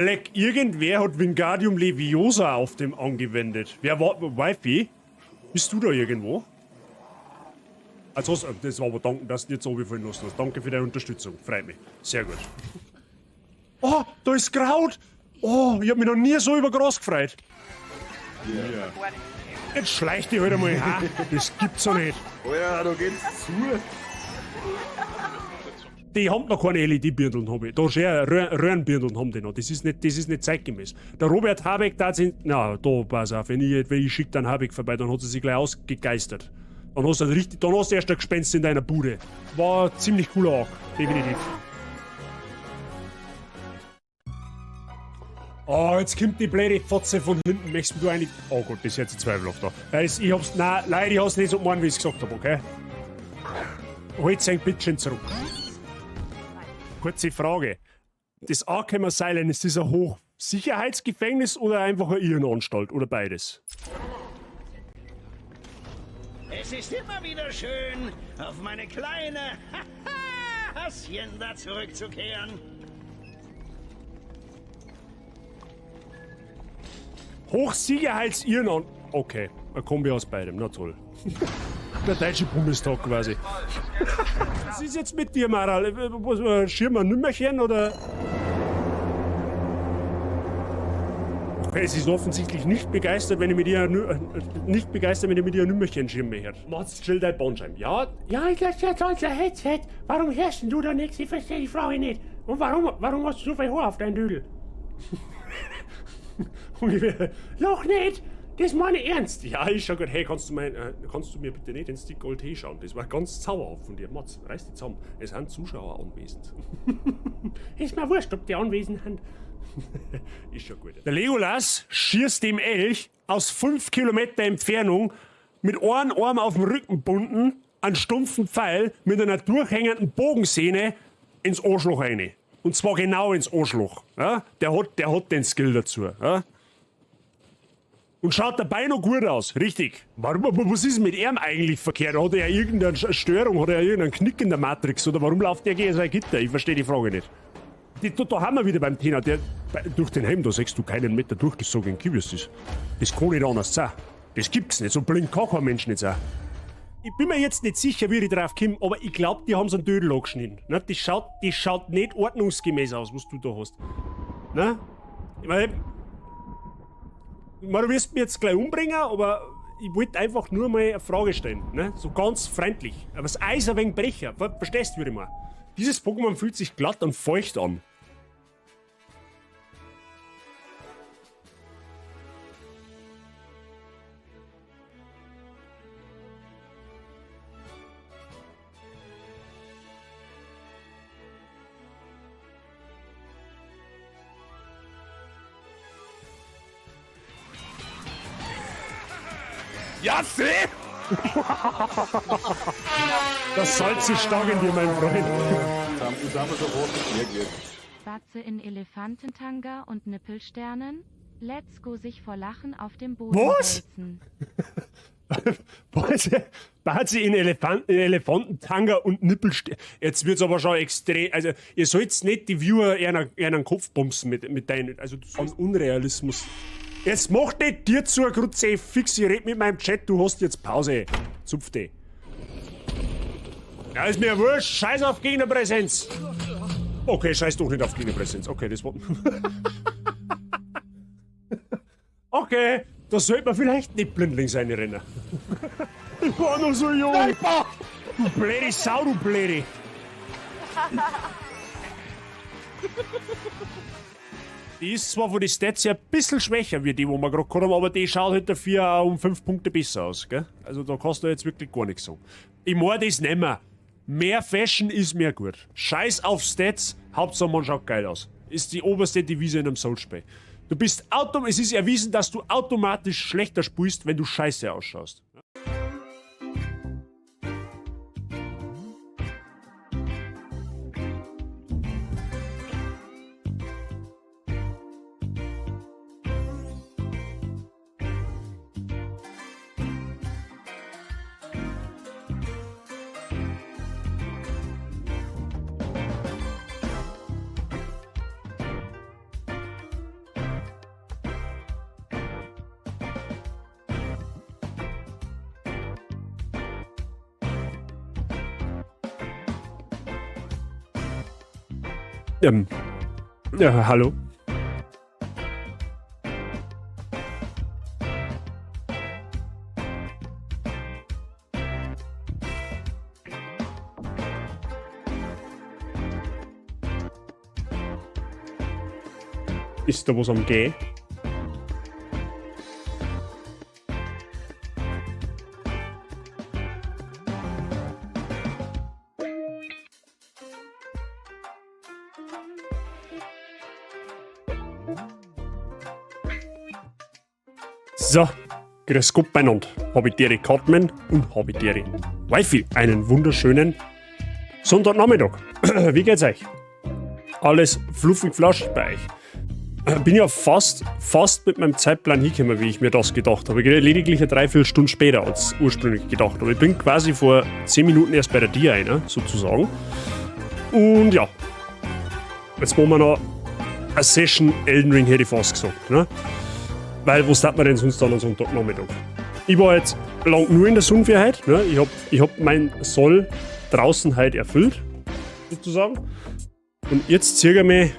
Leck, irgendwer hat Wingardium Leviosa auf dem angewendet. Wer war. Wifey? Bist du da irgendwo? Also, das war aber danken, dass du nicht so fallen lassen hast. Danke für deine Unterstützung. Freut mich. Sehr gut. Oh, da ist Kraut! Oh, ich hab mich noch nie so über Gras gefreut. Ja. Jetzt schleich dich halt einmal. Ha? Das gibt's doch nicht. Alter, da geht's zu. Die haben noch keine LED-Birndeln, hab ich. Da schon Röhrenbirndeln haben die noch. Das ist nicht zeitgemäß. Der Robert Habeck da sind. Na, da, pass auf, wenn ich schick dann Habeck vorbei, dann hat sie sich gleich ausgegeistert. Dann hast du richtig, dann hast du erst ein Gespenst in deiner Bude. War ziemlich cooler auch, definitiv. Oh, jetzt kommt die blöde Fotze von hinten. Möchtest du eigentlich. Oh Gott, das ist jetzt zweifelhaft da. Das, ich hab's. Nein, leider, ich hab's nicht so gemeint, wie ich's gesagt hab, okay? Holt sein Bitchen zurück. Kurze Frage. Das Arkham Asylum, ist das ein Hochsicherheitsgefängnis oder einfach eine Irrenanstalt oder beides? Es ist immer wieder schön, auf meine kleine Hacienda zurückzukehren. Hochsicherheitsirrenanstalt. Okay, eine Kombi aus beidem, na toll. Der Deutsche Bundestag quasi. Was ist jetzt mit dir, Maral? Was, Schirm ein Nümmerchen oder? Okay, sie ist offensichtlich nicht begeistert, wenn ich mit ihr nicht begeistert, wenn ich mit ihr ein Nümmerchen schirme her. Mats, chill dein Bandscheiben. Ja, ja, ich lass ja toll, Headset. Warum hörst denn du da nichts? Ich verstehe die Frage nicht. Und warum hast du so viel Haar auf deinem Dödel? Ungefähr. Loch nicht! Das meine ich ernst. Ja, ist schon gut. Hey, kannst du mir bitte nicht den Stick Gold Tee schauen? Das war ganz zauberhaft von dir. Mats, reiß dich zusammen. Es sind Zuschauer anwesend. Ist mir wurscht, ob die anwesend sind. Ist schon gut. Der Legolas schießt dem Elch aus 5 Kilometer Entfernung mit einem Arm auf dem Rücken bunden, einen stumpfen Pfeil mit einer durchhängenden Bogensehne ins Arschloch rein. Und zwar genau ins Arschloch. Ja? Der hat den Skill dazu. Ja? Und schaut dabei noch gut aus, richtig. Warum, was ist mit ihm eigentlich verkehrt? Hat er irgendeine Störung, hat er irgendeinen Knick in der Matrix? Oder warum läuft der gegen sein Gitter? Ich verstehe die Frage nicht. Da haben wir wieder beim Thema, durch den Helm, da siehst du keinen Meter durch, das sag ich in Kiwis. Das kann nicht anders sein. Das gibt's nicht, so blind kann kein Mensch nicht sein. Ich bin mir jetzt nicht sicher, wie ich drauf komme, aber ich glaub, die haben so einen Dödel angeschnitten. Ne? Das schaut nicht ordnungsgemäß aus, was du da hast. Ne? Ich meine, du wirst mich jetzt gleich umbringen, aber ich wollte einfach nur mal eine Frage stellen. Ne? So ganz freundlich. Aber das Eis ein wenig brecher. Verstehst du, würde ich mal. Dieses Pokémon fühlt sich glatt und feucht an. Ja, seh! Das Salz ist stark in dir, mein Freund. Batze in Elefantentanga und Nippelsternen. Let's go sich vor Lachen auf dem Boden. Was? Was? Batze in Elefantentanga und Nippelsternen. Jetzt wird's aber schon extrem. Also, ihr sollt nicht die Viewer einen Kopf bumsen mit deinen. Also, an Unrealismus. Jetzt mach nicht dir zu, Grutze, fix, ich red mit meinem Chat, du hast jetzt Pause. Zupf dich. Ja, ist mir wurscht, scheiß auf Gegnerpräsenz. Okay, scheiß doch nicht auf Gegnerpräsenz. Okay, das war... Okay, da sollte man vielleicht nicht blindlings reinrennen. Ich war noch so jung. Du blöde Sau, du blöde. Die ist zwar von den Stats her ein bisschen schwächer wie die, wo wir gerade gehabt haben, aber die schaut halt dafür auch um 5 Punkte besser aus, gell? Also da kannst du jetzt wirklich gar nichts sagen. Ich mein das nicht mehr. Mehr Fashion ist mehr gut. Scheiß auf Stats, Hauptsache man schaut geil aus. Ist die oberste Devise in einem Souls-Spiel. Es ist erwiesen, dass du automatisch schlechter spielst, wenn du scheiße ausschaust. Ja, hallo. Ist da was am Gehen? So, grüß Gott beieinander. Hab ich Dere Cartman und hab ich Dere Wifi. Einen wunderschönen Sonntagnachmittag. Wie geht's euch? Alles fluffig flauschig bei euch? Bin ja fast mit meinem Zeitplan hingekommen, wie ich mir das gedacht habe. Ich bin lediglich eine Dreiviertelstunde später als ursprünglich gedacht. Aber ich bin quasi vor 10 Minuten erst bei der Dia einer, sozusagen. Und ja, jetzt machen wir noch eine Session Elden Ring, hätte ich fast gesagt. Ne? Weil, was tat man denn sonst dann am Sonntagnachmittag? Ich war jetzt lang nur in der Sonne für heute. Ne? Ich hab mein Soll draußen heute erfüllt, sozusagen. Und jetzt ziehe ich mich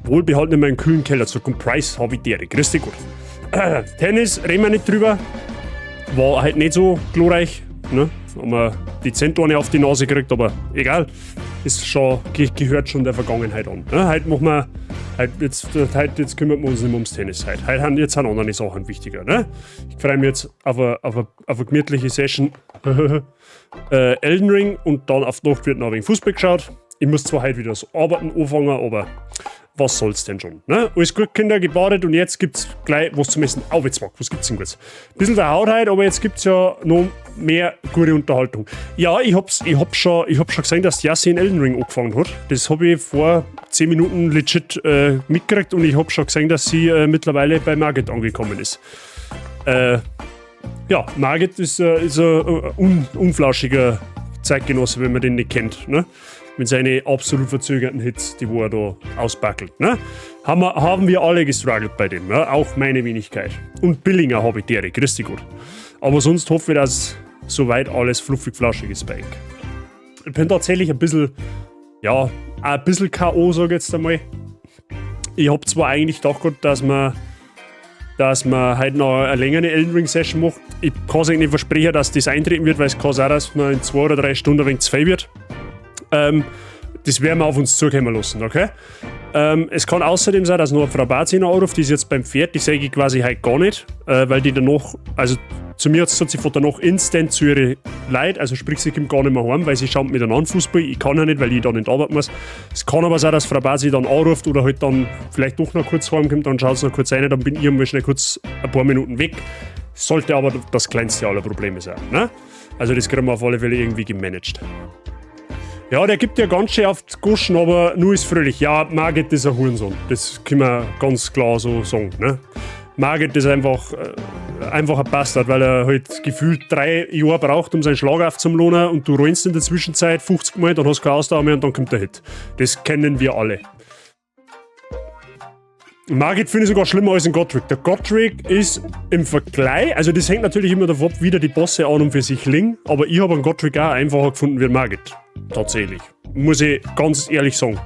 wohlbehalten in meinen kühlen Keller zurück. Und Preis habe ich dere. Grüß dich Gott. Tennis, reden wir nicht drüber. War halt nicht so glorreich. Ne? Haben wir dezent eine auf die Nase gekriegt, aber egal. Ist schon, gehört schon der Vergangenheit an. Ne? Heute machen wir, heute, jetzt, heute, jetzt kümmern wir uns nicht mehr ums Tennis. Heute, heute haben, jetzt sind andere Sachen wichtiger. Ne? Ich freue mich jetzt auf eine gemütliche Session Elden Ring und dann auf die Nacht wird noch ein wenig Fußball geschaut. Ich muss zwar heute wieder das Arbeiten anfangen, aber was soll's denn schon? Ne? Alles gut, Kinder, gebadet und jetzt gibt's gleich was zum Essen. Au, jetzt was gibt's denn gut? Bisschen der Haut heute, aber jetzt gibt's ja noch mehr gute Unterhaltung. Ja, ich hab schon gesehen, dass Yassi in Elden Ring angefangen hat. Das hab ich vor 10 Minuten legit mitgekriegt und ich hab schon gesehen, dass sie mittlerweile bei Margit angekommen ist. Ja, Margit ist ein unflauschiger Zeitgenosse, wenn man den nicht kennt. Ne? Mit seinen absolut verzögerten Hits, die wo er da ausbackelt. Ne? Haben wir alle gestruggelt bei dem, ne? Auch meine Wenigkeit. Und Billinger habe ich dere, grüß dich Gott. Aber sonst hoffe ich, dass soweit alles fluffig flauschig ist bei euch. Ich bin tatsächlich ein bisschen, ja, ein bisschen K.O., sag ich jetzt einmal. Ich hab zwar eigentlich gedacht, dass man heute noch eine längere Elden Ring Session macht. Ich kann es eigentlich nicht versprechen, dass das eintreten wird, weil es kann sein, dass man in 2 oder 3 Stunden ein wenig zu viel wird. Das werden wir auf uns zukommen lassen, okay? Es kann außerdem sein, dass noch eine Frau Bazina anruft, die ist jetzt beim Pferd, die sehe ich quasi heute gar nicht, weil die danach, also zu mir hat sie gesagt, sie fährt danach instant zu ihren Leuten, also sprich, sie kommt gar nicht mehr heim, weil sie schaut miteinander Fußball, ich kann ja nicht, weil ich dann in die Arbeit muss. Es kann aber sein, dass Frau Bazi dann anruft oder halt dann vielleicht doch noch kurz heimkommt, dann schaut sie noch kurz rein, dann bin ich einmal schnell kurz ein paar Minuten weg. Sollte aber das kleinste aller Probleme sein, ne? Also das kriegen wir auf alle Fälle irgendwie gemanagt. Ja, der gibt ja ganz schön auf die Guschen, aber nur ist fröhlich. Ja, Margit ist ein Hurensohn. Das können wir ganz klar so sagen. Ne? Margit ist einfach ein Bastard, weil er halt gefühlt 3 Jahre braucht, um seinen Schlag aufzulohnen und du rennst in der Zwischenzeit 50 Mal, dann hast du keine Ausdauer mehr und dann kommt der Hit. Das kennen wir alle. Margit finde ich sogar schlimmer als ein Godrick. Der Godrick ist im Vergleich, also das hängt natürlich immer davon ab, wie die Bosse an und für sich liegen, aber ich habe einen Godrick auch einfacher gefunden wie Margit. Tatsächlich. Muss ich ganz ehrlich sagen.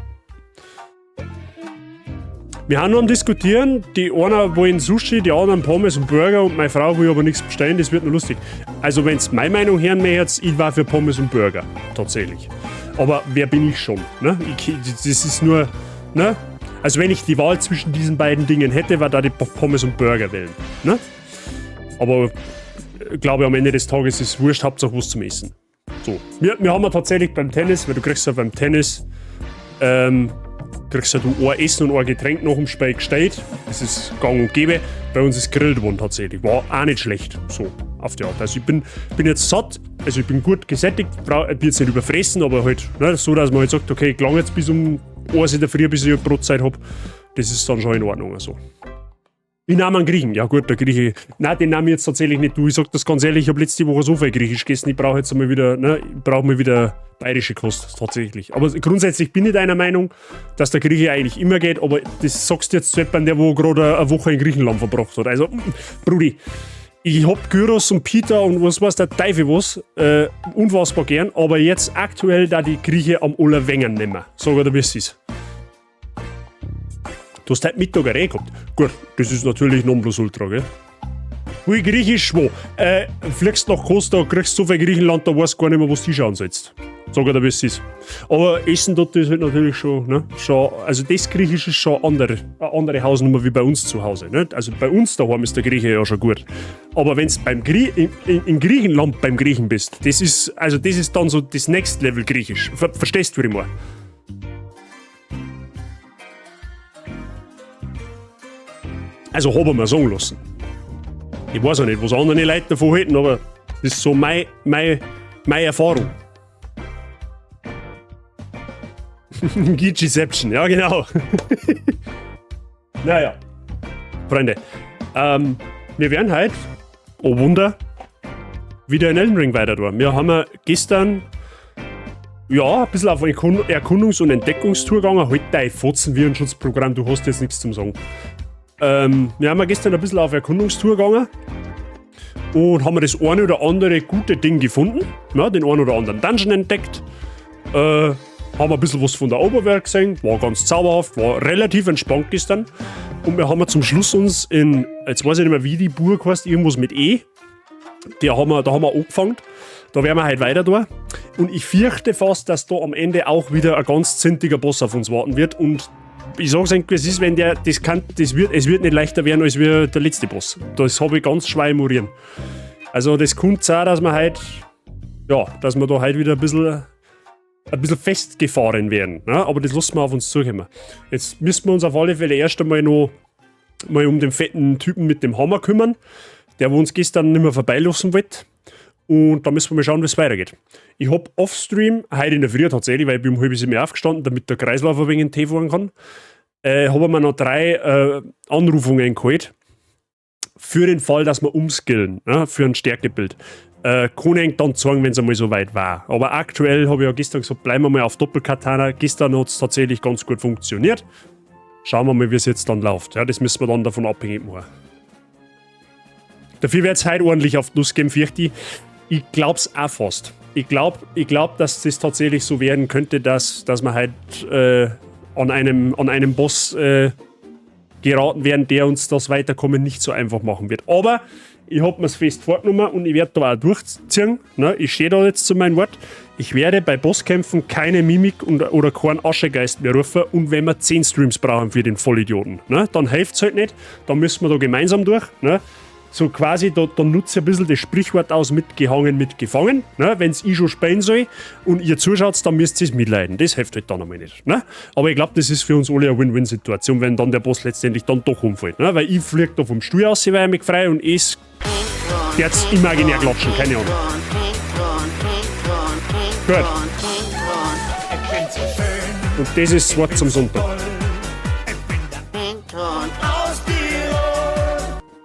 Wir haben noch am Diskutieren, die einen wollen Sushi, die anderen Pommes und Burger und meine Frau will aber nichts bestellen, das wird nur lustig. Also wenn's meine Meinung hören möchtet, ich war für Pommes und Burger. Tatsächlich. Aber wer bin ich schon? Ne? Das ist nur, ne? Also wenn ich die Wahl zwischen diesen beiden Dingen hätte, war da die Pommes und Burger wählen. Ne? Aber ich glaube, am Ende des Tages ist es wurscht, Hauptsache was zum Essen. So. Wir haben ja tatsächlich beim Tennis, weil du kriegst ja beim Tennis, kriegst ja du ein Essen und ein Getränk nach dem Spiel gestellt. Das ist gang und gäbe. Bei uns ist gegrillt worden tatsächlich. War auch nicht schlecht. So, auf die Art. Also ich bin jetzt satt, also ich bin gut gesättigt, ich bin jetzt nicht überfressen, aber halt, ne, so, dass man halt sagt, okay, ich gelange jetzt bis um 1 in der Früh, bis ich eine Brotzeit hab. Das ist dann schon in Ordnung. Also. Ich nehme einen Griechen. Ja gut, der Grieche. Nein, den nehme ich jetzt tatsächlich nicht. Du, ich sag das ganz ehrlich, ich habe letzte Woche so viel Griechisch gegessen, ich brauche jetzt mal wieder, ne, ich brauche mal wieder bayerische Kost, tatsächlich. Aber grundsätzlich bin ich deiner Meinung, dass der Grieche eigentlich immer geht, aber das sagst du jetzt zu jemandem, der wo gerade eine Woche in Griechenland verbracht hat. Also, Brudi, Ich hab Gyros und Pita und was weiß der Teufel was, unfassbar gern, aber jetzt aktuell da die Grieche am allerwengen nimmer. Sag ich dir, wie es ist. Du hast heute Mittag ein Reh gehabt. Gut, das ist natürlich Nonplusultra, gell? Wie griechisch wo? Fliegst nach Costa, kriegst so viel Griechenland, da weißt du gar nicht mehr, wo du hinschauen sollst. Sag ich dir, wie es ist. Aber Essen dort ist halt natürlich schon, ne? Schon, also das Griechisch ist schon eine andere Hausnummer wie bei uns zu Hause. Ne? Also bei uns daheim ist der Grieche ja schon gut. Aber wenn's beim Grie-, in, in, in Griechenland beim Griechen bist, das ist, also das ist dann so das Next Level Griechisch. Verstehst du, wie ich meine? Also hab ich mir sagen lassen. Ich weiß auch nicht, was andere Leute davon halten, aber das ist so meine Erfahrung. Gigiception, ja genau. Naja, Freunde, wir werden heute, oh Wunder, wieder in Elden Ring weiter tun. Wir haben ja gestern, ja, ein bisschen auf Erkundungs- und Entdeckungstour gegangen. Halt dein Fotzen-Virenschutzprogramm, du hast jetzt nichts zum Sagen. Wir haben ja gestern ein bisschen auf Erkundungstour gegangen und haben das eine oder andere gute Ding gefunden. Ja, den einen oder anderen Dungeon entdeckt. Haben ein bisschen was von der Oberwelt gesehen, war ganz zauberhaft, war relativ entspannt gestern. Und wir haben ja zum Schluss uns in, jetzt weiß ich nicht mehr, wie die Burg heißt, irgendwas mit E, da haben wir angefangen. Da werden wir heute weiter da. Und ich fürchte fast, dass da am Ende auch wieder ein ganz zintiger Boss auf uns warten wird. Und ich sag's euch, es ist, wenn der, das kann, das wird, es wird nicht leichter werden als wie der letzte Boss. Das hab ich ganz schwer im Murieren. Also das kommt auch, dass wir heute, ja, dass wir da heute wieder ein bisschen festgefahren werden. Ne? Aber das lassen wir auf uns zukommen. Jetzt müssen wir uns auf alle Fälle erst einmal noch mal um den fetten Typen mit dem Hammer kümmern, der wo uns gestern nicht mehr vorbeilassen wollte. Und da müssen wir mal schauen, wie es weitergeht. Ich hab offstream, heute in der Früh tatsächlich, weil ich bin um halb sieben aufgestanden, damit der Kreislauf ein wenig in den Tee fahren kann, hab ich mir noch 3 Anrufungen geholt. Für den Fall, dass wir umskillen, ne, für ein Stärkebild. Kann ich dann zeigen, wenn's einmal so weit war. Aber aktuell hab ich ja gestern gesagt, bleiben wir mal auf Doppelkatana. Gestern hat's tatsächlich ganz gut funktioniert. Schauen wir mal, wie's jetzt dann läuft. Ja, das müssen wir dann davon abhängig machen. Dafür wird's heute ordentlich auf die Nuss geben, fürchte ich. Ich glaub's auch fast. Ich glaub, dass das tatsächlich so werden könnte, dass wir heute an einem Boss geraten werden, der uns das Weiterkommen nicht so einfach machen wird. Aber ich hab mir's fest vorgenommen und ich werd da auch durchziehen. Ne? Ich stehe da jetzt zu meinem Wort. Ich werde bei Bosskämpfen keine Mimik oder keinen Aschegeist mehr rufen. Und wenn wir 10 Streams brauchen für den Vollidioten, ne? Dann hilft's halt nicht. Dann müssen wir da gemeinsam durch. Ne? So quasi, da nutze ich ein bisschen das Sprichwort aus, mitgehangen, mitgefangen. Ne? Wenn's ich schon spielen soll und ihr zuschaut, dann müsst ihr's mitleiden. Das hilft halt dann einmal nicht. Ne? Aber ich glaub, das ist für uns alle eine Win-Win-Situation, wenn dann der Boss letztendlich dann doch umfällt. Ne? Weil ich flieg da vom Stuhl aus, weil ich mich frei und es jetzt imaginär klatschen, keine Ahnung. Gut. Und das ist das Wort zum Sonntag.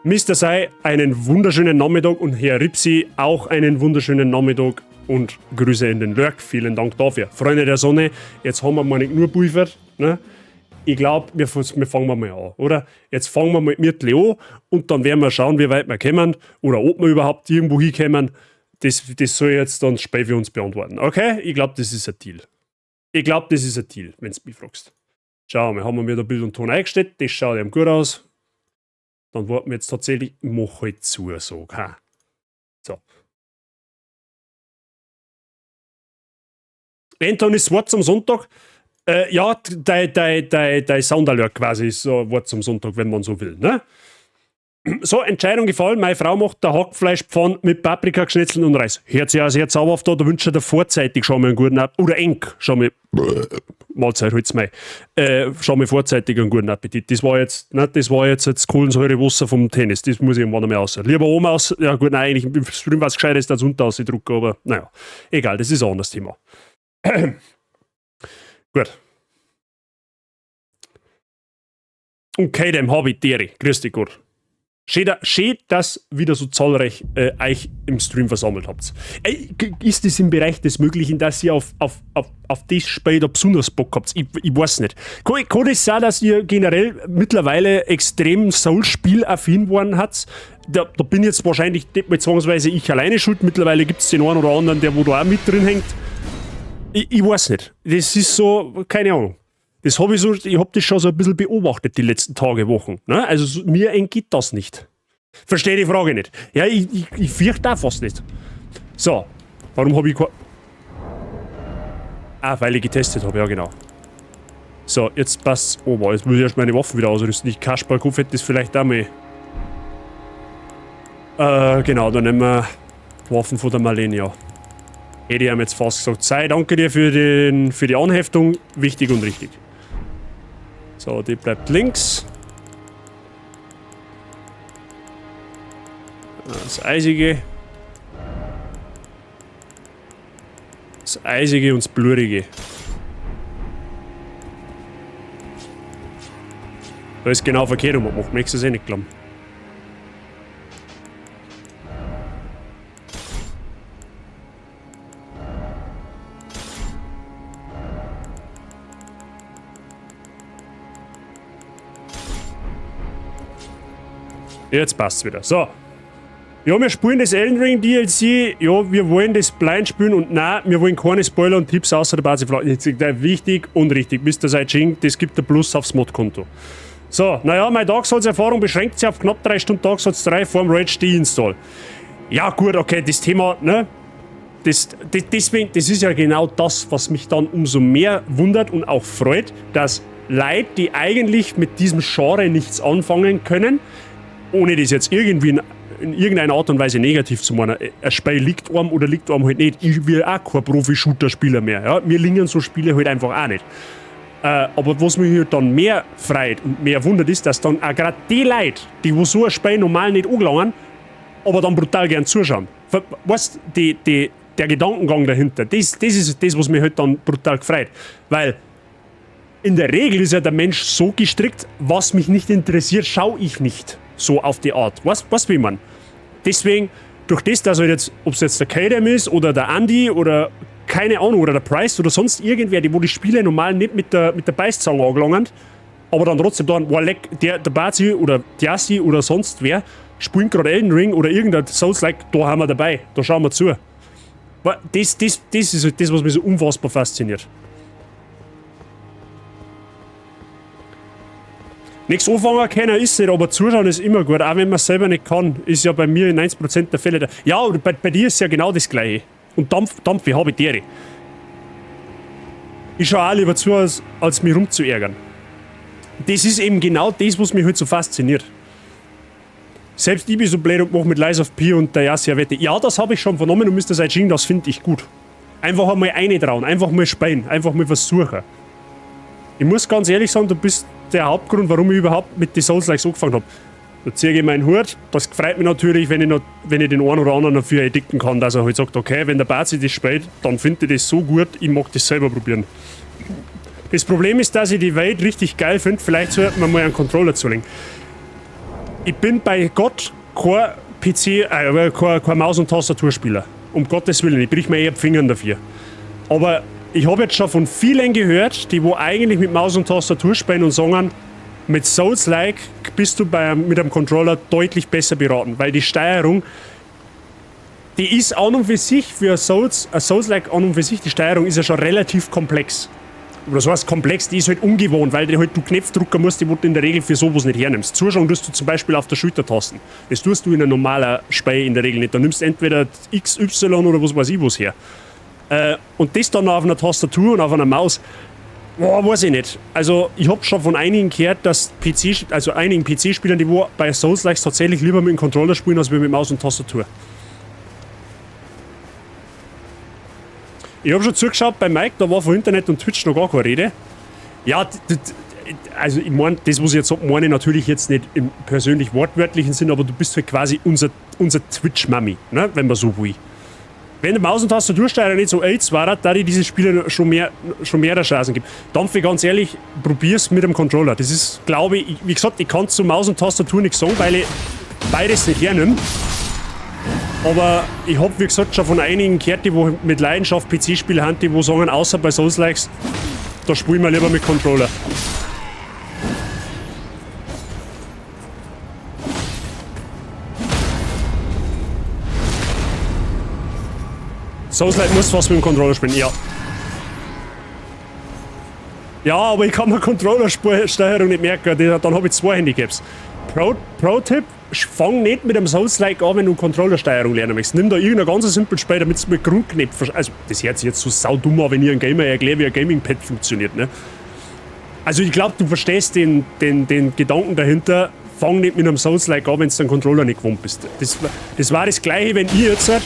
Mister Sei, einen wunderschönen Nachmittag und Herr Ripsi auch einen wunderschönen Nachmittag und Grüße in den Lurk. Vielen Dank dafür. Freunde der Sonne, jetzt haben wir mal nicht nur Pulver, ne? Ich glaub, wir fangen mal an, oder? Jetzt fangen wir mal mit Leo und dann werden wir schauen, wie weit wir kommen oder ob wir überhaupt irgendwo hinkommen. Das soll jetzt dann das Spiel für uns beantworten. Okay? Ich glaub, das ist ein Deal. Ich glaub, das ist ein Deal, wenn's mich fragst. Schau mal, haben wir da Bild und Ton eingestellt. Das schaut eben gut aus. Dann warten wir jetzt tatsächlich, mach halt zu, so, ha. So. Anton ist Wort zum Sonntag. Ja, dein Soundalert quasi ist so Wort zum Sonntag, wenn man so will, ne? So, Entscheidung gefallen. Meine Frau macht der Hackfleischpfanne mit Paprika, Schnitzeln und Reis. Hört sich auch sehr zauberhaft an, da wünsche ich dir vorzeitig schon mal einen guten Appetit. Oder eng, schon mal. Mahlzeit, holt's mal. Schon mal vorzeitig einen guten Appetit. Das war jetzt, ne, das war jetzt das Kohlensäurewasser vom Tennis. Das muss ich irgendwann einmal raus. Lieber oben aus, ja gut, nein, eigentlich im Stream war's gescheit, ist das unten ausgedruckt, aber naja, egal, das ist ein anderes Thema. Gut. Okay, dem hab ich Dere. Grüß dich Gott. Schön, schön, dass wieder so zahlreich euch im Stream versammelt habt. Ey, ist es im Bereich des Möglichen, dass ihr auf das Spiel da besonders Bock habt? Ich weiß nicht. Kann es sein, dass ihr generell mittlerweile extrem Souls-Spiel-affin geworden habt? Da bin jetzt wahrscheinlich nicht mal zwangsweise ich alleine schuld. Mittlerweile gibt es den einen oder anderen, der wo da auch mit drin hängt. Ich weiß nicht. Das ist so, keine Ahnung. Das habe ich so, ich habe das schon so ein bisschen beobachtet die letzten Tage, Wochen. Ne? Also so, mir entgeht das nicht. Verstehe die Frage nicht. Ja, ich fürchte auch fast nicht. So, warum habe ich kein. Ah, weil ich getestet habe, ja genau. So, jetzt passt's. Oh, wow, jetzt muss ich erst meine Waffen wieder ausrüsten. Ich Kasperlkopf hätte das vielleicht auch mal. Genau, dann nehmen wir Waffen von der Malenia. Hätte ich ihm jetzt fast gesagt. Sei, danke dir für die Anheftung. Wichtig und richtig. So, die bleibt links. Das Eisige. Das Eisige und das Blurige. Da ist genau verkehrt um, macht mir eh nicht glauben. Jetzt passt's wieder. So. Ja, wir spielen das Elden Ring DLC. Ja, wir wollen das blind spielen und nein, wir wollen keine Spoiler und Tipps außer der Basis. Wichtig und richtig. Mr. Saijing, das gibt ein Plus aufs Mod-Konto. So, naja, meine Dark Souls-Erfahrung beschränkt sich auf knapp 3 Stunden Dark Souls 3 vorm Rage Deinstall. Ja, gut, okay, das Thema, ne? Deswegen, das ist ja genau das, was mich dann umso mehr wundert und auch freut, dass Leute, die eigentlich mit diesem Genre nichts anfangen können, ohne das jetzt irgendwie in irgendeiner Art und Weise negativ zu meinen. Ein Spiel liegt einem oder liegt einem halt nicht. Ich will auch kein Profi-Shooter-Spieler mehr. Ja? Mir liegen so Spiele halt einfach auch nicht. Aber was mich halt dann mehr freut und mehr wundert, ist, dass dann auch gerade die Leute, die wo so ein Spiel normal nicht angelangen, aber dann brutal gern zuschauen. Weißt du, der Gedankengang dahinter, das ist das, was mich halt dann brutal gefreut. Weil in der Regel ist ja der Mensch so gestrickt, was mich nicht interessiert, schaue ich nicht. So auf die Art. Was will man? Deswegen, durch das, dass halt jetzt, ob es jetzt der Kadem ist oder der Andy oder keine Ahnung, oder der Price oder sonst irgendwer, die wo die Spiele normal nicht mit der Beißzange angelangen, aber dann trotzdem da, boah, leck, der Bazi oder Diassi oder sonst wer, spielen gerade Elden Ring oder irgendein Souls-like, da haben wir dabei, da schauen wir zu. Das ist halt das, was mich so unfassbar fasziniert. Nichts anfangen können ist nicht, aber zuschauen ist immer gut, auch wenn man es selber nicht kann, ist ja bei mir in 90% der Fälle. Ja, und bei dir ist ja genau das Gleiche. Und Dampf, wie habe ich dere? Ich schaue auch lieber zu, als mich rumzuärgern. Das ist eben genau das, was mich halt so fasziniert. Selbst ich bin so blöd und mache mit Lies of P und der Yassia Wette. Ja, das habe ich schon vernommen und Mr. Saijing, das finde ich gut. Einfach einmal reintrauen, einfach mal speien, einfach mal versuchen. Ich muss ganz ehrlich sagen, du bist der Hauptgrund, warum ich überhaupt mit den Souls-Likes angefangen habe. Da ziehe ich meinen Hut. Das freut mich natürlich, wenn ich den einen oder anderen dafür entdecken kann, dass er halt sagt, okay, wenn der Bazi das spielt, dann finde ich das so gut, ich mag das selber probieren. Das Problem ist, dass ich die Welt richtig geil finde. Vielleicht sollte man mal einen Controller zulegen. Ich bin bei Gott kein PC, kein Maus- und Tastaturspieler. Um Gottes Willen, ich brich mir eher die Finger dafür. Aber ich habe jetzt schon von vielen gehört, die wo eigentlich mit Maus und Tastatur spielen und sagen, mit Souls-like bist du mit einem Controller deutlich besser beraten, weil die Steuerung, die ist an und für sich für Souls-like an und für sich, die Steuerung ist ja schon relativ komplex. Oder so heißt komplex, die ist halt ungewohnt, weil du halt du Knopf drücken musst, die du in der Regel für sowas nicht hernimmst. Zuschauen tust du zum Beispiel auf der Schultertasten. Das tust du in einem normalen Spiel in der Regel nicht. Da nimmst du entweder X, Y oder was weiß ich was her. Und das dann auf einer Tastatur und auf einer Maus, boah, weiß ich nicht. Also ich hab schon von einigen gehört, dass einigen PC-Spielern, die wo bei Souls-Likes tatsächlich lieber mit dem Controller spielen, als mit Maus und Tastatur. Ich hab schon zugeschaut bei Mike, da war von Internet und Twitch noch gar keine Rede. Ja, also ich mein, das, was ich jetzt sag, meine ich natürlich jetzt nicht im persönlich wortwörtlichen Sinn, aber du bist halt quasi unser Twitch-Mami, ne, wenn man so will. Wenn der Maus- und Tastatursteuer nicht so AIDS war, da die diese Spiele schon mehr Chancen gibt. Dampfe, ganz ehrlich, probier's mit dem Controller. Das ist, glaube ich, wie gesagt, ich kann zu Maus und Tastatur nichts sagen, weil ich beides nicht hernimm. Aber ich hab, wie gesagt, schon von einigen gehört, die wo mit Leidenschaft PC-Spiele haben, die wo sagen, außer bei Souls-Likes, da spielen wir lieber mit Controller. Souls-like muss was mit dem Controller spielen, ja. Ja, aber ich kann mir Controller-Steuerung nicht merken, dann habe ich zwei Handicaps. Pro-Tipp, fang nicht mit einem Souls-like an, wenn du Controller-Steuerung lernen möchtest. Nimm da irgendein ganz simples Spiel, damit du mit Grundknöpfen. Also, das hört sich jetzt so saudumm an, wenn ich einem Gamer erkläre, wie ein Gaming-Pad funktioniert, ne? Also, ich glaube, du verstehst den Gedanken dahinter. Fang nicht mit einem Souls-like an, wenn du den Controller nicht gewohnt bist. Das war das Gleiche, wenn ich jetzt halt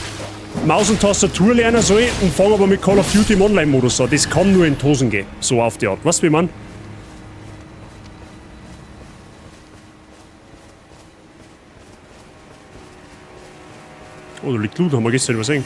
Maus und Tastatur lernen soll und fange aber mit Call of Duty im Online-Modus an. Das kann nur in die Hosen gehen. So auf die Art. Weißt du, wie man? Oh, da liegt Loot, haben wir gestern übersehen.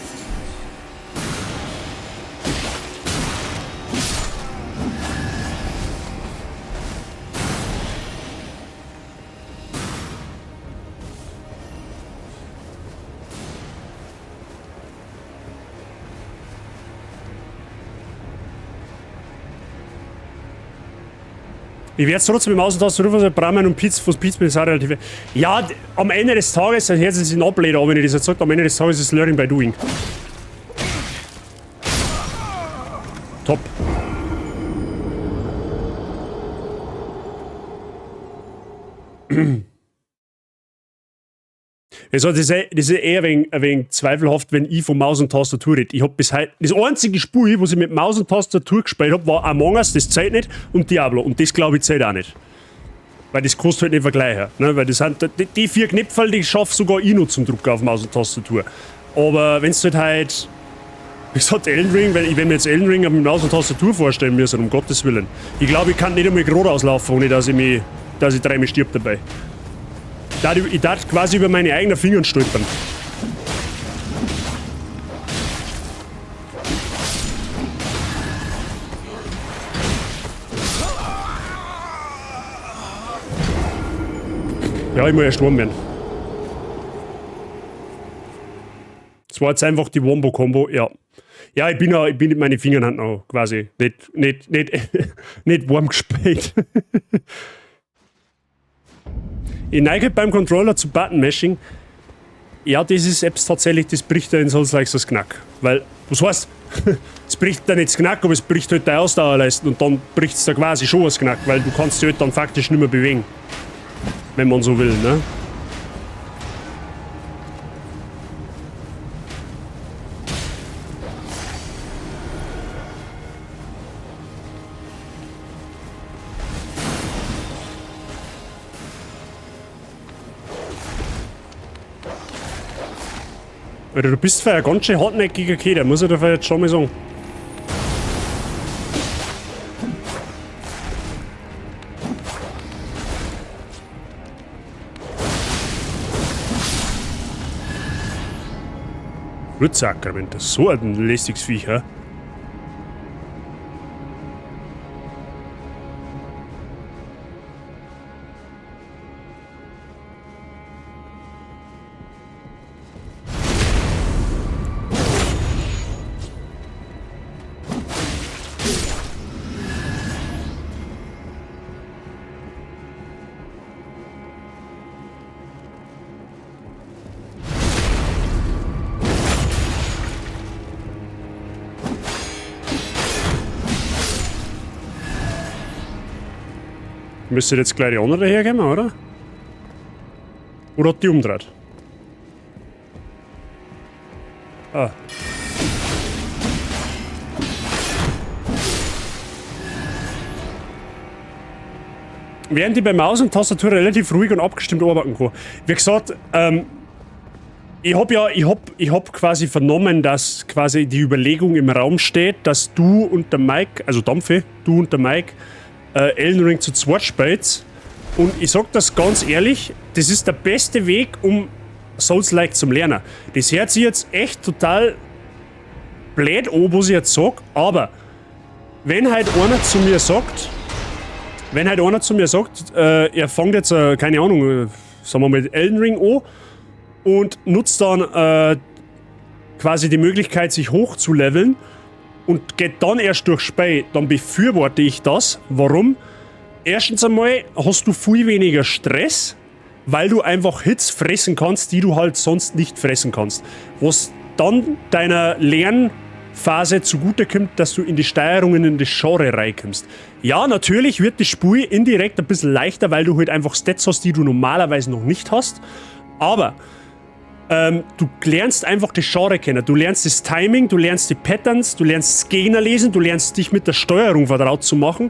Ich werde trotzdem mit Maus und Tastatur versuchen, Brammen und Pizza, von Pizza bin ich auch relativ. Ja, am Ende des Tages, das Herz ist ein Ablehner, aber wenn ich das jetzt sage, am Ende des Tages ist Learning by Doing. Top. Also das ist eher ein wenig zweifelhaft, wenn ich von Maus und Tastatur rede. Ich hab bis heute, das einzige Spiel, was ich mit Maus und Tastatur gespielt hab, war Among Us, das zählt nicht, und Diablo. Und das glaube ich zählt auch nicht. Weil das kannst du halt nicht vergleichen. Ne? Weil das sind die vier Knöpfe, die schaff sogar ich noch zum Drucker auf Maus und Tastatur. Aber wenn du halt, wie gesagt, Elden Ring, wenn ich mir jetzt Elden Ring mit Maus und Tastatur vorstellen müsste, um Gottes Willen. Ich glaube, ich kann nicht einmal gerade auslaufen, ohne dass ich dreimal stirb dabei. Ich darf quasi über meine eigenen Finger stolpern. Ja, ich muss erst warm werden. Das war jetzt einfach die Wombo-Kombo, ja. Ja, ich bin mit meinen Fingern halt noch quasi nicht warm gespielt. Ich neige beim Controller zu Button-Mashing. Ja, das ist etwas tatsächlich, das bricht ja in Souls-like das Knack. Weil, was heißt? Es bricht da nicht das Knack, aber es bricht halt deine Ausdauerleisten und dann bricht es da quasi schon das Knack, weil du kannst dich halt dann faktisch nicht mehr bewegen. Wenn man so will, ne? Alter, du bist zwar ein ganz schön hartnäckiger Köder, muss ich dir jetzt schon mal sagen. Sakrament, das ist so ein lästiges Viech, hä? Müsste jetzt gleich die andere herkommen, oder? Oder hat die umdreht? Ah. Während ich bei Maus und Tastatur relativ ruhig und abgestimmt arbeiten kann. Wie gesagt, ich hab quasi vernommen, dass quasi die Überlegung im Raum steht, dass du und der Mike, also Dampfe, du und der Mike, Elden Ring zu zweit spielst. Und ich sag das ganz ehrlich, das ist der beste Weg, um Souls-like zum Lernen. Das hört sich jetzt echt total blöd an, was ich jetzt sag, aber wenn halt einer zu mir sagt, er fängt jetzt, keine Ahnung, sagen wir mal, Elden Ring an und nutzt dann quasi die Möglichkeit, sich hochzuleveln und geht dann erst durch Spiel, dann befürworte ich das. Warum? Erstens einmal hast du viel weniger Stress, weil du einfach Hits fressen kannst, die du halt sonst nicht fressen kannst. Was dann deiner Lernphase zugutekommt, dass du in die Steuerungen in das Genre reinkommst. Ja, natürlich wird das Spiel indirekt ein bisschen leichter, weil du halt einfach Stats hast, die du normalerweise noch nicht hast. Aber du lernst einfach das Genre kennen. Du lernst das Timing, du lernst die Patterns, du lernst das Gegner lesen, du lernst dich mit der Steuerung vertraut zu machen.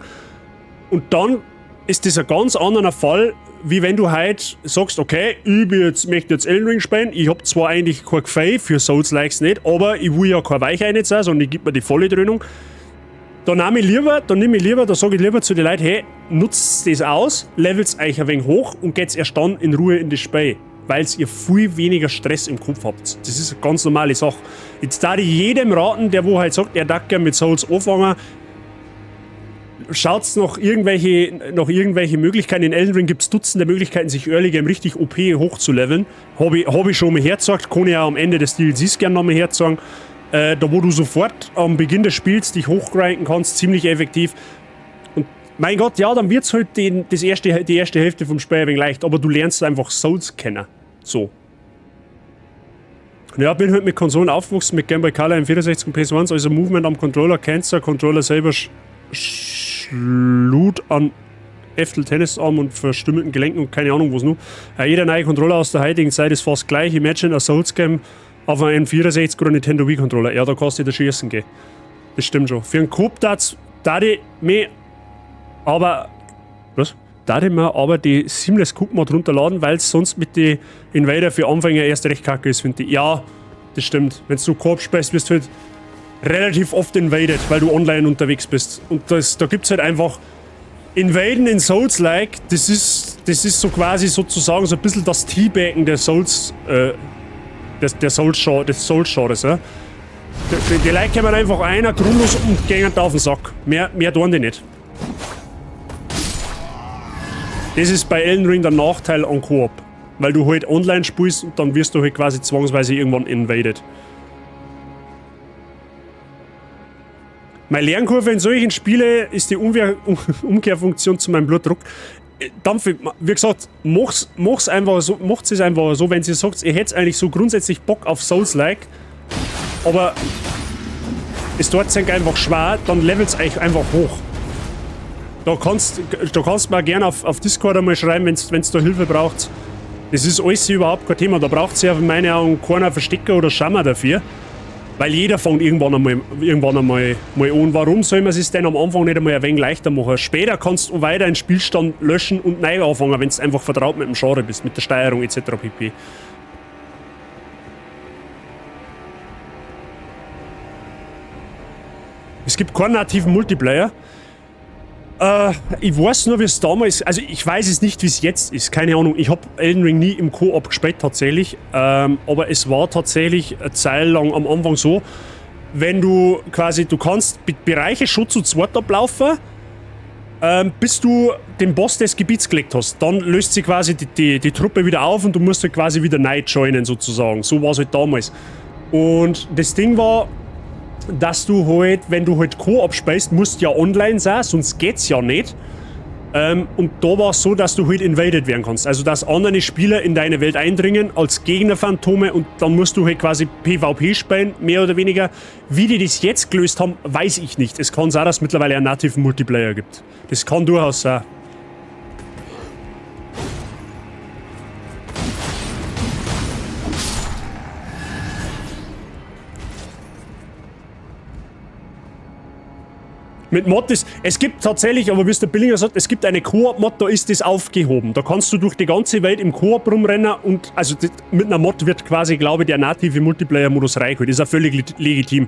Und dann ist das ein ganz anderer Fall, wie wenn du halt sagst, okay, ich möchte jetzt Elden Ring spielen, ich hab zwar eigentlich kein Gefühl für Souls-Likes nicht, aber ich will ja kein Weichei nicht sein, sondern ich geb mir die volle Dröhnung. Da nehme ich lieber, da nehme ich lieber, da sag ich lieber zu den Leuten, hey, nutzt das aus, levelt's euch ein wenig hoch und geht's erst dann in Ruhe in das Spiel, weil's ihr viel weniger Stress im Kopf habt. Das ist eine ganz normale Sache. Jetzt darf ich jedem raten, der wo halt sagt, er darf gern mit Souls anfangen, schaut's noch irgendwelche Möglichkeiten. In Elden Ring gibt's Dutzende Möglichkeiten, sich Early Game richtig OP hochzuleveln. Hab ich schon mal hergezeigt, kann ich auch am Ende des DLCs gerne nochmal herzeigen. Da wo du sofort am Beginn des Spiels dich hochgrinden kannst, ziemlich effektiv. Und mein Gott, ja, dann wird's halt die erste Hälfte vom Spiel ein wenig leicht, aber du lernst einfach Souls kennen. So. Ja, bin halt mit Konsolen aufgewachsen, mit Game Boy Color, M64 und PS1, also Movement am Controller, kennst du, Controller selber schlut an Eftel Tennisarm und verstümmelten Gelenken und keine Ahnung was noch. Ja, jeder neue Controller aus der heutigen Zeit ist fast gleich. Imagine a Souls Game auf einem N64 oder Nintendo Wii Controller. Ja, da kannst du dir schießen gehen. Das stimmt schon. Für einen Coop da ich mir aber, was? Da ich mir aber die Seamless Coop Mod runterladen, weil es sonst mit den Invader für Anfänger erst recht kacke ist, finde ich. Ja, das stimmt. Wenn du Coop spielst, wirst du halt relativ oft invaded, weil du online unterwegs bist. Und da gibt's halt einfach Invaden in Souls-like, das ist so quasi sozusagen so ein bisschen das Teabaggen der Souls, des, der Souls-Genre, des Souls-Genres, ja. Die Leute kommen einfach einer grundlos und gehen da auf den Sack. Mehr tun die nicht. Das ist bei Elden Ring der Nachteil an Koop. Weil du halt online spielst und dann wirst du halt quasi zwangsweise irgendwann invaded. Meine Lernkurve in solchen Spielen ist die Umkehrfunktion zu meinem Blutdruck. Dampf, wie gesagt, mach's einfach so, macht's es einfach so, wenn ihr sagt, ihr hättet eigentlich so grundsätzlich Bock auf Souls-like, aber es tut sich einfach schwer, dann levelt's euch einfach hoch. Da kannst du mir gerne auf Discord einmal schreiben, wenn's da Hilfe braucht. Das ist alles überhaupt kein Thema. Da braucht's ja in meinen Augen keiner Verstecker oder Schammer dafür. Weil jeder fängt irgendwann einmal an. Warum soll man es denn am Anfang nicht einmal ein wenig leichter machen? Später kannst du weiter einen Spielstand löschen und neu anfangen, wenn du einfach vertraut mit dem Genre bist, mit der Steuerung et cetera pp. Es gibt keinen nativen Multiplayer. Ich weiß nur, wie es damals... Also ich weiß es nicht, wie es jetzt ist. Keine Ahnung. Ich hab Elden Ring nie im Koop gespielt tatsächlich. Aber es war tatsächlich eine Zeit lang am Anfang so, wenn du quasi... Du kannst Bereiche schon zu zweit ablaufen, bis du den Boss des Gebiets gelegt hast. Dann löst sich quasi die Truppe wieder auf und du musst halt quasi wieder neu joinen sozusagen. So war's halt damals. Und das Ding war, dass du halt, wenn du halt Koop spielst, musst du ja online sein, sonst geht's ja nicht. Und da war es so, dass du halt invaded werden kannst. Also, dass andere Spieler in deine Welt eindringen als Gegnerphantome und dann musst du halt quasi PvP spielen, mehr oder weniger. Wie die das jetzt gelöst haben, weiß ich nicht. Es kann sein, dass es mittlerweile einen nativen Multiplayer gibt. Das kann durchaus sein. Mit Mod ist, es gibt tatsächlich, aber wie es der Billinger sagt, es gibt eine Koop-Mod, da ist das aufgehoben. Da kannst du durch die ganze Welt im Koop rumrennen und also das, mit einer Mod wird quasi, glaube ich, der native Multiplayer-Modus reingeholt. Das ist auch völlig legitim.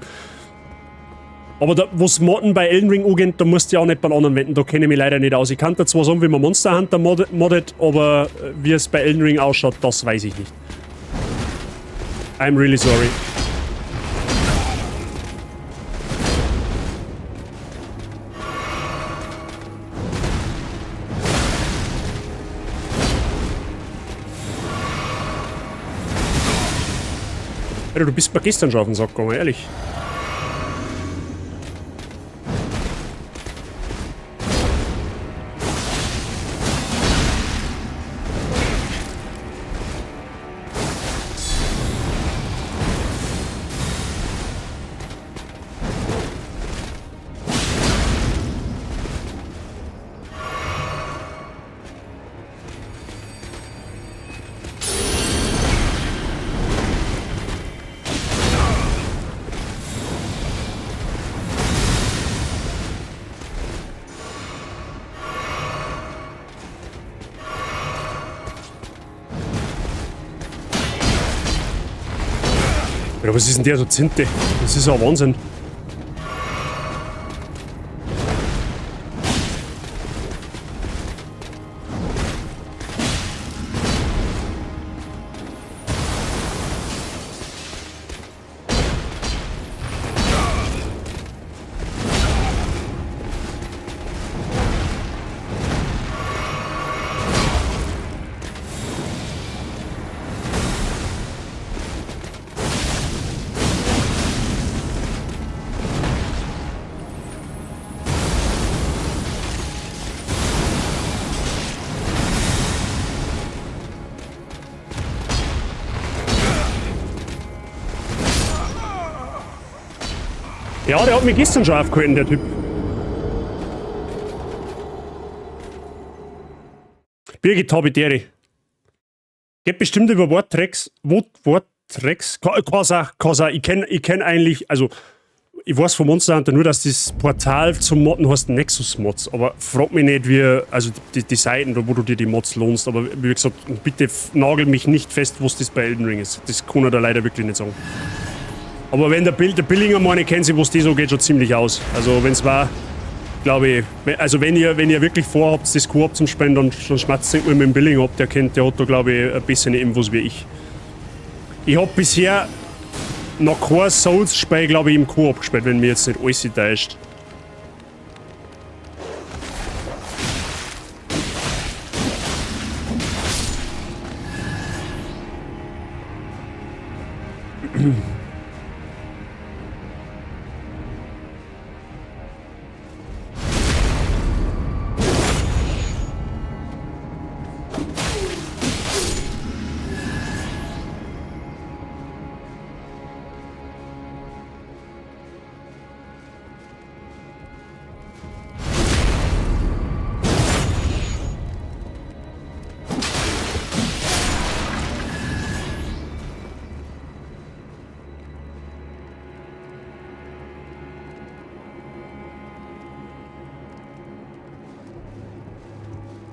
Aber da, wo's Modden bei Elden Ring angeht, da musst du ja auch nicht bei anderen wenden, da kenne ich mich leider nicht aus. Ich kann da zwar sagen, wie man Monster Hunter moddet, aber wie es bei Elden Ring ausschaut, das weiß ich nicht. I'm really sorry. Alter, du bist mir gestern schon auf den Sack gegangen, ehrlich. Alter, was ist denn der so Zinte? Das ist ja Wahnsinn. Ja, der hat mich gestern schon aufgehalten, der Typ. Birgit Habidere. Geht bestimmt über Worttracks. Worttracks? Kann sein. Ich kenn eigentlich, also ich weiß von Monster Hunter nur, dass das Portal zum Modden heißt Nexus Mods, aber frag mich nicht, wie, also die Seiten, wo du dir die Mods lohnst, aber wie gesagt, bitte nagel mich nicht fest, was das bei Elden Ring ist. Das kann er da leider wirklich nicht sagen. Aber wenn der Billinger meine, kennt sich, was das so geht, schon ziemlich aus. Also wenn's war, glaube ich, also wenn ihr wirklich vorhabt, das Koop zum Spielen, dann schmatzt mal mit dem Billinger ab, der hat da, glaube ich, ein bisschen Infos wie ich. Ich hab bisher noch kein Souls-Spiel, glaube ich, im Koop gespielt, wenn mir jetzt nicht alles täuscht.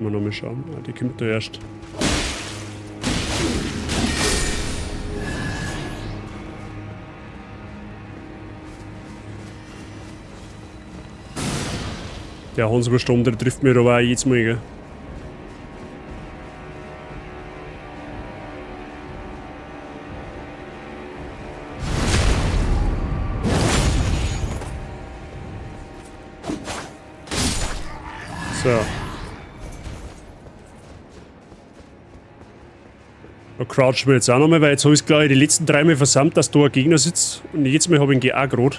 Mal noch mal schauen. Ah, die kommt da erst. Der Hanswursturm, der trifft mich aber auch jedes Mal, gell? So. Da crouchen wir jetzt auch nochmal, weil jetzt habe ich es, glaube ich, die letzten 3 Mal versammelt, dass da ein Gegner sitzt. Und jetzt Mal habe ich ihn auch gerade.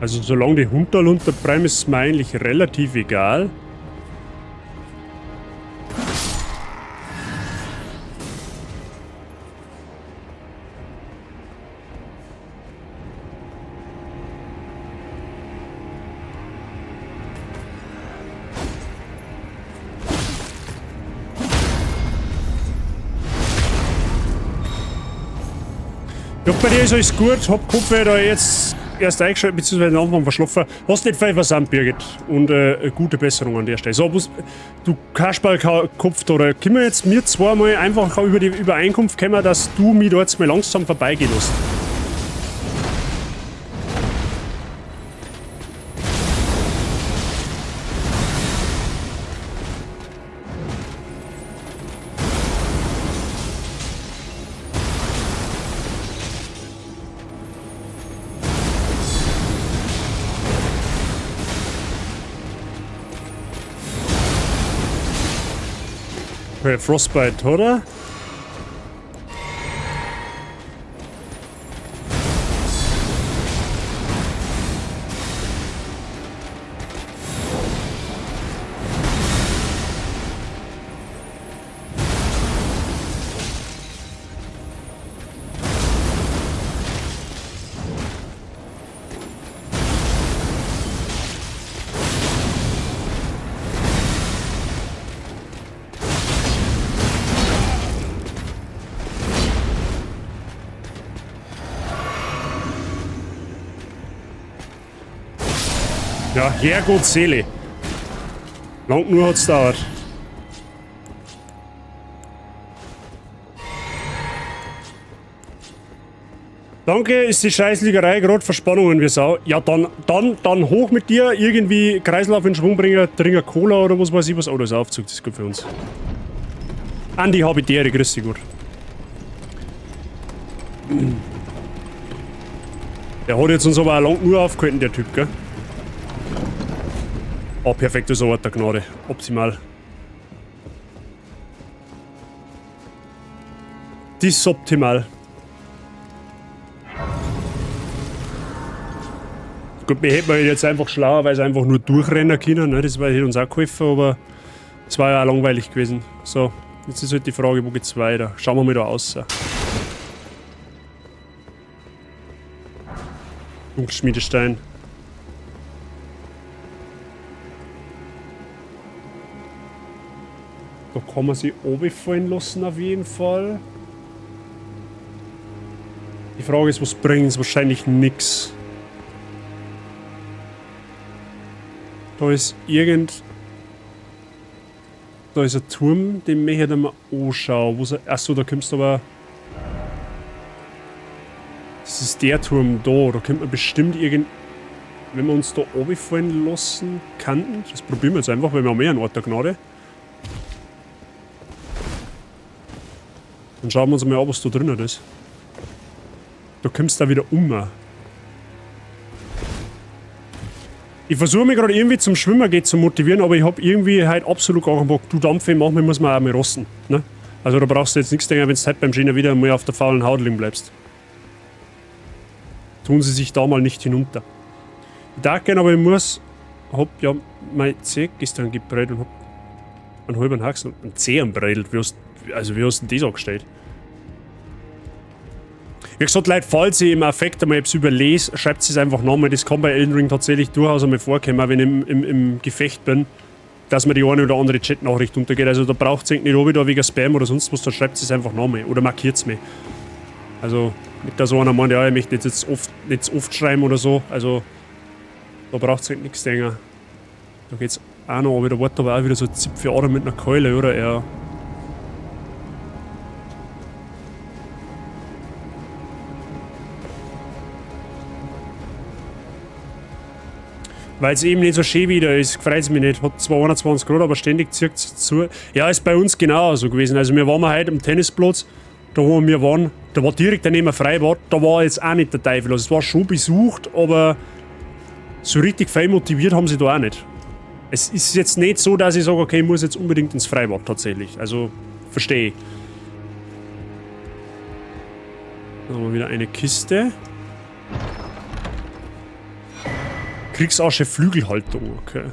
Also solange die Hunderl unterbleiben, ist es mir eigentlich relativ egal. Ja, bei dir ist alles gut, hab Kopfweh da jetzt erst eingeschaltet, beziehungsweise den Anfang verschlafen. Hast nicht viel versandt, Birgit. Und gute Besserung an der Stelle. So, was, du Kasperl-Kopf da, da können wir jetzt mir zweimal einfach über die Übereinkunft kommen, dass du mich da jetzt mal langsam vorbeigehen lässt. Okay, Frostbite, oder? Ja, Herrgott Seele. Lang nur hat's dauert. Danke, ist die Scheißliegerei gerade Verspannungen wie Sau. Ja, dann hoch mit dir, irgendwie Kreislauf in Schwung bringen, trinken Cola oder was weiß ich was. Oh, da ist ein Aufzug, das ist gut für uns. Andi, hab ich dir, grüß dich gut. Der hat jetzt uns aber auch lang nur aufgehalten, der Typ, gell? Oh, perfekt, das ist ein Ort der Gnade. Optimal. Das ist optimal. Gut, wir hätten jetzt einfach schlauerweise einfach nur durchrennen können, ne? Das hätte uns auch geholfen, aber es war ja auch langweilig gewesen. So, jetzt ist halt die Frage, wo geht's weiter? Schauen wir mal da raus. Dunkelschmiedestein. Da kann man sich runterfallen lassen auf jeden Fall. Die Frage ist, was bringt's? Wahrscheinlich nix. Da ist irgend... Da ist ein Turm, den möchte ich mir anschauen. Wo ist er? Achso, da kommst du aber... Das ist der Turm da. Da könnte man bestimmt irgend... Wenn wir uns da runterfallen lassen könnten. Das probieren wir jetzt einfach, weil wir haben eh einen Ort der Gnade. Dann schauen wir uns mal an, was da drinnen ist. Da kommst du da wieder um. Ich versuche mich gerade irgendwie zum Schwimmen gehen zu motivieren, aber ich hab irgendwie halt absolut gar keinen Bock. Du Dampfe machen, muss man auch mal rosten. Ne? Also da brauchst du jetzt nichts denken, wenn du halt beim Schönen wieder mal auf der faulen Haut liegen bleibst. Tun sie sich da mal nicht hinunter. Ich darf gerne, aber ich muss... Hab ja mein Zeh gestern gebrät und hab einen halben Haxen und einen Zeh anbrätelt. Wie hast du denn das angestellt? Wie gesagt, Leute, falls ihr im Affekt einmal etwas überlese, schreibt es einfach nochmal. Das kann bei Elden Ring tatsächlich durchaus einmal vorkommen, wenn ich im Gefecht bin, dass mir die eine oder andere Chat-Nachricht untergeht. Also da braucht es nicht wieder wegen Spam oder sonst was, dann schreibt es einfach nochmal oder markiert es mir. Also nicht, dass einer meint, ja, ich möchte jetzt nicht oft schreiben oder so. Also da braucht es nichts denken. Da geht's auch noch, aber da wartet aber auch wieder so ein Zipfel mit einer Keule, oder? Ja. Weil es eben nicht so schön wieder ist, freut's mich nicht. Hat zwar 21 Grad, aber ständig zieht's zu. Ja, ist bei uns genauso gewesen. Also wir waren heute am Tennisplatz, da wo wir waren, da war direkt daneben ein Freibad, da war jetzt auch nicht der Teufel. Also es war schon besucht, aber so richtig fein motiviert haben sie da auch nicht. Es ist jetzt nicht so, dass ich sage, okay, ich muss jetzt unbedingt ins Freibad tatsächlich. Also, verstehe ich. Dann haben wir wieder eine Kiste. Kriegsasche Flügelhaltung, okay.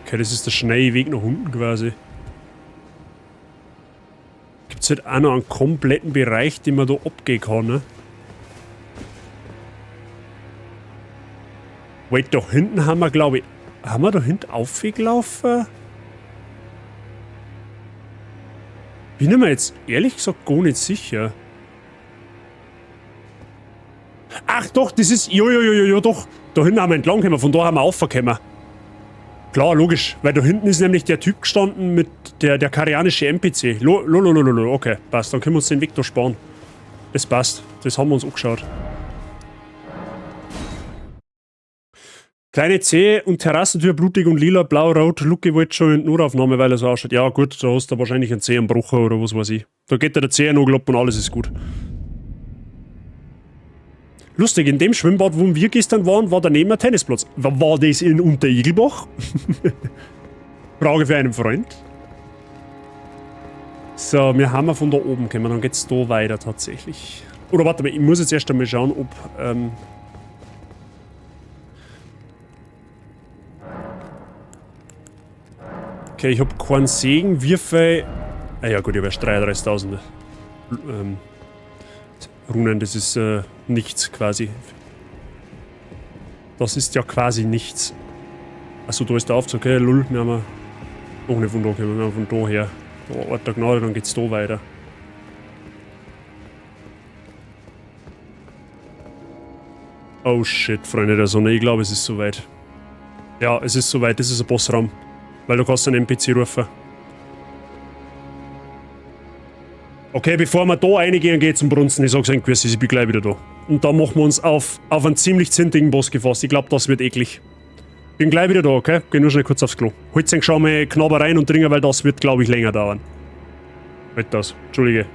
Okay, das ist der schnelle Weg nach unten quasi. Gibt's halt auch noch einen kompletten Bereich, den man da abgehen kann, ne? Wait, da hinten haben wir, glaube ich... Haben wir da hinten aufgelaufen? Bin ich mir jetzt ehrlich gesagt gar nicht sicher. Ach doch, das ist... Jo, jo, jo, jo, doch. Da hinten haben wir entlang gekommen, von da haben wir aufgekommen. Klar, logisch. Weil da hinten ist nämlich der Typ gestanden mit der karianische NPC. Lo, lo, lo, lo, lo, okay, passt. Dann können wir uns den Weg da sparen. Das passt. Das haben wir uns angeschaut. Kleine Zehe und Terrassentür blutig und lila, blau, rot. Lucky wollte schon in die Notaufnahme, weil er so ausschaut. Ja gut, da hast du wahrscheinlich einen Zehenbruch oder was weiß ich. Da geht dir der Zehennagel ab und alles ist gut. Lustig, in dem Schwimmbad, wo wir gestern waren, war daneben ein Tennisplatz. War das in Unterigelbach? Frage für einen Freund. So, wir haben von da oben gekommen, dann geht's da weiter tatsächlich. Oder warte mal, ich muss jetzt erst einmal schauen, ob... Okay, ich hab keinen Segen, Würfel... Ah ja gut, ich hab erst 33.000 Runen, das ist nichts quasi. Das ist ja quasi nichts. Achso, da ist der Aufzug, okay, lull, wir haben noch nicht von da gekommen, wir haben von da her. Da, Ort der Gnade, dann geht's da weiter. Oh shit, Freunde der Sonne, ich glaube, es ist soweit. Ja, es ist soweit, das ist ein Bossraum. Weil du kannst einen NPC rufen. Okay, bevor wir da reingehen, geht's zum Brunzen. Ich sag's euch, ich bin gleich wieder da. Und da machen wir uns auf einen ziemlich zintigen Boss gefasst. Ich glaub, das wird eklig. Bin gleich wieder da, okay? Geh nur schnell kurz aufs Klo. Holt euch schon mal Knabber rein und trinken, weil das wird, glaub ich, länger dauern. Halt das. Entschuldige.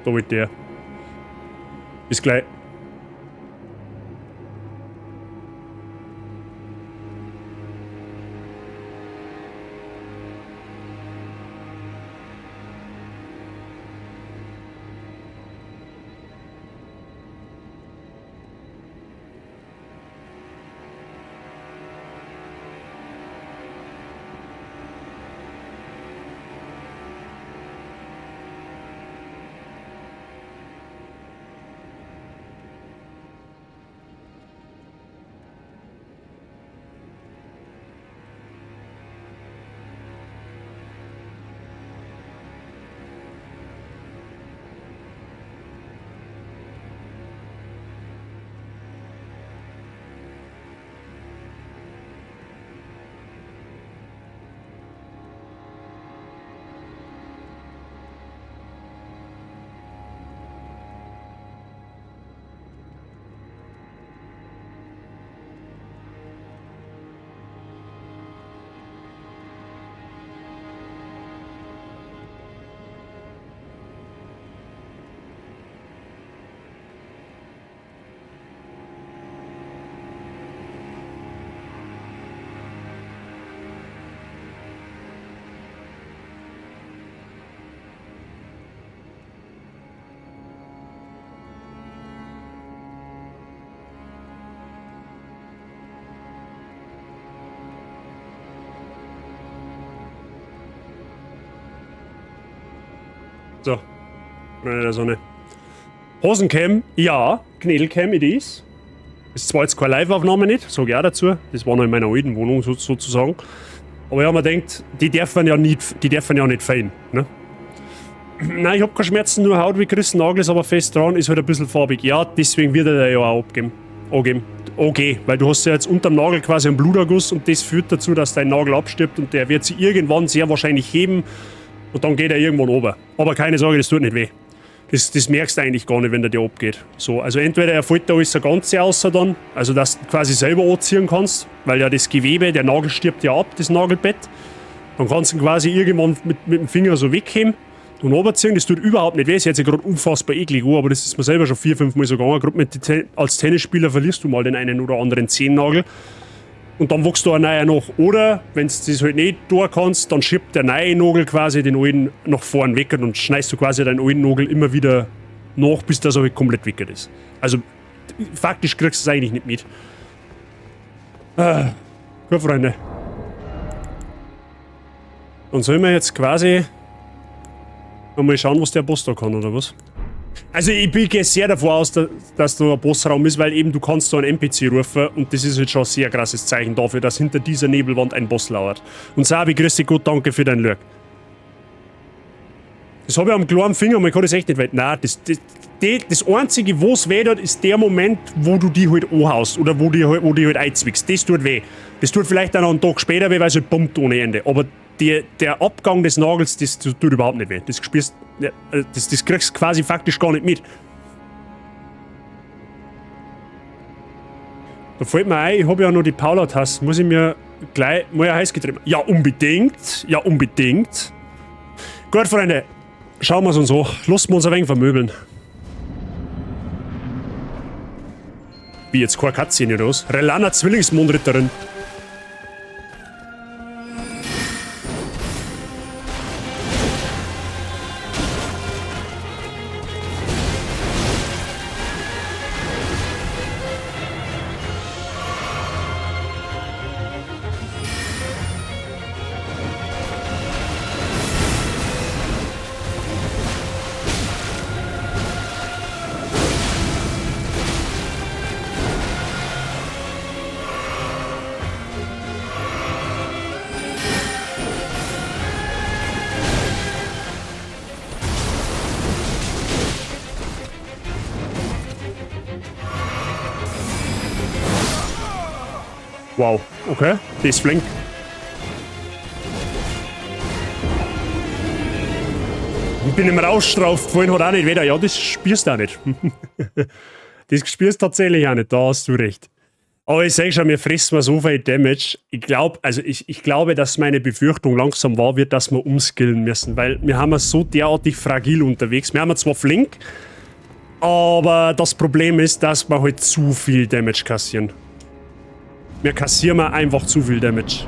Da wollte der. Bis gleich. So, Freunde der Sonne. Hosencam, ja, Knädelcam it is. Ist zwar jetzt keine Live-Aufnahme nicht, sag ich auch dazu. Das war noch in meiner alten Wohnung sozusagen. Aber ja, man denkt, die dürfen ja nicht, die dürfen ja nicht fehlen, ne? Nein, ich hab keine Schmerzen, nur Haut wie gerissen, Nagel ist aber fest dran, ist halt ein bisschen farbig. Ja, deswegen wird er ja auch abgeben. Angeben. Okay, weil du hast ja jetzt unterm Nagel quasi einen Bluterguss und das führt dazu, dass dein Nagel abstirbt und der wird sich irgendwann sehr wahrscheinlich heben. Und dann geht er irgendwann runter. Aber keine Sorge, das tut nicht weh. Das merkst du eigentlich gar nicht, wenn der dir abgeht. So, also entweder er fällt da alles so ganz außer dann, also dass du quasi selber anziehen kannst, weil ja das Gewebe, der Nagel stirbt ja ab, das Nagelbett. Dann kannst du ihn quasi irgendwann mit dem Finger so wegheben und runterziehen. Das tut überhaupt nicht weh. Das hört sich gerade unfassbar eklig an, aber das ist mir selber schon 4, 5 Mal so gegangen. Gerade als Tennisspieler verlierst du mal den einen oder anderen Zehennagel. Und dann wächst da ein neuer nach. Oder, wenn du das halt nicht tun kannst, dann schiebt der neue Nagel quasi den alten nach vorn weg und dann schneidest du quasi deinen alten Nagel immer wieder nach, bis das halt komplett weg ist. Also, faktisch kriegst du es eigentlich nicht mit. Gut, Freunde. Dann sollen wir jetzt quasi mal schauen, was der Boss da kann, oder was? Also ich gehe sehr davon aus, dass da ein Bossraum ist, weil eben du kannst da einen NPC rufen und das ist halt schon ein sehr krasses Zeichen dafür, dass hinter dieser Nebelwand ein Boss lauert. Und Sabi, grüß dich Gott, danke für dein Lurk. Das hab ich am kleinen Finger, man kann das echt nicht weit. Nein, das Einzige, wo's weh tut, ist der Moment, wo du die halt anhaust oder wo die halt einzwickst. Das tut weh. Das tut vielleicht auch noch einen Tag später weh, weil's halt pumpt ohne Ende. Aber der Abgang des Nagels, das tut überhaupt nicht weh. Das spürst, ja, das kriegst du quasi faktisch gar nicht mit. Da fällt mir ein, ich habe ja noch die Paula-Tasse. Muss ich mir gleich mal ein Heißgetränk. Ja, unbedingt. Ja, unbedingt. Gut, Freunde. Schauen wir es uns an. Lassen wir uns ein wenig vermöbeln. Wie jetzt keine Cutscene oder was? Relana Zwillingsmondritterin. Wow, okay. Das ist flink. Ich bin im Rausch drauf gefallen, hat auch nicht weder. Ja, das spürst du auch nicht. Das spürst du tatsächlich auch nicht, da hast du recht. Aber ich sag schon, wir fressen so viel Damage. Ich glaube, also ich glaube, dass meine Befürchtung langsam wahr wird, dass wir umskillen müssen, weil wir haben so derartig fragil unterwegs. Wir haben zwar flink, aber das Problem ist, dass wir halt zu viel Damage kassieren. Wir kassieren einfach zu viel Damage.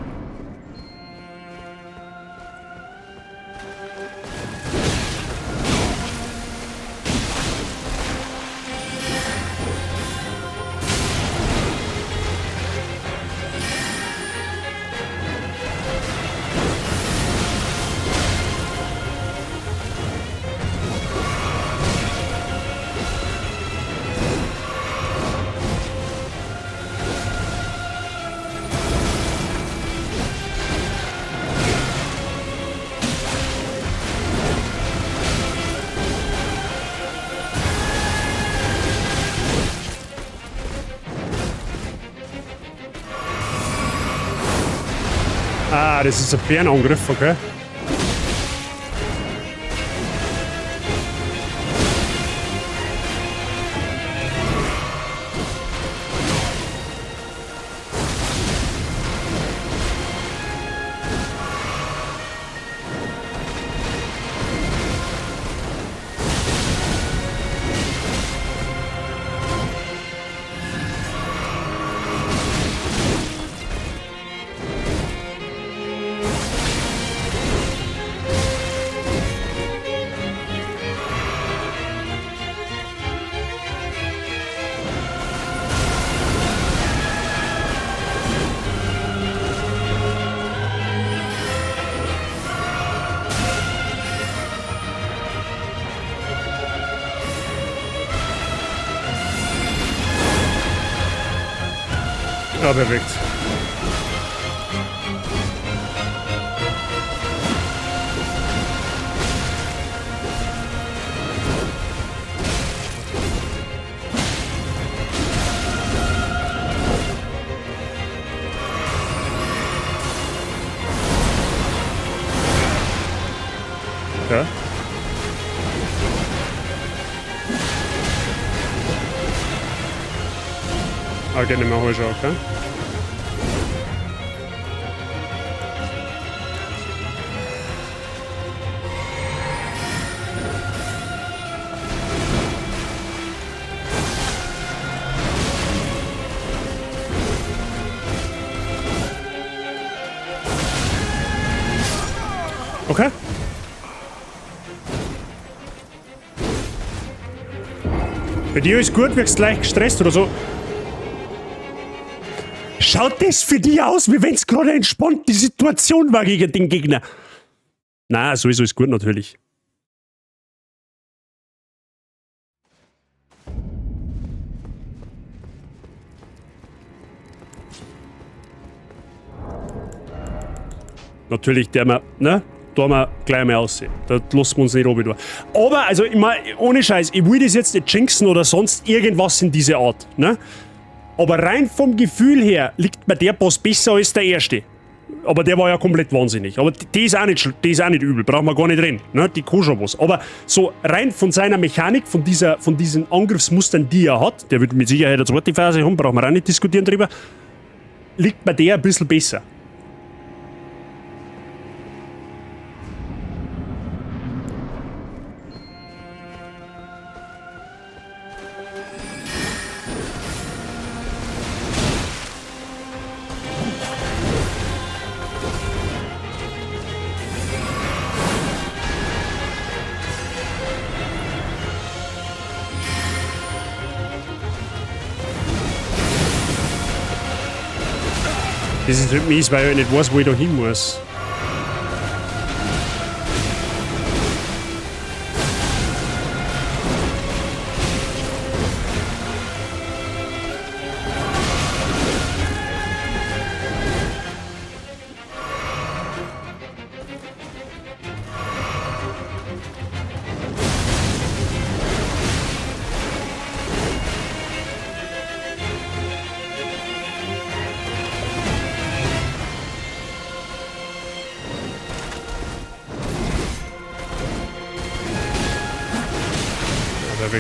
Ah, das ist ein Fernangriff, okay. Ja, perfekt. Ja. Ah, geht nicht mehr heute, okay. Okay. Bei dir ist gut, wirkst leicht gestresst oder so. Schaut das für dich aus, wie wenn's gerade entspannt die Situation war gegen den Gegner? Na, sowieso ist gut natürlich. Natürlich, der wir, ne? Da wir gleich mal aussehen. Da lassen wir uns nicht runter. Aber, also, ich mein, ohne Scheiß, ich will das jetzt nicht jinxen oder sonst irgendwas in dieser Art, ne? Aber rein vom Gefühl her liegt mir der Boss besser als der erste. Aber der war ja komplett wahnsinnig. Aber die ist auch nicht, die ist auch nicht übel, brauchen wir gar nicht reden. Ne? Die kann schon was. Aber so rein von seiner Mechanik, von diesen Angriffsmustern, die er hat, der wird mit Sicherheit eine zweite Phase haben, brauchen wir auch nicht diskutieren drüber, liegt bei der ein bisschen besser. Das ist halt mies, weil ich nicht weiß, wo ich da hin muss.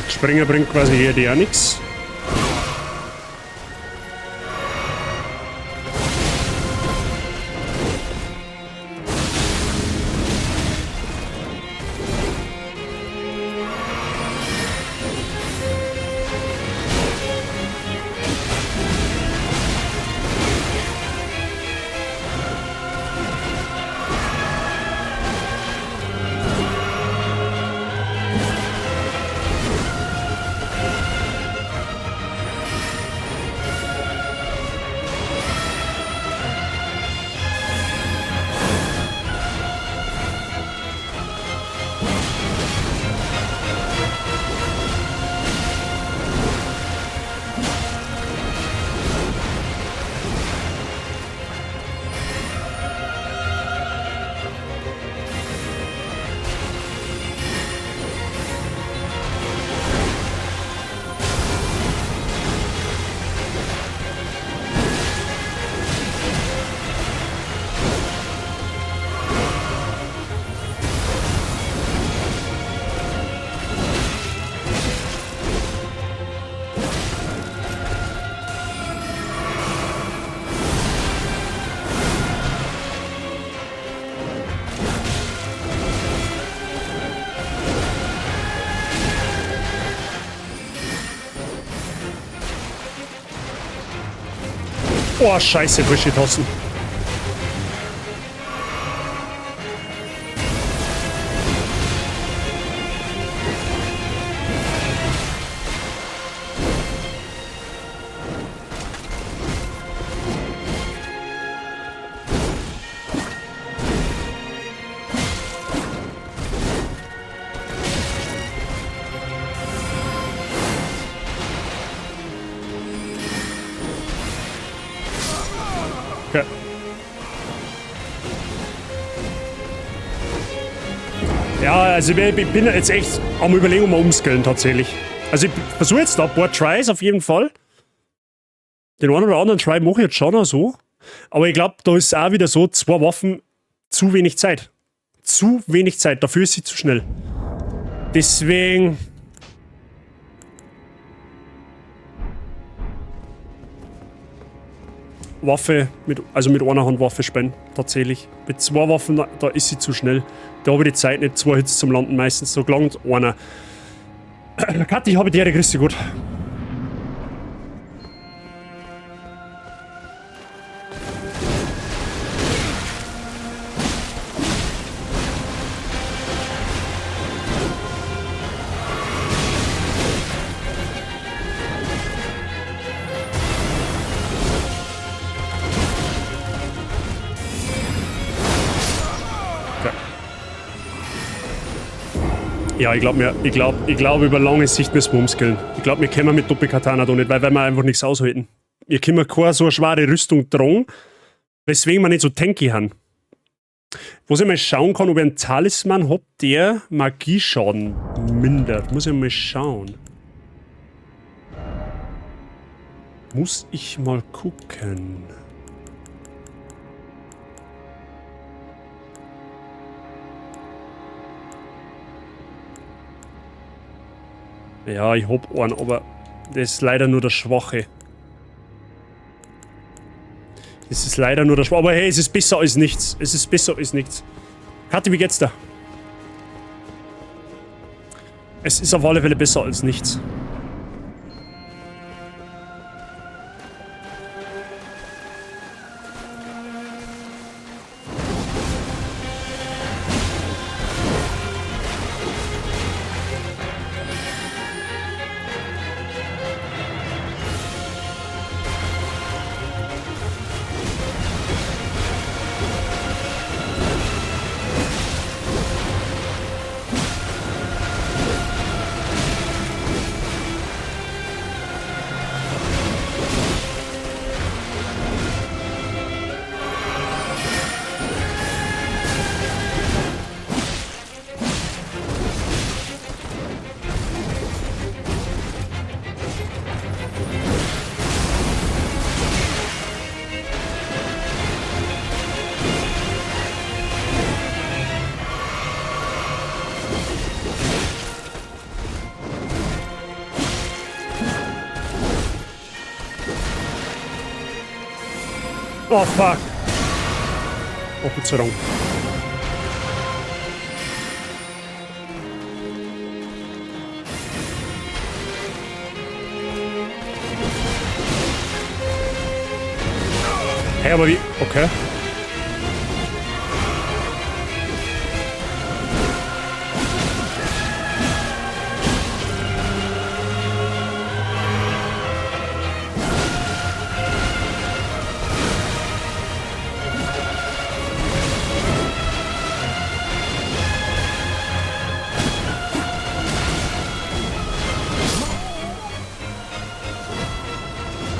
Springer bringt quasi hier die auch nichts. Oh, scheiße, frische Tassen. Okay. Ja, also ich bin jetzt echt am Überlegen, um umskillen tatsächlich. Also ich versuche jetzt da ein paar Tries auf jeden Fall. Den einen oder anderen Try mache ich jetzt schon noch so. Aber ich glaube, da ist auch wieder so, 2 Waffen, zu wenig Zeit. Zu wenig Zeit, dafür ist sie zu schnell. Deswegen... Waffe, mit einer Hand Waffe spielen, tatsächlich. Mit 2 Waffen, da ist sie zu schnell. Da habe ich die Zeit nicht, 2 Hits zum Landen meistens, so gelangt einer. Kathi, ich habe die Ehre, grüß dich gut. Ja, ich glaube, über lange Sicht müssen wir umskillen. Ich glaube, wir können mit Doppelkatana da nicht, weil wir einfach nichts aushalten. Wir können keine so eine schwere Rüstung tragen, weswegen wir nicht so tanky haben. Was ich mal schauen kann, ob ich einen Talisman hab, der Magieschaden mindert. Muss ich mal schauen. Muss ich mal gucken. Ja, ich hab einen, aber das ist leider nur der Schwache. Das ist leider nur der Schwache. Aber hey, es ist besser als nichts. Es ist besser als nichts. Kathi, wie geht's da? Es ist auf alle Fälle besser als nichts. Oh fuck. Oh, Gott sei Dank. Hä, aber wie? Okay.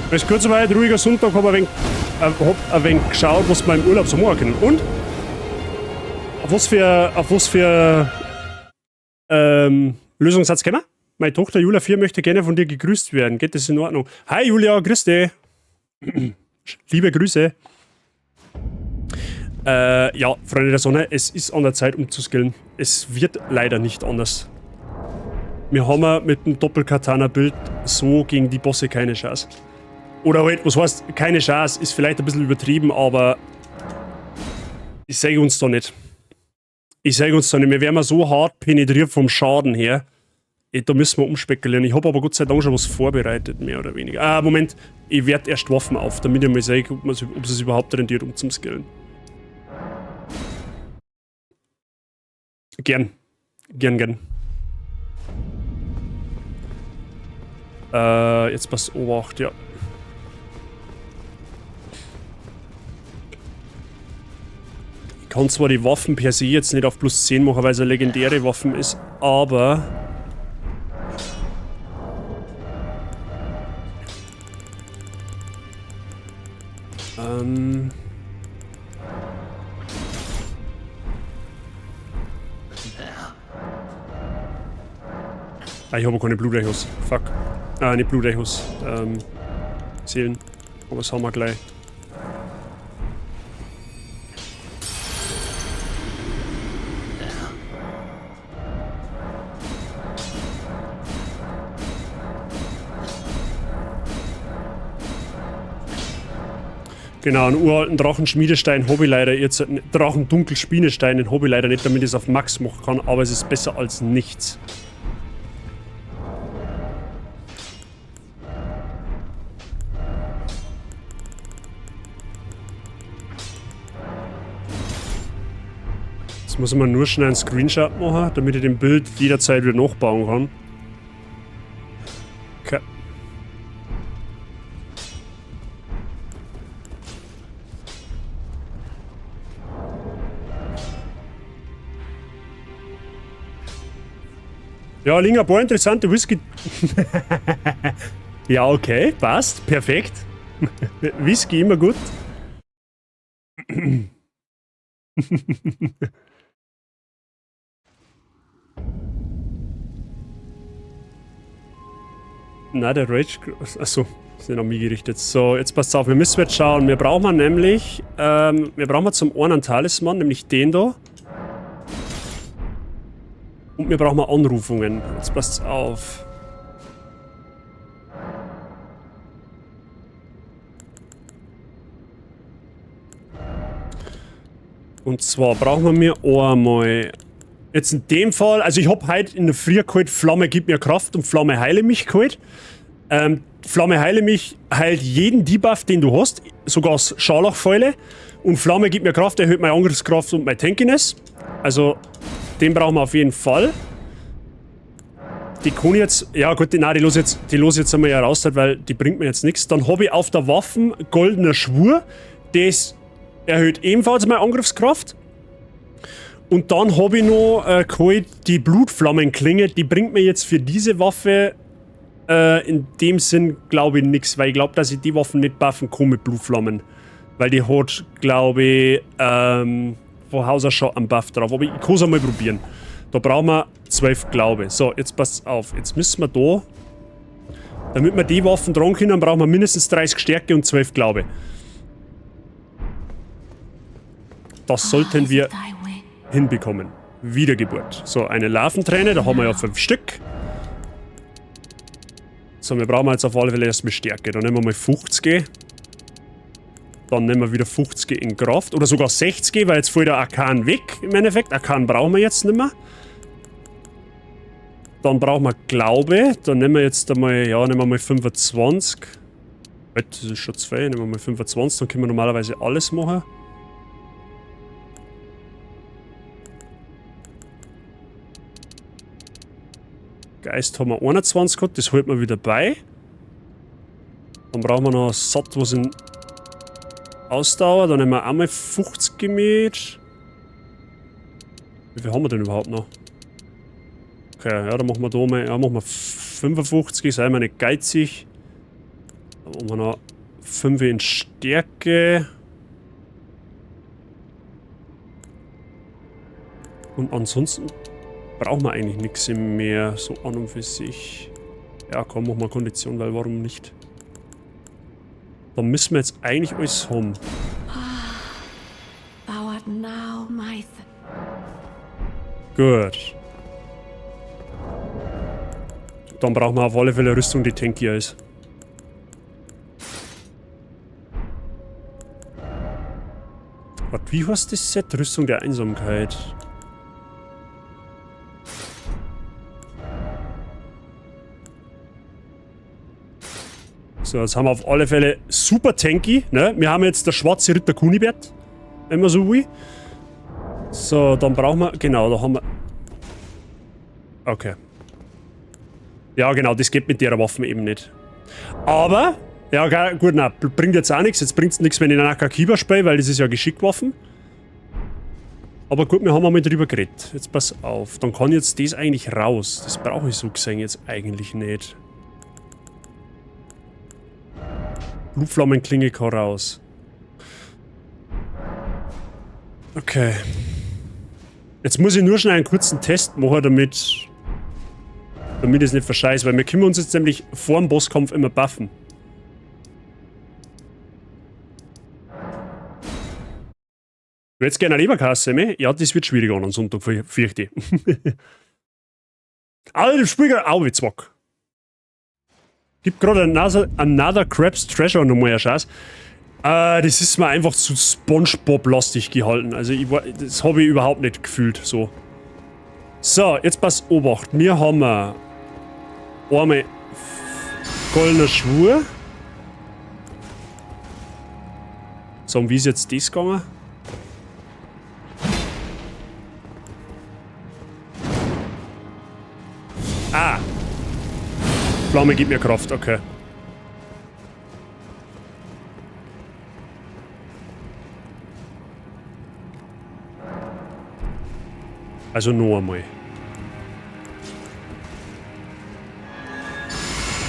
Ist kurz soweit, ruhiger Sonntag, hab ein wenig geschaut, was wir im Urlaub so machen können. Und? Auf was für Lösungssatz kommen wir? Meine Tochter Julia 4 möchte gerne von dir gegrüßt werden. Geht das in Ordnung? Hi Julia, grüß dich. Liebe Grüße. Ja, Freunde der Sonne, es ist an der Zeit, um zu skillen. Es wird leider nicht anders. Wir haben mit dem Doppel-Katana-Build so gegen die Bosse keine Chance. Oder halt, was heißt, keine Chance, ist vielleicht ein bisschen übertrieben, aber ich sage uns da nicht. Ich sage uns da nicht, wir werden mal so hart penetriert vom Schaden her. Da müssen wir umspekulieren. Ich habe aber Gott sei Dank schon was vorbereitet, mehr oder weniger. Ah, Moment, ich werde erst Waffen auf, damit ich mal sehe, ob es überhaupt rentiert, um zum Skillen. Gern. Gern, gern. Jetzt passt Obacht, ja. Ich kann zwar die Waffen per se jetzt nicht auf plus 10 machen, weil es eine legendäre Waffen ist, aber... Ah, ich habe keine Blutechos. Fuck. Ah, nicht Blutechos. Seelen. Aber das haben wir gleich. Genau, einen uralten Drachenschmiedestein hab ich leider jetzt. Drachendunkelspienestein, den hab ich leider nicht, damit ich es auf Max machen kann, aber es ist besser als nichts. Jetzt muss man nur schnell einen Screenshot machen, damit ich den Bild jederzeit wieder nachbauen kann. Okay. Ja, liegen ein paar interessante Whisky. Ja, okay, passt, perfekt. Whisky immer gut. Na, der Rage... Achso, ist nicht an mich gerichtet. So, jetzt passt auf, wir müssen jetzt schauen. Wir brauchen nämlich... wir brauchen zum einen einen Talisman, nämlich den da. Und wir brauchen Anrufungen. Jetzt passt's auf. Und zwar brauchen wir einmal... Jetzt in dem Fall, also ich hab heute in der Früh geholt, Flamme gibt mir Kraft und Flamme heile mich geholt. Flamme heile mich heilt jeden Debuff, den du hast, sogar Scharlachfäule. Und Flamme gibt mir Kraft, erhöht meine Angriffskraft und meine Tankiness. Also, den brauchen wir auf jeden Fall. Die kann ich jetzt, ja gut, die, nein, die los jetzt, die los jetzt einmal ja raus, weil die bringt mir jetzt nichts. Dann hab ich auf der Waffe goldener Schwur, das erhöht ebenfalls meine Angriffskraft. Und dann hab ich noch geholt die Blutflammenklinge, die bringt mir jetzt für diese Waffe in dem Sinn, glaube ich, nix, weil ich glaub, dass ich die Waffen nicht buffen kann mit Blutflammen. Weil die hat, glaub ich, von Haus aus schon einen Buff drauf. Aber ich kann's einmal probieren. Da brauchen wir 12 Glaube. So, jetzt passt auf. Jetzt müssen wir da, damit wir die Waffen dran können, brauchen wir mindestens 30 Stärke und 12 Glaube. Das sollten wir hinbekommen. Wiedergeburt. So, eine Larventräne, da haben wir ja 5 Stück. So, wir brauchen jetzt auf alle Fälle erstmal Stärke. Dann nehmen wir mal 50. Dann nehmen wir wieder 50 in Kraft. Oder sogar 60, weil jetzt fällt der Arkan weg im Endeffekt. Arkan brauchen wir jetzt nicht mehr. Dann brauchen wir Glaube. Dann nehmen wir jetzt einmal, ja, nehmen wir mal 25. Das ist schon zu viel. Nehmen wir mal 25, dann können wir normalerweise alles machen. Geist haben wir 21 gehabt, das holt man wieder bei. Dann brauchen wir noch satt was in Ausdauer, dann nehmen wir einmal 50 mit. Wie viel haben wir denn überhaupt noch? Okay, ja, dann machen wir da mal, ja, machen wir 55, sei mal nicht geizig. Dann machen wir noch 5 in Stärke. Und ansonsten brauchen wir eigentlich nichts mehr, so an und für sich. Ja, komm, machen wir Kondition, weil warum nicht? Dann müssen wir jetzt eigentlich alles haben. Gut. Dann brauchen wir auf alle Fälle Rüstung, die tankier ist. Warte, wie heißt das Set? Rüstung der Einsamkeit. So, jetzt haben wir auf alle Fälle super tanky, ne? Wir haben jetzt der schwarze Ritter Kunibert, wenn man so will. So, dann brauchen wir, genau, da haben wir... Okay. Ja, genau, das geht mit der Waffe eben nicht. Aber, ja, gut, na, bringt jetzt auch nichts. Jetzt bringt's nichts, wenn ich einen Akakiba spiele, weil das ist ja Geschickwaffen. Aber gut, wir haben einmal drüber geredet. Jetzt pass auf, dann kann jetzt das eigentlich raus. Das brauche ich so gesehen jetzt eigentlich nicht. Blutflammenklinge kann raus. Okay. Jetzt muss ich nur schnell einen kurzen Test machen, damit ich es nicht verscheiße, weil wir können uns jetzt nämlich vor dem Bosskampf immer buffen. Du hättest gerne eine Leberkasse, ne? Ja, das wird schwieriger am Sonntag, fürchte ich. Alter, Spiegel, au, wie zwack. Gibt gerade Another Crab's Treasure nochmal eine Chance. Das ist mir einfach zu SpongeBob-lastig gehalten. Also, das habe ich überhaupt nicht gefühlt, so. So, jetzt pass Obacht. Wir haben einmal goldener Schwur. So, und wie ist jetzt das gegangen? Ah! Flamme gibt mir Kraft, okay. Also noch einmal.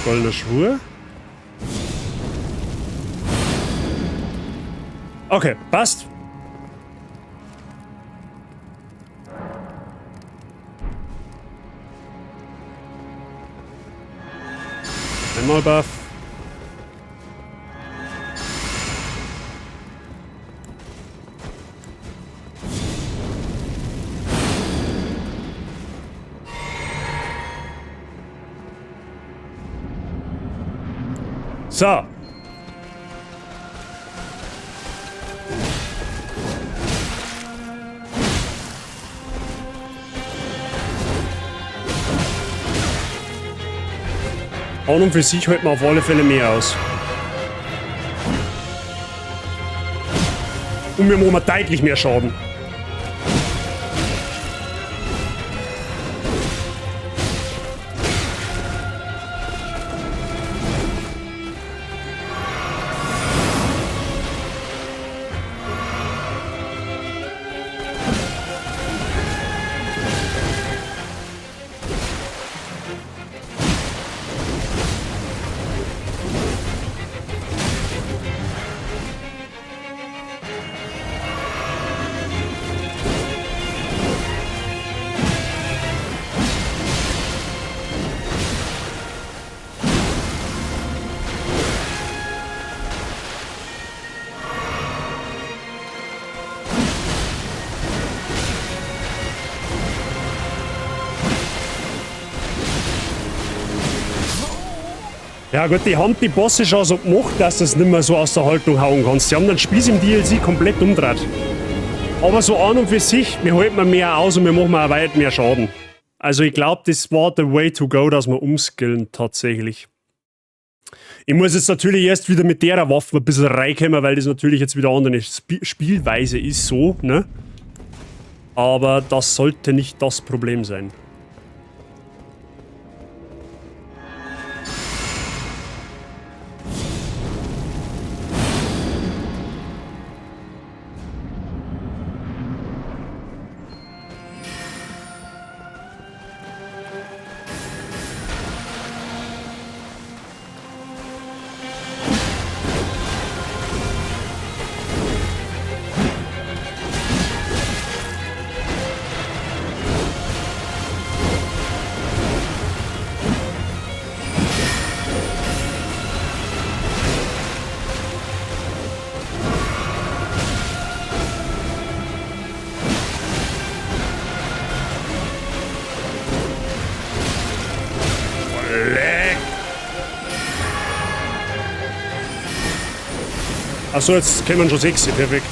Goldener Schwur. Okay, passt. Einmal Buff. So. An und für sich hält man auf alle Fälle mehr aus. Und wir machen deutlich mehr Schaden. Ja gut, die haben die Bosse schon so gemacht, dass du es nicht mehr so aus der Haltung hauen kannst. Die haben den Spieß im DLC komplett umgedreht. Aber so an und für sich, wir halten mehr aus und wir machen auch weit mehr Schaden. Also ich glaube, das war the way to go, dass wir umskillen tatsächlich. Ich muss jetzt natürlich erst wieder mit der Waffe ein bisschen reinkommen, weil das natürlich jetzt wieder andere Spielweise ist, so, ne? Aber das sollte nicht das Problem sein. Achso, jetzt kämen schon 6, perfekt.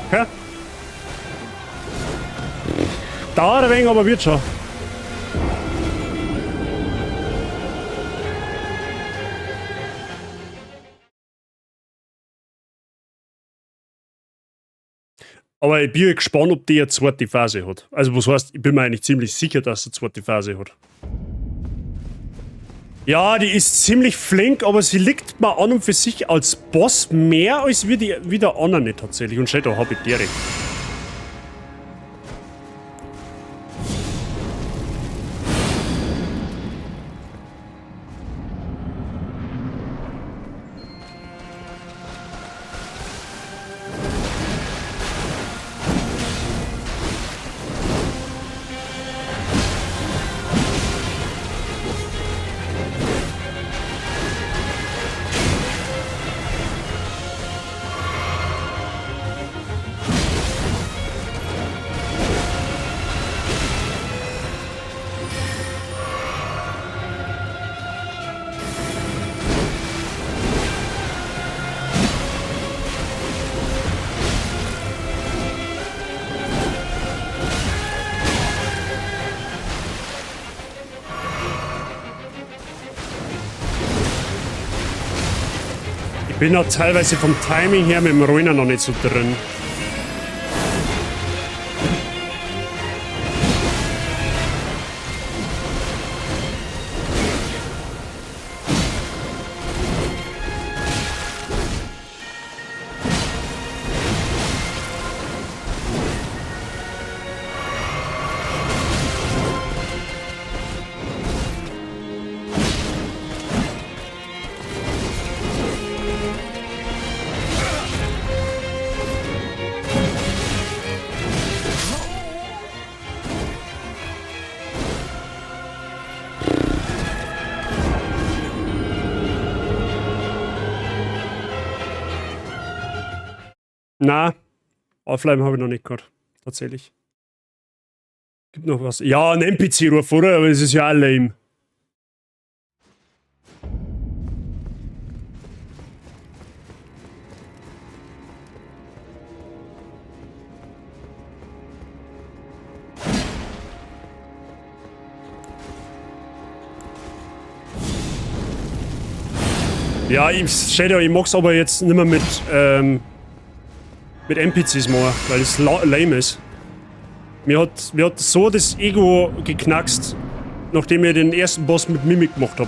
Okay. Dauert ein wenig, aber wird schon. Aber ich bin gespannt, ob die eine zweite Phase hat. Also was heißt, ich bin mir eigentlich ziemlich sicher, dass sie eine zweite Phase hat. Ja, die ist ziemlich flink, aber sie liegt mir an und für sich als Boss mehr als wie der andere tatsächlich. Und steht da habe ich deren. Bin auch teilweise vom Timing her mit dem Ruiner noch nicht so drin. Na, Offline habe ich noch nicht gehabt. Tatsächlich. Gibt noch was? Ja, ein NPC-Ruf, oder? Aber es ist ja auch lame. Ja, ich, Shadow, ich mag's aber jetzt nicht mehr mit NPCs machen, weil es lame ist. Mir hat so das Ego geknackst, nachdem ich den ersten Boss mit Mimic gemacht hab.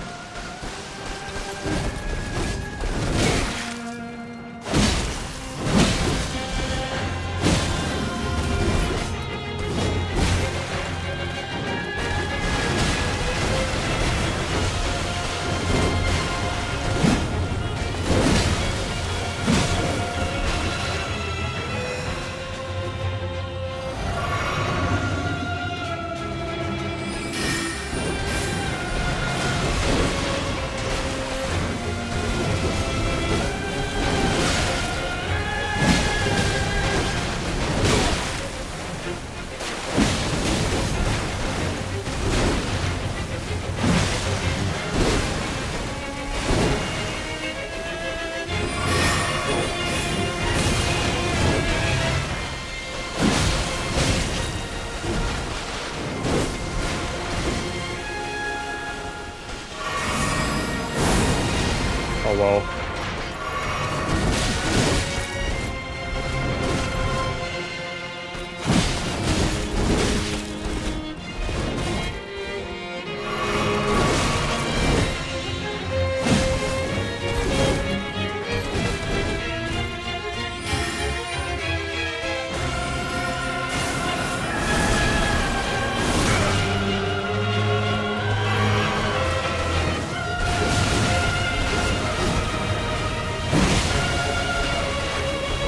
Oh wow.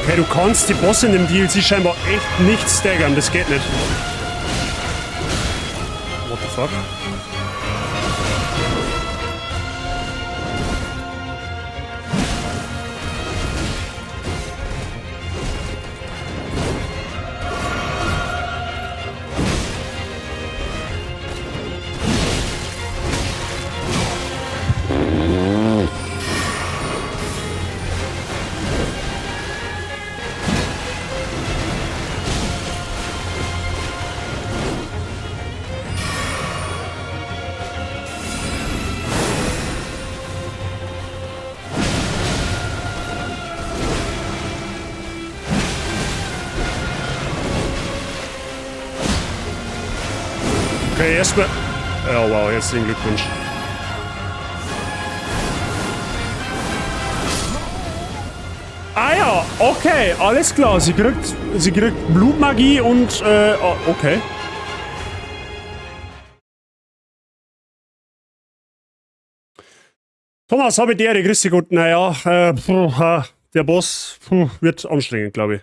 Okay, du kannst die Bosse in dem DLC scheinbar echt nicht staggern, das geht nicht. What the fuck? Okay, erstmal. Oh wow, herzlichen Glückwunsch. Ah ja, okay, alles klar. Sie kriegt Blutmagie und, oh, okay. Thomas, habe die Ehre, grüß dich Gott. Naja, puh, der Boss, puh, wird anstrengend, glaube ich.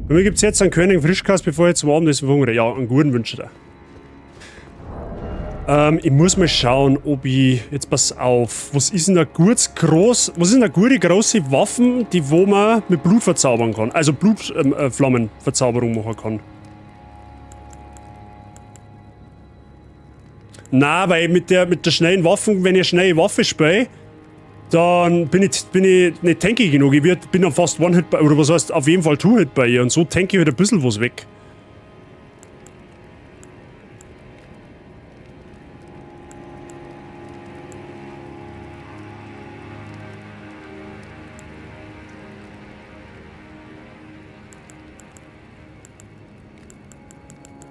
Bei mir gibt es jetzt einen König Frischkäse, bevor ich zum Abendessen verhungere. Ja, einen guten wünsche ich dir. Ich muss mal schauen, ob ich. Jetzt pass auf. Was ist denn was ist denn eine gute große Waffen, die wo man mit Blut verzaubern kann? Also Blutflammenverzauberung machen kann. Na, weil mit der schnellen Waffen, wenn ich schnelle Waffe spiele, dann bin ich nicht tanky genug. Ich bin dann fast One-Hit bei, oder was heißt, auf jeden Fall Two-Hit bei ihr. Und so tanky ich halt ein bisschen was weg.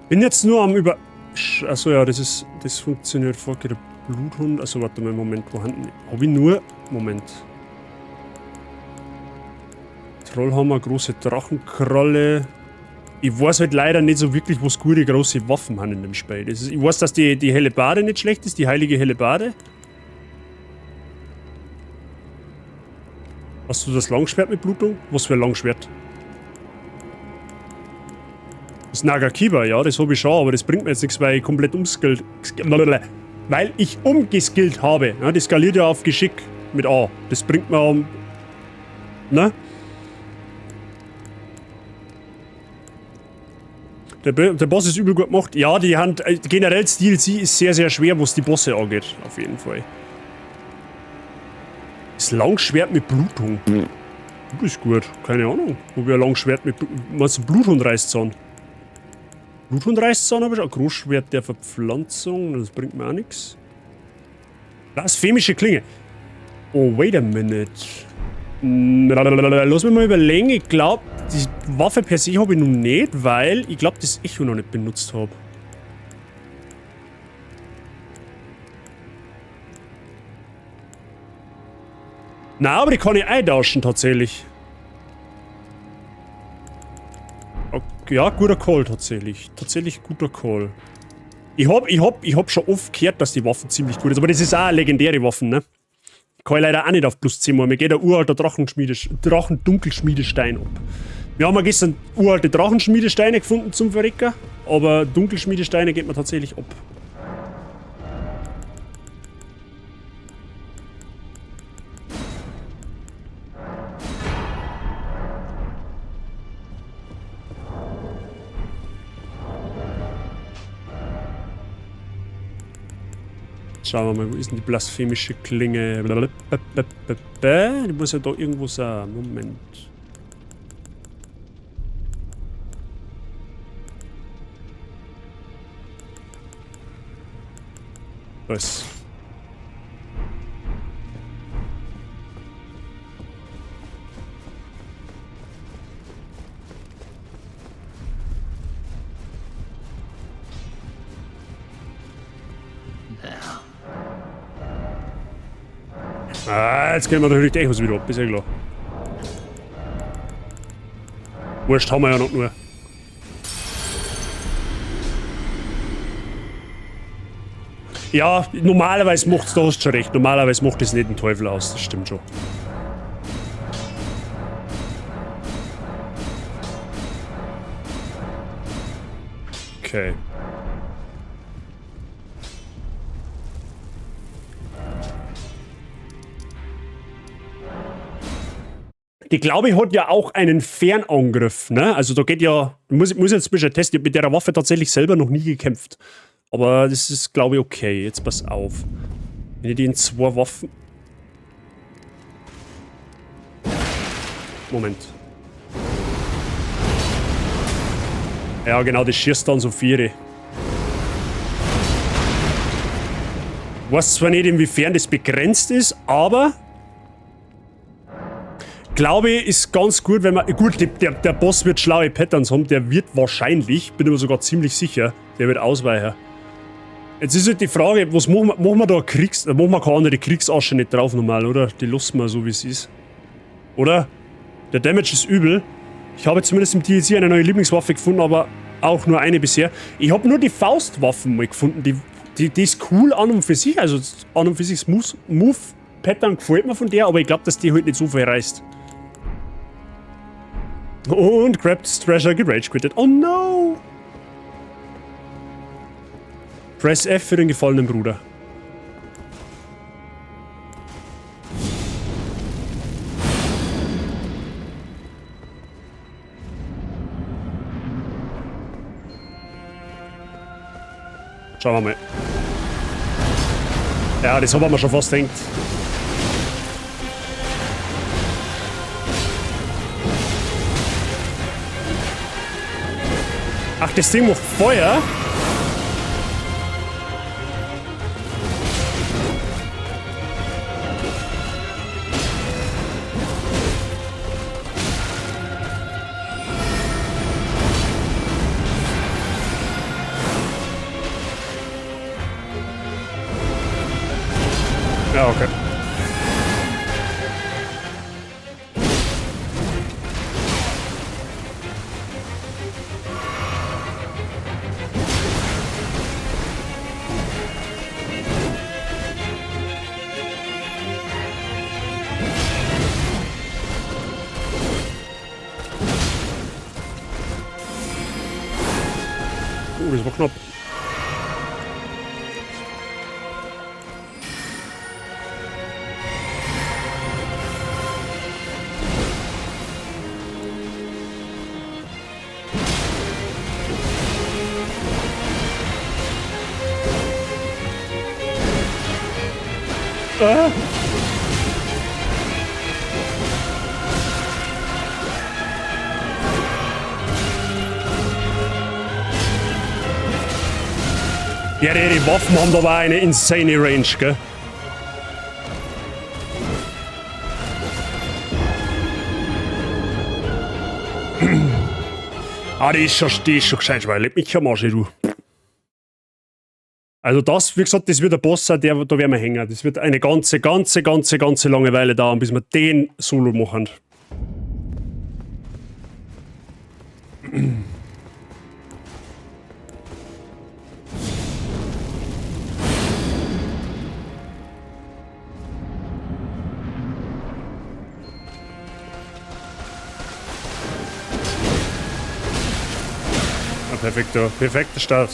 Bin jetzt nur am über... Achso, ja, das ist... Das funktioniert vor. Der Bluthund... Also warte mal, Moment, wo haben... Hab ich nur... Moment. Trollhammer, große Drachenkralle... Ich weiß halt leider nicht so wirklich, was gute große Waffen haben in dem Spiel. Das ist, ich weiß, dass die Hellebarde nicht schlecht ist, die heilige Hellebarde. Hast du das Langschwert mit Blutung? Was für ein Langschwert? Das Nagakiba, ja, das habe ich schon, aber das bringt mir jetzt nichts, weil ich komplett umskillt. Weil ich umgeskillt habe. Ja, das skaliert ja auf Geschick mit A. Das bringt mir um. Ne? Der Boss ist übel gut gemacht. Ja, die Hand. Generell das DLC ist sehr, sehr schwer, was die Bosse angeht. Auf jeden Fall. Das Langschwert mit Blutung. Du bist gut. Keine Ahnung. Ob ich ein Langschwert mit was Bluthund reißt an. Bluthund reißt an, habe ich auch. Großschwert der Verpflanzung. Das bringt mir auch nichts. Blasphemische Klinge. Oh, wait a minute. Lass mich mal überlegen. Ich glaube, die Waffe per se habe ich noch nicht, weil ich glaube, das Echo noch nicht benutzt habe. Na, aber die kann ich eintauschen tatsächlich. Okay, ja, guter Call tatsächlich. Tatsächlich guter Call. Ich hab schon oft gehört, dass die Waffen ziemlich gut ist. Aber das ist auch eine legendäre Waffe, ne? Kann ich leider auch nicht auf plus 10 machen. Mir geht der uralter Drachendunkelschmiedestein ab. Wir haben ja gestern uralte Drachenschmiedesteine gefunden zum Verrecken, aber Dunkelschmiedesteine geht mir tatsächlich ab. Schauen wir mal, wo ist denn die blasphemische Klinge? Die muss ja da irgendwo sein. Moment. Was? Ah, jetzt gehen wir natürlich die Echos wieder ab, ist ja klar. Wurscht, haben wir ja noch nur. Ja, normalerweise macht's, da hast du schon recht, normalerweise macht das nicht den Teufel aus, das stimmt schon. Okay. Die, glaube ich, hat ja auch einen Fernangriff, ne? Also da geht ja, muss jetzt ein bisschen testen, ich hab mit der Waffe tatsächlich selber noch nie gekämpft. Aber das ist, glaube ich, okay. Jetzt pass auf. Wenn ich die in zwei Waffen... Moment. Ja, genau, das schießt dann so Viere. Ich weiß zwar nicht, inwiefern das begrenzt ist, aber... Glaube ich, ist ganz gut, wenn man... Gut, der Boss wird schlaue Patterns haben, der wird wahrscheinlich, bin ich mir sogar ziemlich sicher, der wird ausweichen. Jetzt ist halt die Frage, was machen wir, machen wir da Kriegs... Machen wir keine andere Kriegsasche nicht drauf normal, oder? Die lassen wir so, wie es ist. Oder? Der Damage ist übel. Ich habe zumindest im DLC eine neue Lieblingswaffe gefunden, aber auch nur eine bisher. Ich habe nur die Faustwaffen mal gefunden, die ist cool an und für sich, also an und für sich das Move-Pattern gefällt mir von der, aber ich glaube, dass die halt nicht so viel reißt. Und grabbed Treasure, gerage quitted. Oh no! Press F für den gefallenen Bruder. Schauen wir mal. Ja, das haben wir schon fast gedacht. Ach, das Ding macht Feuer? Ja, okay. Oh, das war knapp. Ah. Ja, die Waffen haben aber eine insane Range, gell? Ah, die ist schon gescheit, weil leck mich am Arsch, du. Also das, wie gesagt, das wird der Boss sein, da werden wir hängen. Das wird eine ganze, ganze, ganze, ganze lange Weile dauern, bis wir den Solo machen. Ja, perfekter, perfekter Start.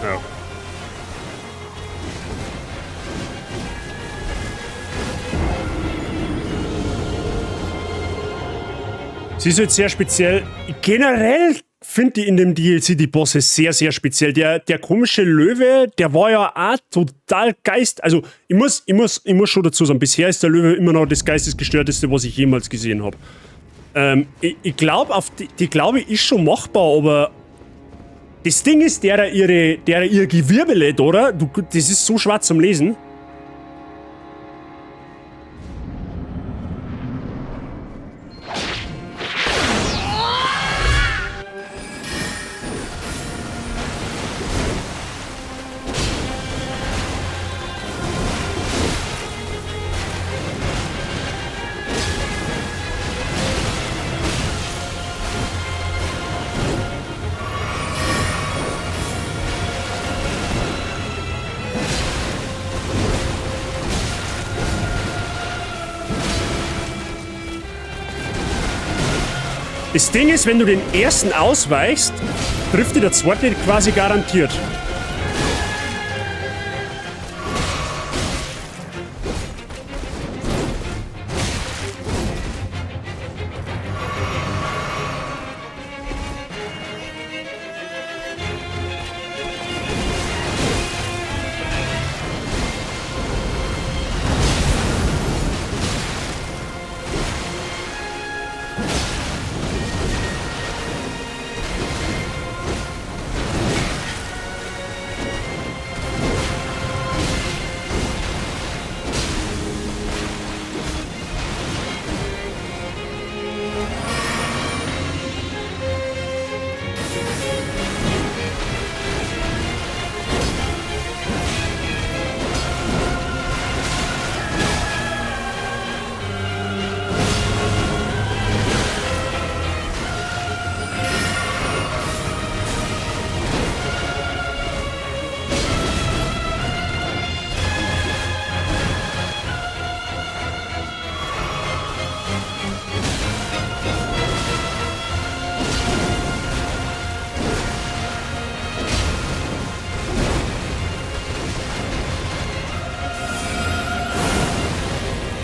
Ja. Sie ist jetzt sehr speziell. Generell finde ich in dem DLC die Bosse sehr, sehr speziell. Der komische Löwe, der war ja auch total geist. Also ich muss schon dazu sagen, bisher ist der Löwe immer noch das geistesgestörteste, was ich jemals gesehen habe. Ich glaube, die glaube ich, ist schon machbar, aber das Ding ist, der ihr Gewirbelet, oder? Du, das ist so schwer zum Lesen. Das Ding ist, wenn du den ersten ausweichst, trifft dir der zweite quasi garantiert.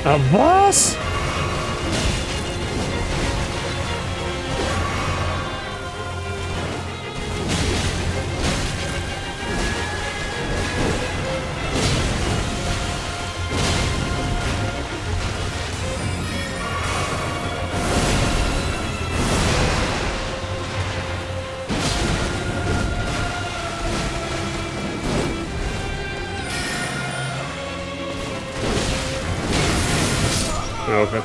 Ah, was? Ja, okay.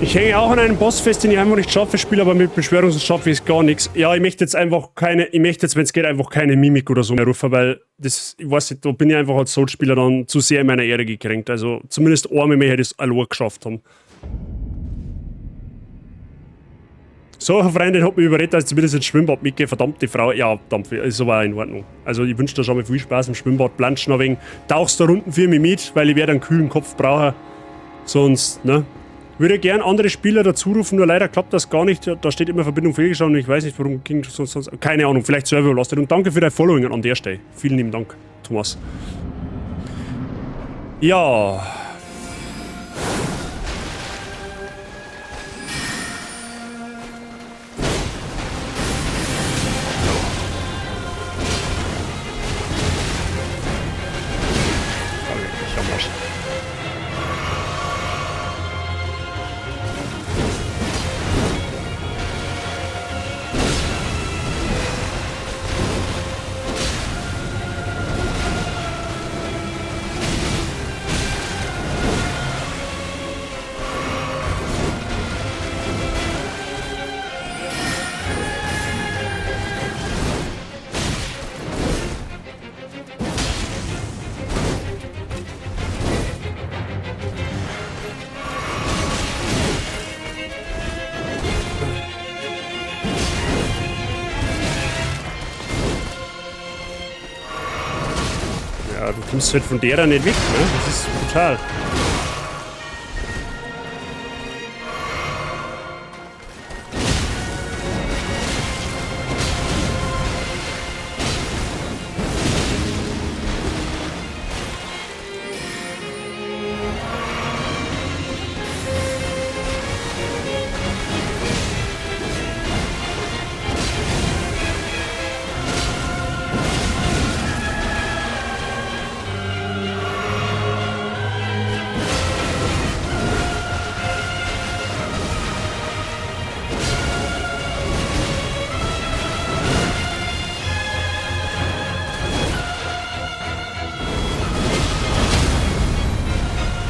Ich hänge auch an einem Boss fest, den ich einfach nicht schaffe, spiele aber mit Beschwörung, sonst schaffe ich es gar nichts. Ja, ich möchte jetzt einfach keine, ich möchte jetzt, wenn es geht, einfach keine Mimik oder so mehr rufen, weil das, ich weiß nicht, da bin ich einfach als Souls-Spieler dann zu sehr in meiner Ehre gekränkt. Also zumindest einmal möchte ich das allein geschafft haben. So, Freundin hat mich überredet, dass ich zumindest ins Schwimmbad mitgehe. Verdammte Frau. Ja, verdammt, ist aber auch in Ordnung. Also ich wünsche dir schon mal viel Spaß im Schwimmbad. Planschen ein wenig. Tauchst da unten für mich mit, weil ich werde einen kühlen Kopf brauchen. Sonst, ne? Würde gern andere Spieler dazu rufen, nur leider klappt das gar nicht. Da steht immer Verbindung fehlgeschlagen und ich weiß nicht, warum ging sonst. Keine Ahnung, vielleicht Server überlastet. Und danke für dein Following an der Stelle. Vielen lieben Dank, Thomas. Ja. Ich am Arsch. Ja, du kommst halt von der nicht weg, ne? Das ist brutal.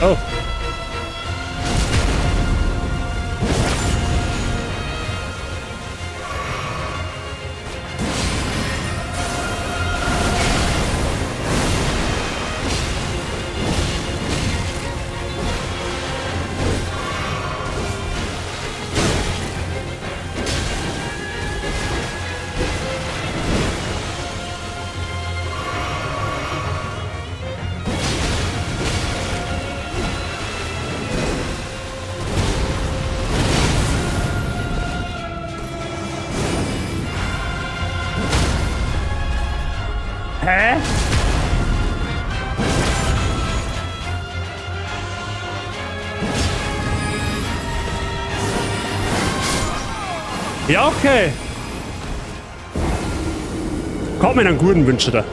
Oh. Hä? Ja, okay. Komm mir einen guten Wünsche da.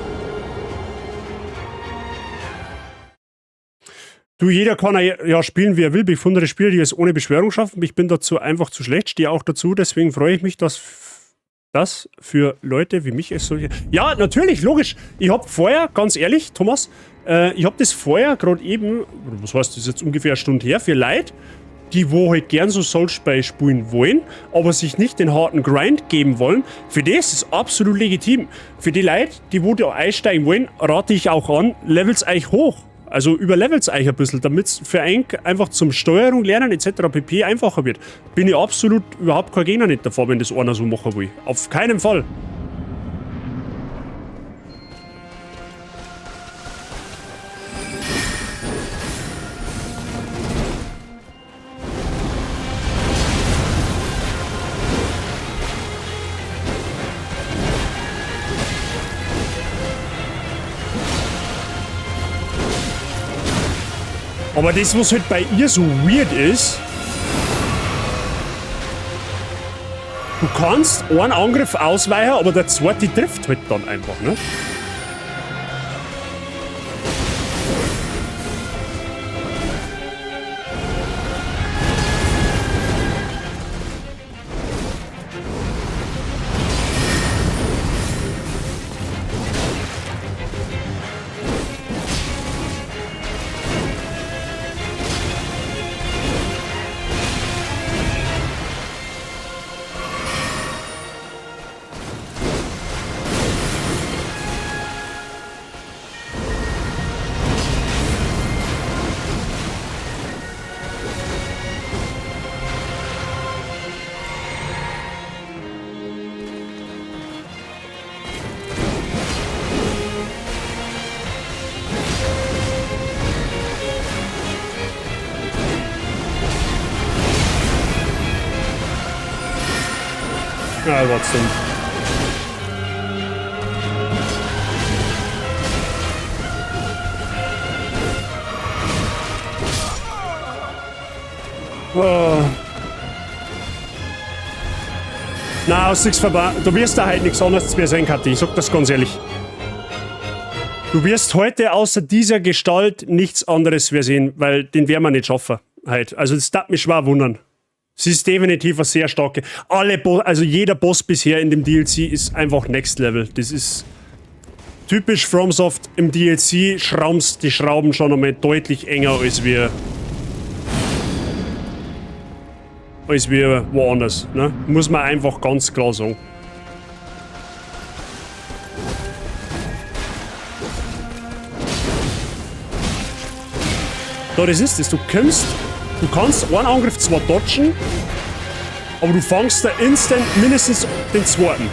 Du, jeder kann ja spielen, wie er will. Befundene Spieler, die es ohne Beschwörung schaffen. Ich bin dazu einfach zu schlecht, stehe auch dazu. Deswegen freue ich mich, dass das für Leute wie mich ist solche. Ja, natürlich, logisch. Ich hab vorher, ganz ehrlich, Thomas, ich hab das vorher gerade eben, was heißt, das ist jetzt ungefähr eine Stunde her, für Leute, die wo halt gern so Soulspy spielen wollen, aber sich nicht den harten Grind geben wollen, für das ist absolut legitim. Für die Leute, die wo da einsteigen wollen, rate ich auch an, levels euch hoch. Also überlevels euch ein bisschen, damit's für einen einfach zum Steuerung lernen et cetera pp. Einfacher wird. Bin ich absolut überhaupt kein Gegner nicht davor, wenn das einer so machen will. Auf keinen Fall. Aber das, was halt bei ihr so weird ist, du kannst einen Angriff ausweichen, aber der zweite trifft halt dann einfach, ne? Na, war's dumm. Oh. Na, hast nichts vorbei. Du wirst da halt nichts anderes mehr sehen, Kathi. Ich sag das ganz ehrlich. Du wirst heute außer dieser Gestalt nichts anderes mehr sehen, weil den werden wir nicht schaffen. Halt. Also das darf mich schwer wundern. Sie ist definitiv eine sehr starke. Also jeder Boss bisher in dem DLC ist einfach Next Level. Das ist typisch FromSoft. Im DLC schraubst die Schrauben schon einmal deutlich enger als wir woanders. Ne? Muss man einfach ganz klar sagen. Da, das ist es. Du kannst einen Angriff zwar dodgen, aber du fangst da instant mindestens den zweiten.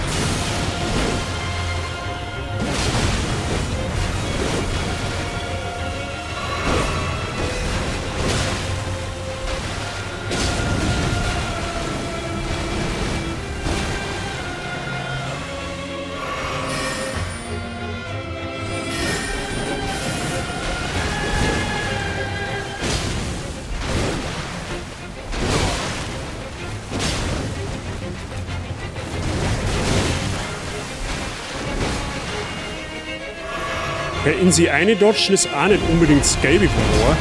In sie eine dodgen ist auch nicht unbedingt das Gelbe vom Ohr.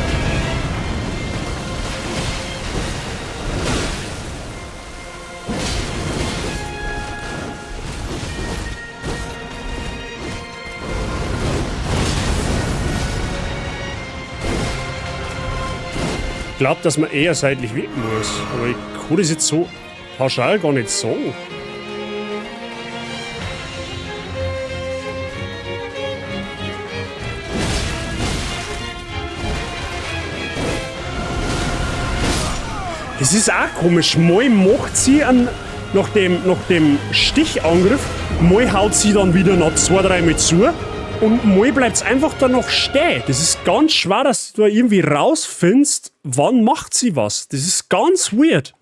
Ich glaube, dass man eher seitlich wirken muss. Aber ich kann das jetzt so pauschal gar nicht sagen. Das ist auch komisch. Mal macht sie einen, nach dem Stichangriff, mal haut sie dann wieder noch 2, 3 Mal zu und mal bleibt's einfach da noch stehen. Das ist ganz schwer, dass du da irgendwie rausfindest, wann macht sie was. Das ist ganz weird.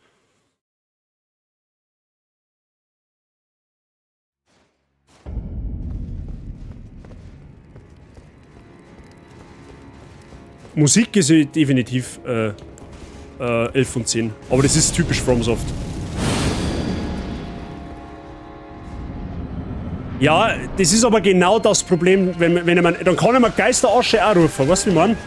Musik ist definitiv 11 von 10. Aber das ist typisch FromSoft. Ja, das ist aber genau das Problem, wenn man, dann kann man Geisterasche auch rufen, weißt du, wie ich mein?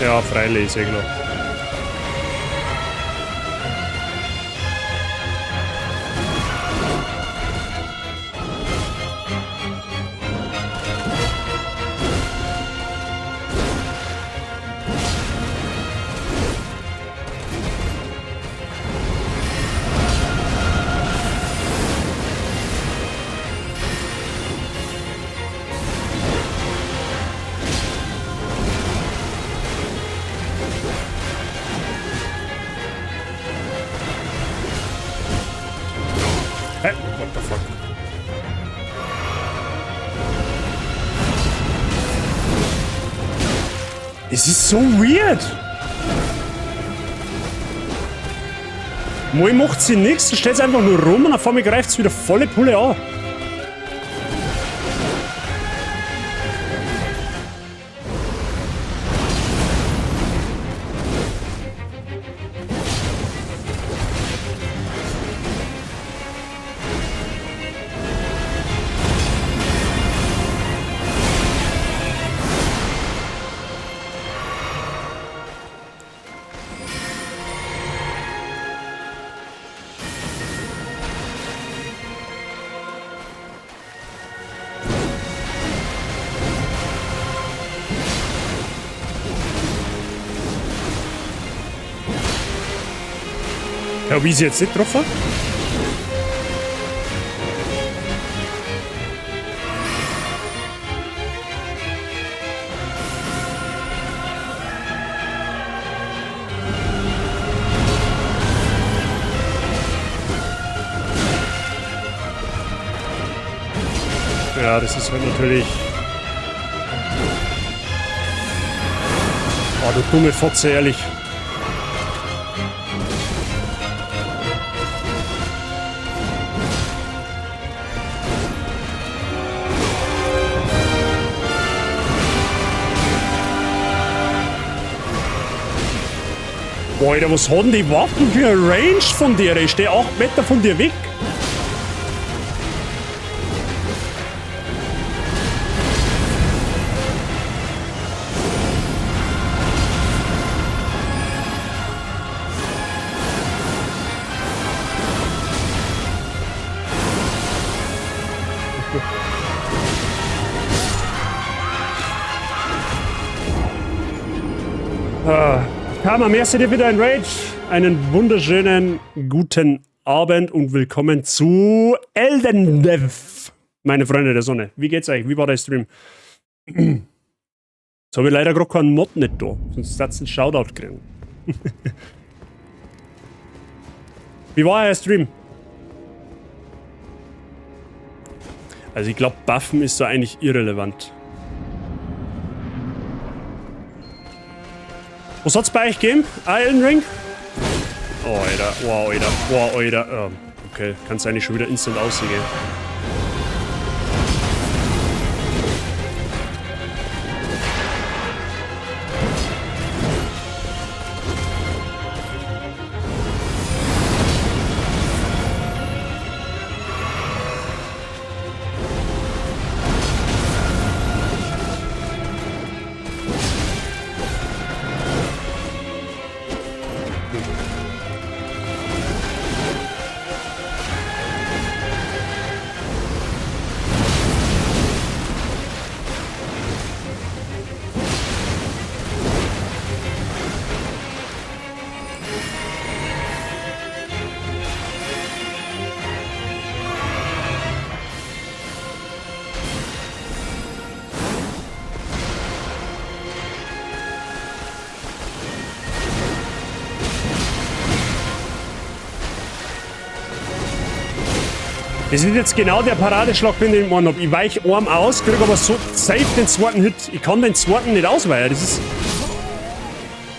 Ja, freilich, ist eh klar. Es ist so weird. Mal macht sie nichts, dann steht einfach nur rum und auf einmal greift sie wieder volle Pulle an. Ja, wie sie jetzt nicht getroffen? Ja, das ist halt natürlich... Oh, du dumme Fotze, ehrlich. Boah, Alter, was hat denn die Waffen für eine Range von dir? Ich stehe 8 Meter von dir weg. Karma, merci dir wieder ein Rage. Einen wunderschönen guten Abend und willkommen zu Elden Dev. Meine Freunde der Sonne. Wie geht's euch? Wie war der Stream? Jetzt habe ich leider gerade keinen Mod nicht da. Sonst hättest du einen Shoutout kriegen. Wie war euer Stream? Also ich glaube, Buffen ist da eigentlich irrelevant. Was hat's bei euch gegeben? Elden Ring? Oh, Alter. Wow, Alter. Wow, Alter. Okay, kannst eigentlich schon wieder instant aussehen. Das ist jetzt genau der Paradeschlag, den ich gemacht habe. Ich weiche arm aus, krieg aber so safe den zweiten Hit. Ich kann den zweiten nicht ausweichen. Das ist...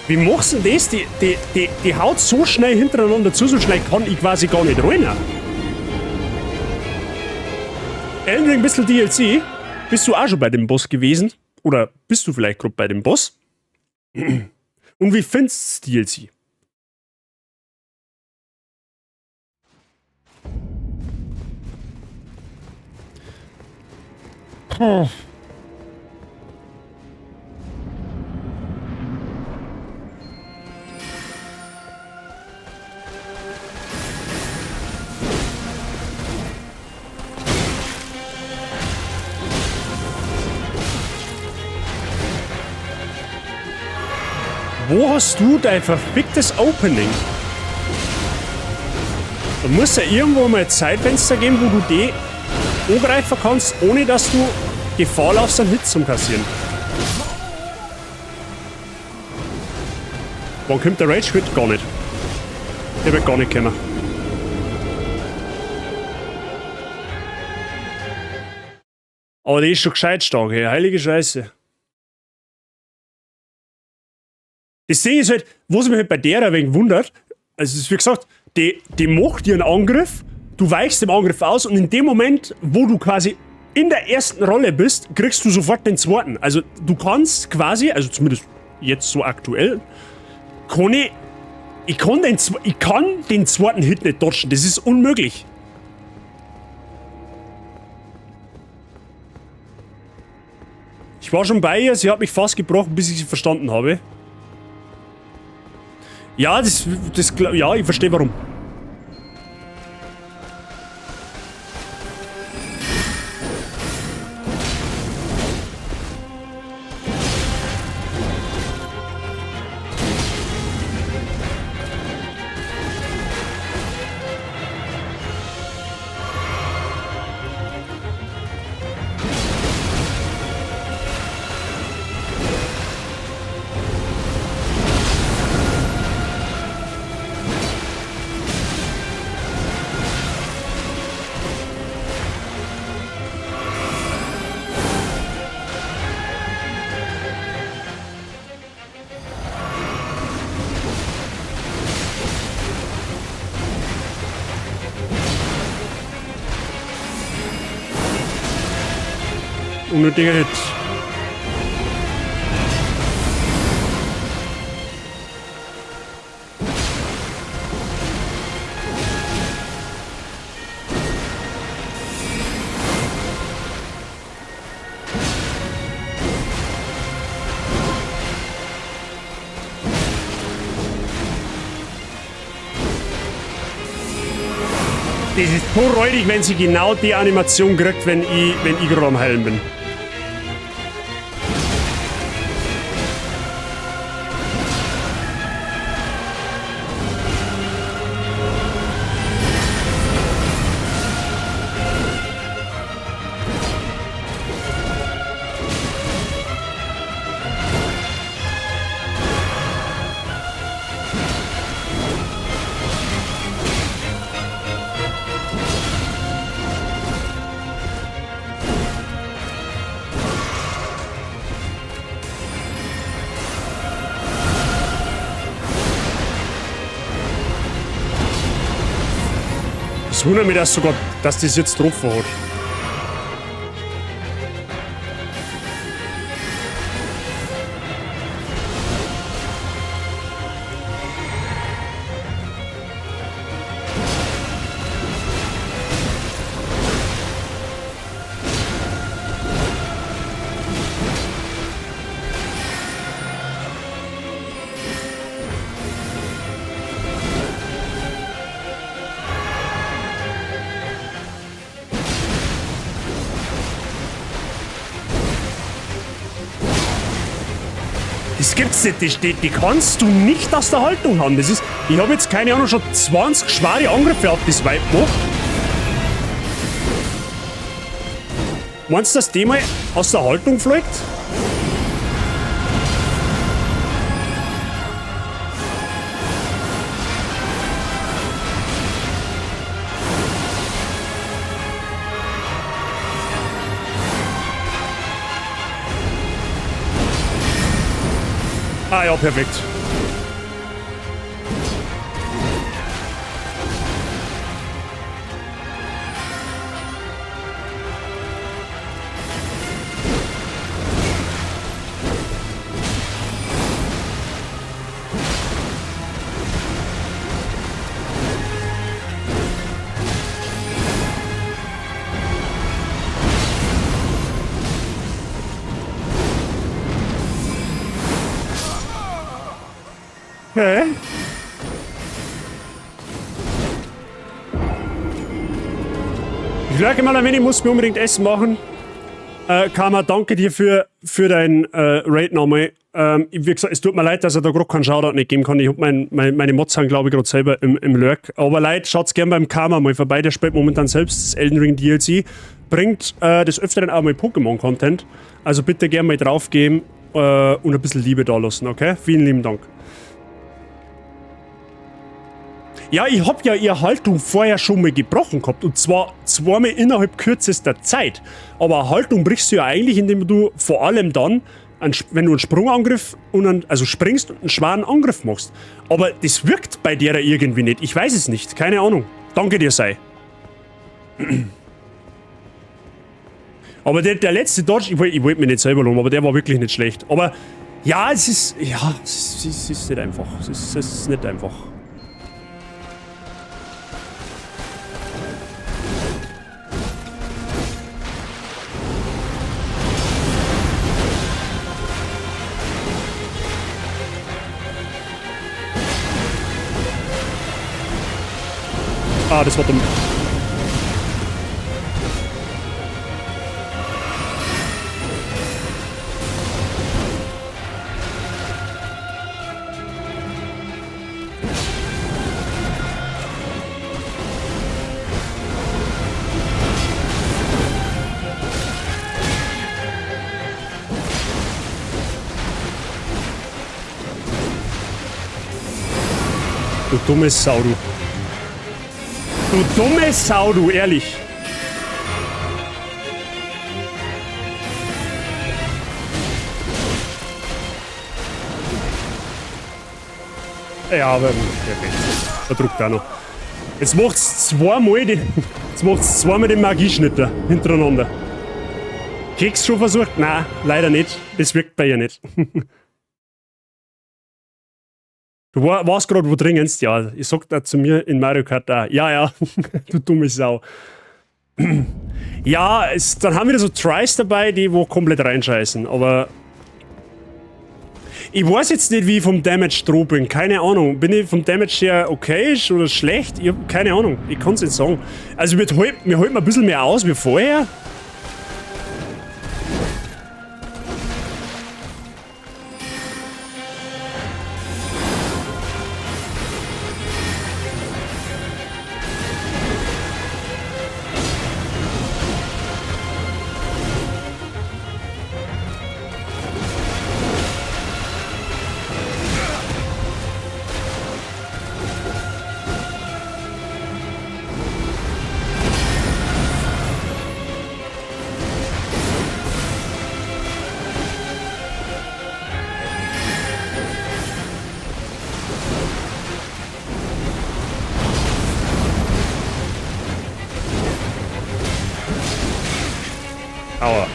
Wie machst du denn das? Die haut so schnell hintereinander zu, so schnell kann ich quasi gar nicht rollen. Elden Ring, ein bisschen DLC. Bist du auch schon bei dem Boss gewesen? Oder bist du vielleicht gerade bei dem Boss? Und wie findest du DLC? Oh. Wo hast du dein verficktes Opening? Da muss ja irgendwo mal ein Zeitfenster geben, wo du die angreifen kannst, ohne dass du Gefahr laufst, einen Hit zu kassieren. Wann kommt der Rage Quit? Gar nicht. Der wird gar nicht kommen. Aber die ist schon gescheit stark, hey. Heilige Scheiße. Das Ding ist halt, was mich halt bei der ein wenig wundert, also es ist wie gesagt, die macht ihren Angriff, du weichst dem Angriff aus und in dem Moment, wo du quasi in der ersten Rolle bist, kriegst du sofort den zweiten. Also du kannst quasi, also zumindest jetzt so aktuell, kann ich, ich kann den, ich kann den zweiten Hit nicht dodgen, das ist unmöglich. Ich war schon bei ihr, sie hat mich fast gebrochen, bis ich sie verstanden habe. Ja, ja, ich verstehe warum. Unnötiger Hit. Das ist so räudig, wenn sie genau die Animation kriegt, wenn ich gerade am Heilen bin. Es wundert mich, dass sogar, dass das jetzt getroffen hat. Das gibt's nicht, die kannst du nicht aus der Haltung haben. Das ist, ich hab jetzt, keine Ahnung, schon 20 schwere Angriffe auf das Weib gemacht. Meinst du, dass die mal aus der Haltung fliegt? Ah ja, perfekt. Okay. Ich lurke mal ein wenig, muss mir unbedingt Essen machen. Karma, danke dir für dein Raid nochmal. Wie gesagt, es tut mir leid, dass er da gerade keinen Shoutout nicht geben kann. Ich hab meine Mods sind, glaube ich, gerade selber im Lurk. Aber Leute, schaut's gern beim Karma mal vorbei. Der spielt momentan selbst das Elden Ring DLC. Bringt des Öfteren auch mal Pokémon-Content. Also bitte gern mal draufgehen und ein bisschen Liebe da lassen, okay? Vielen lieben Dank. Ja, ich hab ja ihre Haltung vorher schon mal gebrochen gehabt. Und zwar zweimal innerhalb kürzester Zeit. Aber Haltung brichst du ja eigentlich, indem du vor allem dann, Wenn du einen Sprungangriff und einen, also springst und einen schweren Angriff machst. Aber das wirkt bei der irgendwie nicht. Ich weiß es nicht. Keine Ahnung. Danke dir, sei. Aber der letzte Dodge, ich wollt mich nicht selber loben, aber der war wirklich nicht schlecht. Aber ja, es ist. Ja, es ist nicht einfach. Es ist nicht einfach. Ah, das war dumm. Du dumme Sau, du. Du dumme Sau, du, ehrlich. Ja, aber perfekt. Verdruckt auch noch. Jetzt macht's zweimal den Magieschnitter hintereinander. Keks schon versucht? Nein, leider nicht. Das wirkt bei ihr nicht. Du warst gerade wo dringendst, ja. Ich sag da zu mir in Mario Kart auch. Ja, ja, du dumme Sau. Ja, dann haben wir so Tries dabei, die wo komplett reinscheißen, aber ich weiß jetzt nicht, wie ich vom Damage droh bin, keine Ahnung. Bin ich vom Damage her okay oder schlecht? Ich hab keine Ahnung, ich kann's nicht sagen. Also mir holt man ein bisschen mehr aus wie vorher. Aua.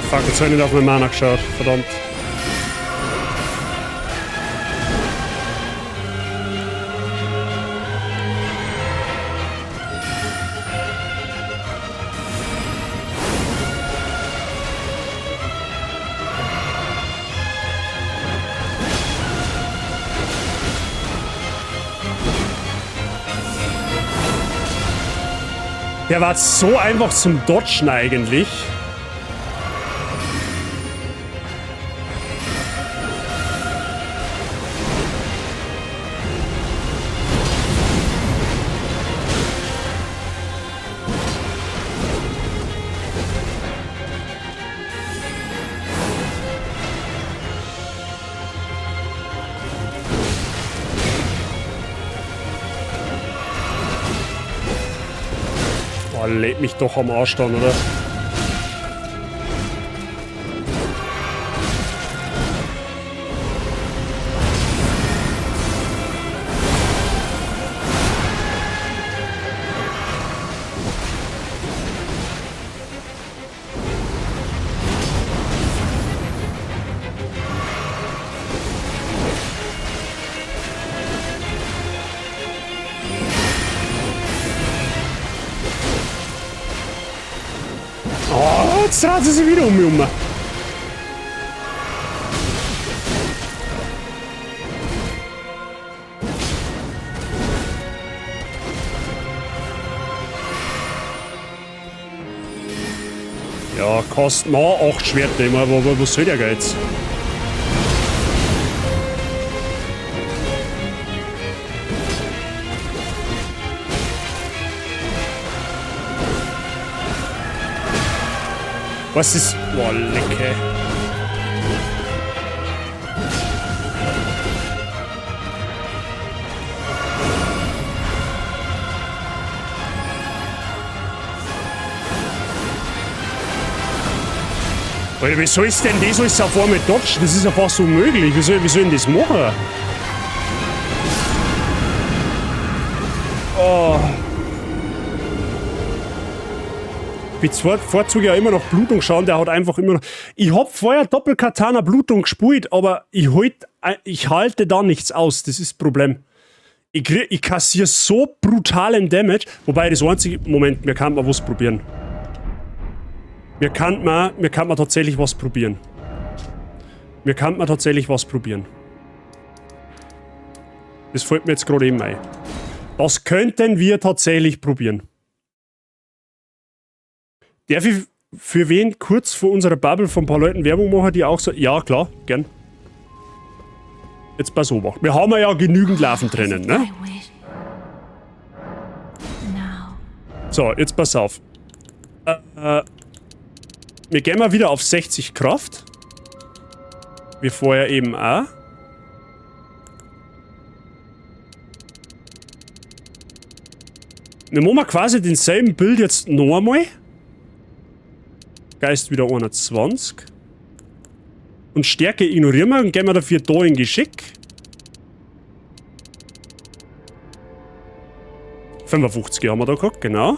Fuck, jetzt habe ich nicht auf meine Mana geschaut. Verdammt. Der war so einfach zum Dodgen eigentlich. Boah, leck mich doch am Arsch dann, oder? Oh, jetzt dreht sie sich wieder um mich um. Ja, kostet noch 8 Schwerter. Ich meine, was soll der Geiz? Was ist... Boah, lecke. Alter, wie soll ist denn das alles auf einmal dodgen? Das ist ja fast unmöglich. Wie soll ich denn das machen? Oh. Ich bevorzuge ja immer noch Blutung schauen, der hat einfach immer noch... Ich hab vorher Doppelkatana Blutung gespielt, aber ich halte da nichts aus. Das ist das Problem. Ich kassiere so brutalen Damage. Wobei das einzige... Moment, mir kann man was probieren. Mir kann man tatsächlich was probieren. Mir kann man tatsächlich was probieren. Das fällt mir jetzt gerade eben ein. Das könnten wir tatsächlich probieren. Darf ich für wen kurz vor unserer Bubble von ein paar Leuten Werbung machen, die auch so... Ja, klar, gern. Jetzt pass auf. Wir haben ja genügend Larven drinnen, ne? So, jetzt pass auf. Wir gehen mal wieder auf 60 Kraft. Wie vorher eben auch. Wir machen quasi denselben Bild jetzt noch einmal. Geist wieder 21. Und Stärke ignorieren wir und gehen wir dafür da in Geschick. 55 haben wir da gehabt, genau.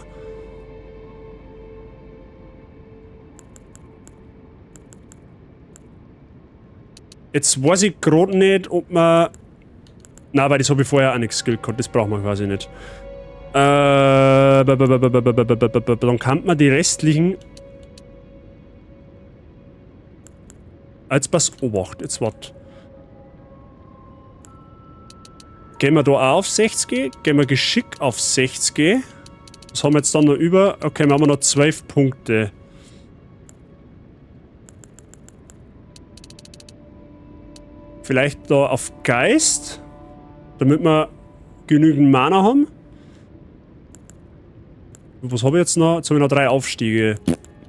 Jetzt weiß ich gerade nicht, ob man... Nein, weil das habe ich vorher auch nicht geskillt gehabt. Das braucht man quasi nicht. Dann kann man die restlichen... Jetzt pass Obacht, jetzt wart. Gehen wir da auch auf 60, gehen wir Geschick auf 60. Was haben wir jetzt dann noch über? Okay, wir haben noch 12 Punkte. Vielleicht da auf Geist, damit wir genügend Mana haben. Was habe ich jetzt noch? Jetzt habe ich noch 3 Aufstiege.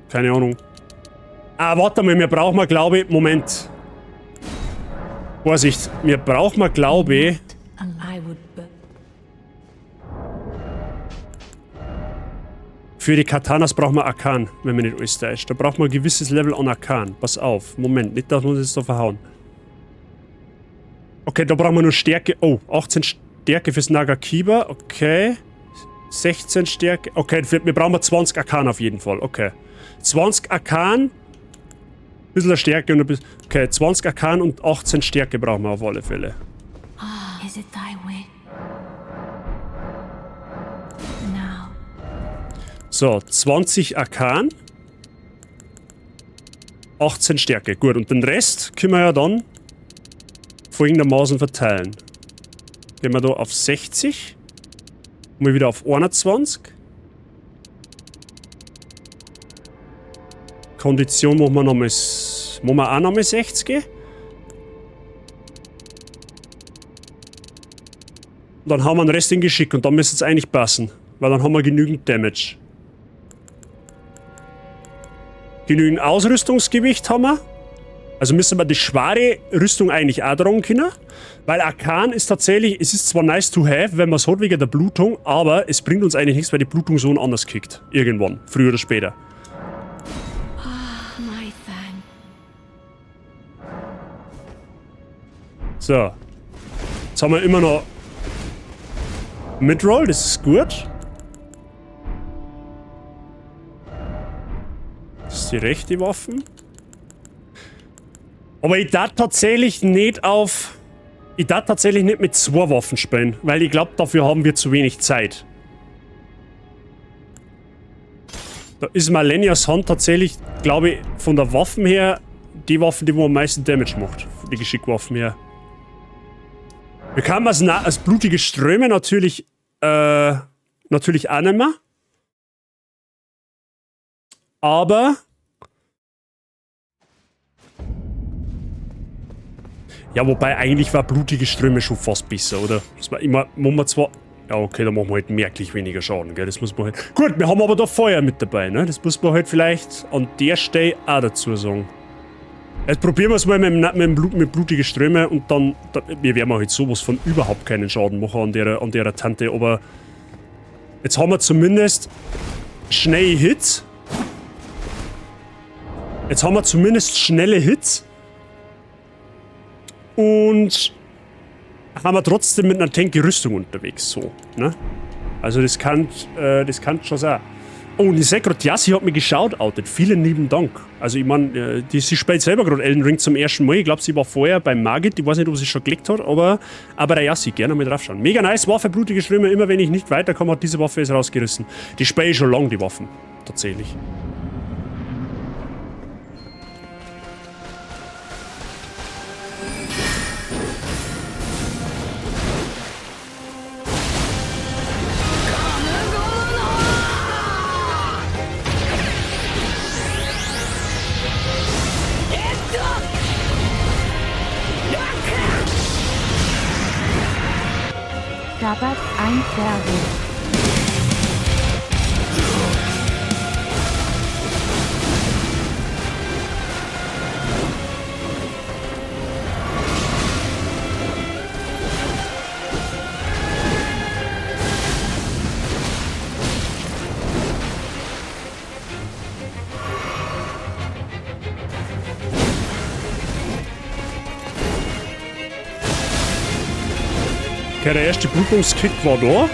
Keine Ahnung. Ah, warte mal, wir brauchen mal, glaube ich... Moment. Vorsicht, wir brauchen mal, glaube ich... Für die Katanas brauchen wir Arkan, wenn mir nicht alles täuscht. Da brauchen wir ein gewisses Level an Arkan. Pass auf. Moment, nicht, dass wir uns jetzt da verhauen. Okay, da brauchen wir nur Stärke. Oh, 18 Stärke fürs Nagakiba. Okay. 16 Stärke. Okay, wir brauchen 20 Arkan auf jeden Fall. Okay. 20 Arkan. Bisschen Stärke und ein bisschen. Okay, 20 Arkan und 18 Stärke brauchen wir auf alle Fälle. Is it thy way? Now. So, 20 Arkan. 18 Stärke. Gut, und den Rest können wir ja dann folgendermaßen verteilen. Gehen wir da auf 60. Mal wieder auf 21. Kondition machen wir nochmal, machen wir auch nochmal 60. Und dann haben wir den Rest in Geschick und dann müsste es eigentlich passen. Weil dann haben wir genügend Damage. Genügend Ausrüstungsgewicht haben wir. Also müssen wir die schwere Rüstung eigentlich auch tragen können. Weil Arkan ist tatsächlich, es ist zwar nice to have, wenn man es hat wegen der Blutung, aber es bringt uns eigentlich nichts, weil die Blutung so anders kickt. Irgendwann, früher oder später. So. Jetzt haben wir immer noch Midroll, das ist gut. Das ist die rechte Waffe. Aber ich darf tatsächlich nicht auf... Ich darf tatsächlich nicht mit 2 Waffen spielen, weil ich glaube, dafür haben wir zu wenig Zeit. Da ist Malenias Hand tatsächlich, glaube ich, von der Waffen her, die Waffen, die wo am meisten Damage macht. Die Geschickwaffen her. Wir können als blutige Ströme natürlich, natürlich auch nicht mehr. Aber Ja, wobei eigentlich war blutige Ströme schon fast besser, oder? Das war immer, machen wir zwar. Ja, okay, da machen wir halt merklich weniger Schaden, gell? Das muss man halt. Gut, wir haben aber da Feuer mit dabei, ne? Das muss man halt vielleicht an der Stelle auch dazu sagen. Jetzt probieren wir es mal mit blutigen Ströme und dann wir werden halt sowas von überhaupt keinen Schaden machen an der Tante, aber jetzt haben wir zumindest schnelle Hits. Jetzt haben wir zumindest schnelle Hits. Und haben wir trotzdem mit einer tanky Rüstung unterwegs, so, ne? Also das kann schon sein. Oh, und ich seh grad, Yassi hat mich geshoutoutet. Vielen lieben Dank. Also ich mein, sie spielt selber gerade Elden Ring zum ersten Mal. Ich glaube, sie war vorher bei Margit. Ich weiß nicht, ob sie schon gelegt hat, aber der Yassi, gerne mal draufschauen. Mega nice Waffe, blutige Ströme. Immer wenn ich nicht weiterkomme, hat diese Waffe es rausgerissen. Die spiele ich schon lang, die Waffen. Tatsächlich. Gabbert 1 Servo. Okay, der erste Blutungskick war da.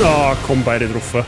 Ah, komm, beide drauf.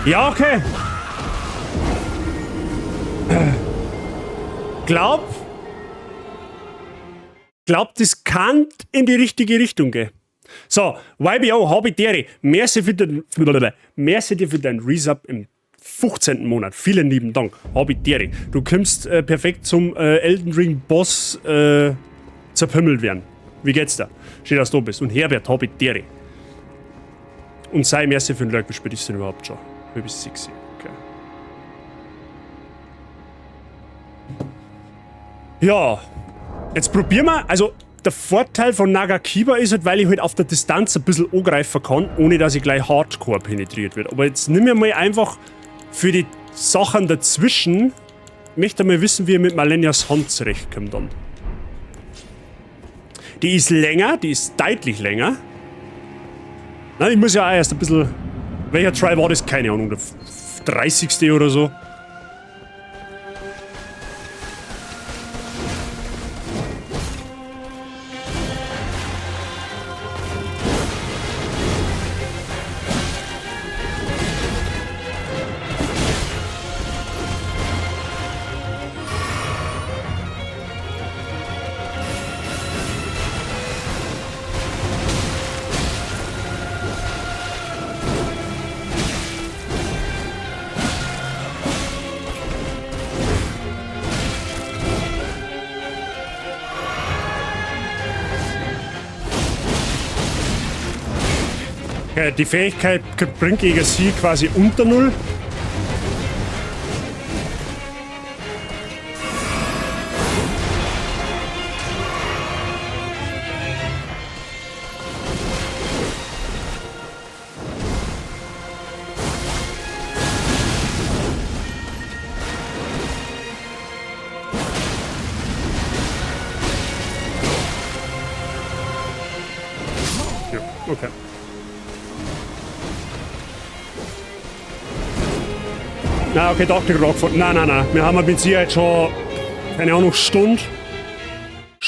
Ja, okay. Glaub, das kann in die richtige Richtung gehen. So, YBO, Habidere, merci dir für dein Resub im 15. Monat. Vielen lieben Dank, Habidere. Du kommst perfekt zum Elden Ring Boss zerpümmelt werden. Wie geht's da? Schön, dass du da bist. Und Herbert, Habidere. Und sei merci für den Lurk. Wie spät ist denn überhaupt schon? 5:30. Okay. Ja, jetzt probieren wir. Also, der Vorteil von Nagakiba ist halt, weil ich halt auf der Distanz ein bisschen angreifen kann, ohne dass ich gleich hardcore penetriert wird. Aber jetzt nimm mir mal einfach für die Sachen dazwischen, ich möchte mal wissen, wie ich mit Malenias Hand zurechtkomme dann. Die ist länger, die ist deutlich länger. Na, ich muss ja auch erst ein bisschen... Welcher Try war das? Keine Ahnung, der 30. oder so. Die Fähigkeit bringt gegen sie quasi unter Null. Ja, okay. Na, okay, doch, die Rockford. Nein, nein, nein. Wir haben mit Sicherheit schon, keine Ahnung, Stunde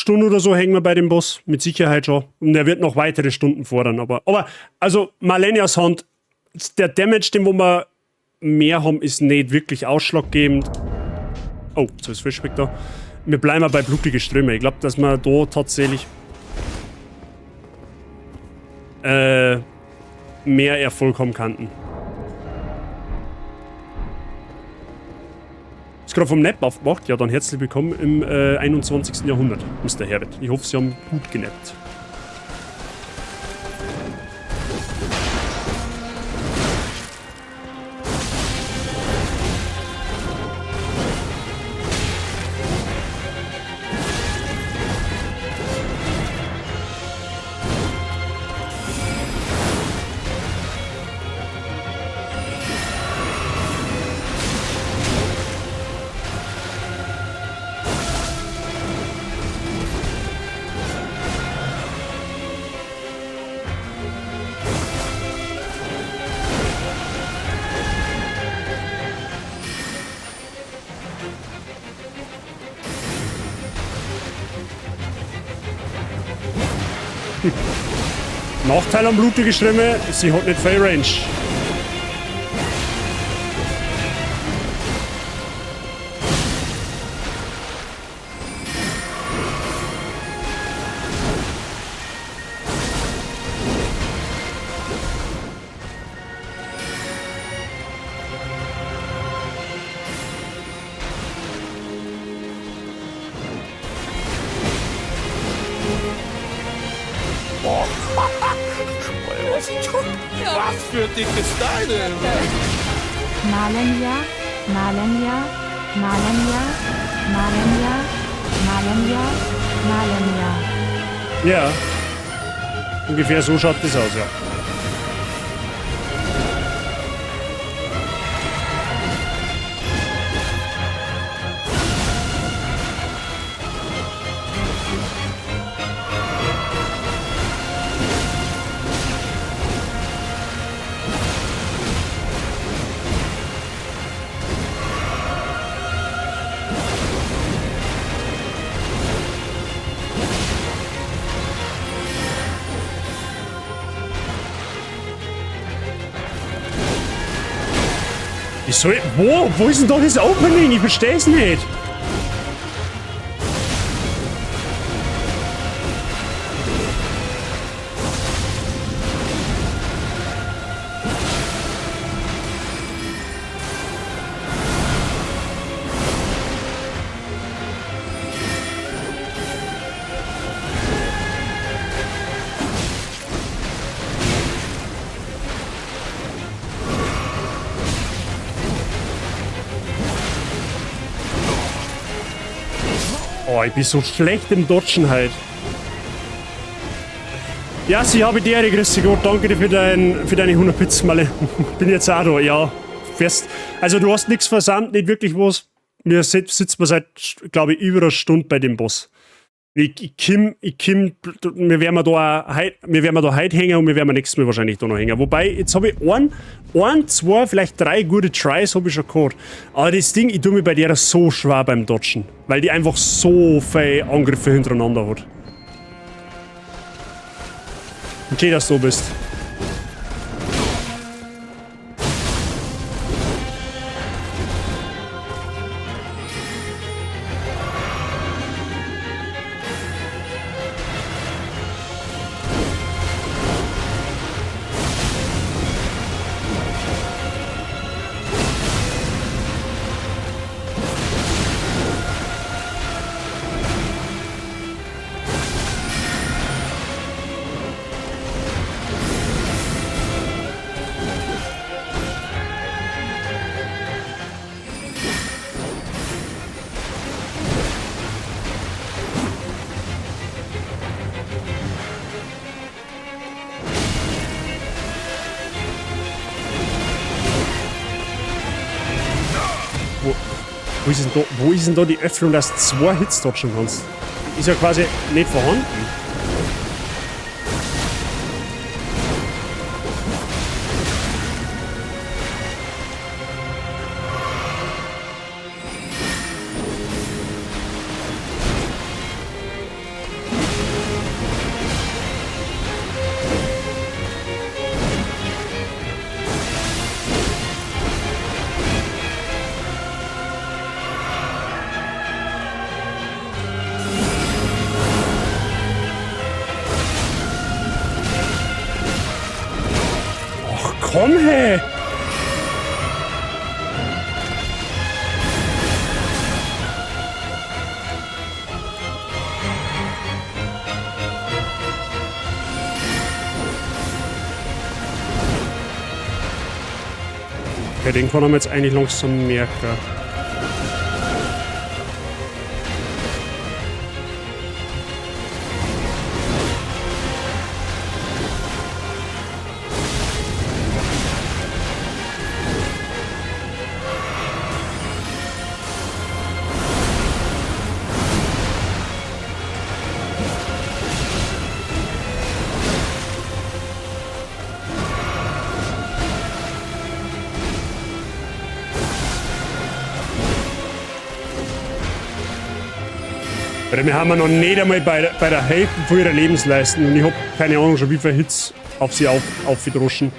oder so hängen wir bei dem Boss. Mit Sicherheit schon. Und er wird noch weitere Stunden fordern. Aber also Malenias Hand, der Damage, den wo wir mehr haben, ist nicht wirklich ausschlaggebend. Oh, so ist Fischbeck da. Wir bleiben bei blutige Ströme. Ich glaube, dass wir da tatsächlich mehr Erfolg haben könnten. Ist gerade vom Nap aufgewacht? Ja, dann herzlich willkommen im 21. Jahrhundert, Mr. Herbert. Ich hoffe, Sie haben gut genappt. Nachteil am blutige Ströme, sie hat nicht viel Range. Was für dicke Steine! Malenia, Malenia, Malenia, Malenia, Malenia, Malenia. Ja. Ungefähr so schaut das aus, ja. Ich soll. Wo? Wo ist denn da das Opening? Ich versteh's nicht. Oh, ich bin so schlecht im Dodgen halt. Ja, sie habe die Ehre, grüß dich Gott. Danke dir für deine 100 Bits, Malle. Bin jetzt auch da, ja. Fest. Also du hast nichts versandt, nicht wirklich was. Wir sitzen seit, glaube ich, über einer Stunde bei dem Boss. Wir werden da heute hängen und wir werden nächstes Mal wahrscheinlich da noch hängen. Wobei, jetzt habe ich ein, zwei, vielleicht drei gute Tries habe ich schon gehabt. Aber das Ding, ich tue mir bei der so schwer beim Dodgen, weil die einfach so viele Angriffe hintereinander hat. Und schön, dass du bist. Wo ist denn da die Öffnung, dass du 2 Hits dodgen kannst? Ist ja quasi nicht vorhanden. Komm, hey! Okay, den kann man jetzt eigentlich langsam merken. Wir haben noch nicht einmal bei der Hälfte von ihrer Lebensleistung und ich hab keine Ahnung schon wie viele Hits auf sie aufgedroschen.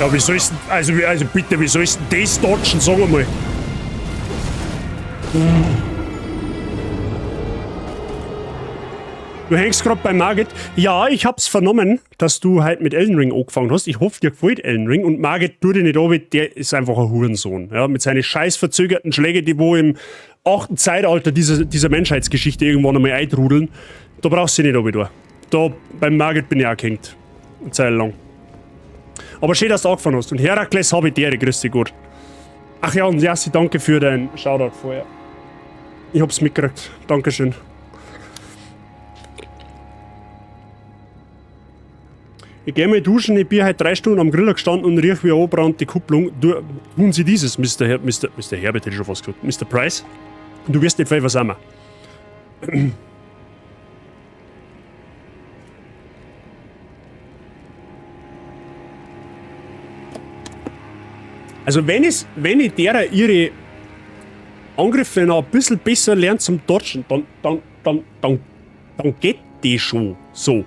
Ja, wie sollst denn, also bitte, wie sollst denn das dodgen, sag mal. Du hängst grad bei Margit. Ja, ich hab's vernommen, dass du halt mit Elden Ring angefangen hast. Ich hoffe, dir gefällt Elden Ring. Und Margit, tu dich nicht an, der ist einfach ein Hurensohn. Ja, mit seinen scheiß verzögerten Schlägen, die wo im 8. Zeitalter dieser Menschheitsgeschichte irgendwann einmal eintrudeln. Da brauchst du dich nicht runter. Da, beim Margit bin ich auch gehängt. Eine Zeit lang. Aber schön, dass du angefangen hast. Und Herakles habe ich dir, grüß dich Gott. Ach ja, und Jassi, danke für deinen Shoutout vorher. Ich hab's mitgekriegt. Dankeschön. Ich geh mal duschen, ich bin heute 3 Stunden am Griller gestanden und riech wie eine angebrannte Kupplung. Du, tun Sie dieses, Mister Her-, Mister, Mister Herbert hätte ich schon fast gesagt, Mister Price. Und du wirst nicht viel versammeln. Also wenn ich derer ihre Angriffe noch ein bisschen besser lerne zum Dodgen, dann geht die schon so.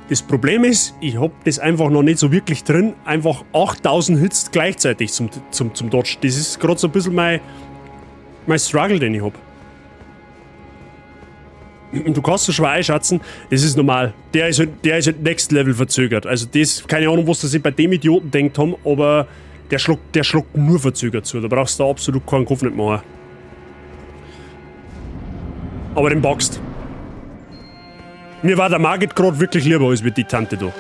Das Problem ist, ich hab das einfach noch nicht so wirklich drin, einfach 8000 Hits gleichzeitig zum Dodgen. Das ist grad so ein bisschen mein Struggle, den ich hab. Und du kannst es schwer einschätzen, das ist normal. Der ist halt Next Level verzögert. Also das, keine Ahnung, was sie sich bei dem Idioten denkt haben, aber der schluckt nur verzögert zu. Da brauchst du absolut keinen Kopf nicht machen. Aber den boxt. Mir war der Margit grad wirklich lieber als mit die Tante da.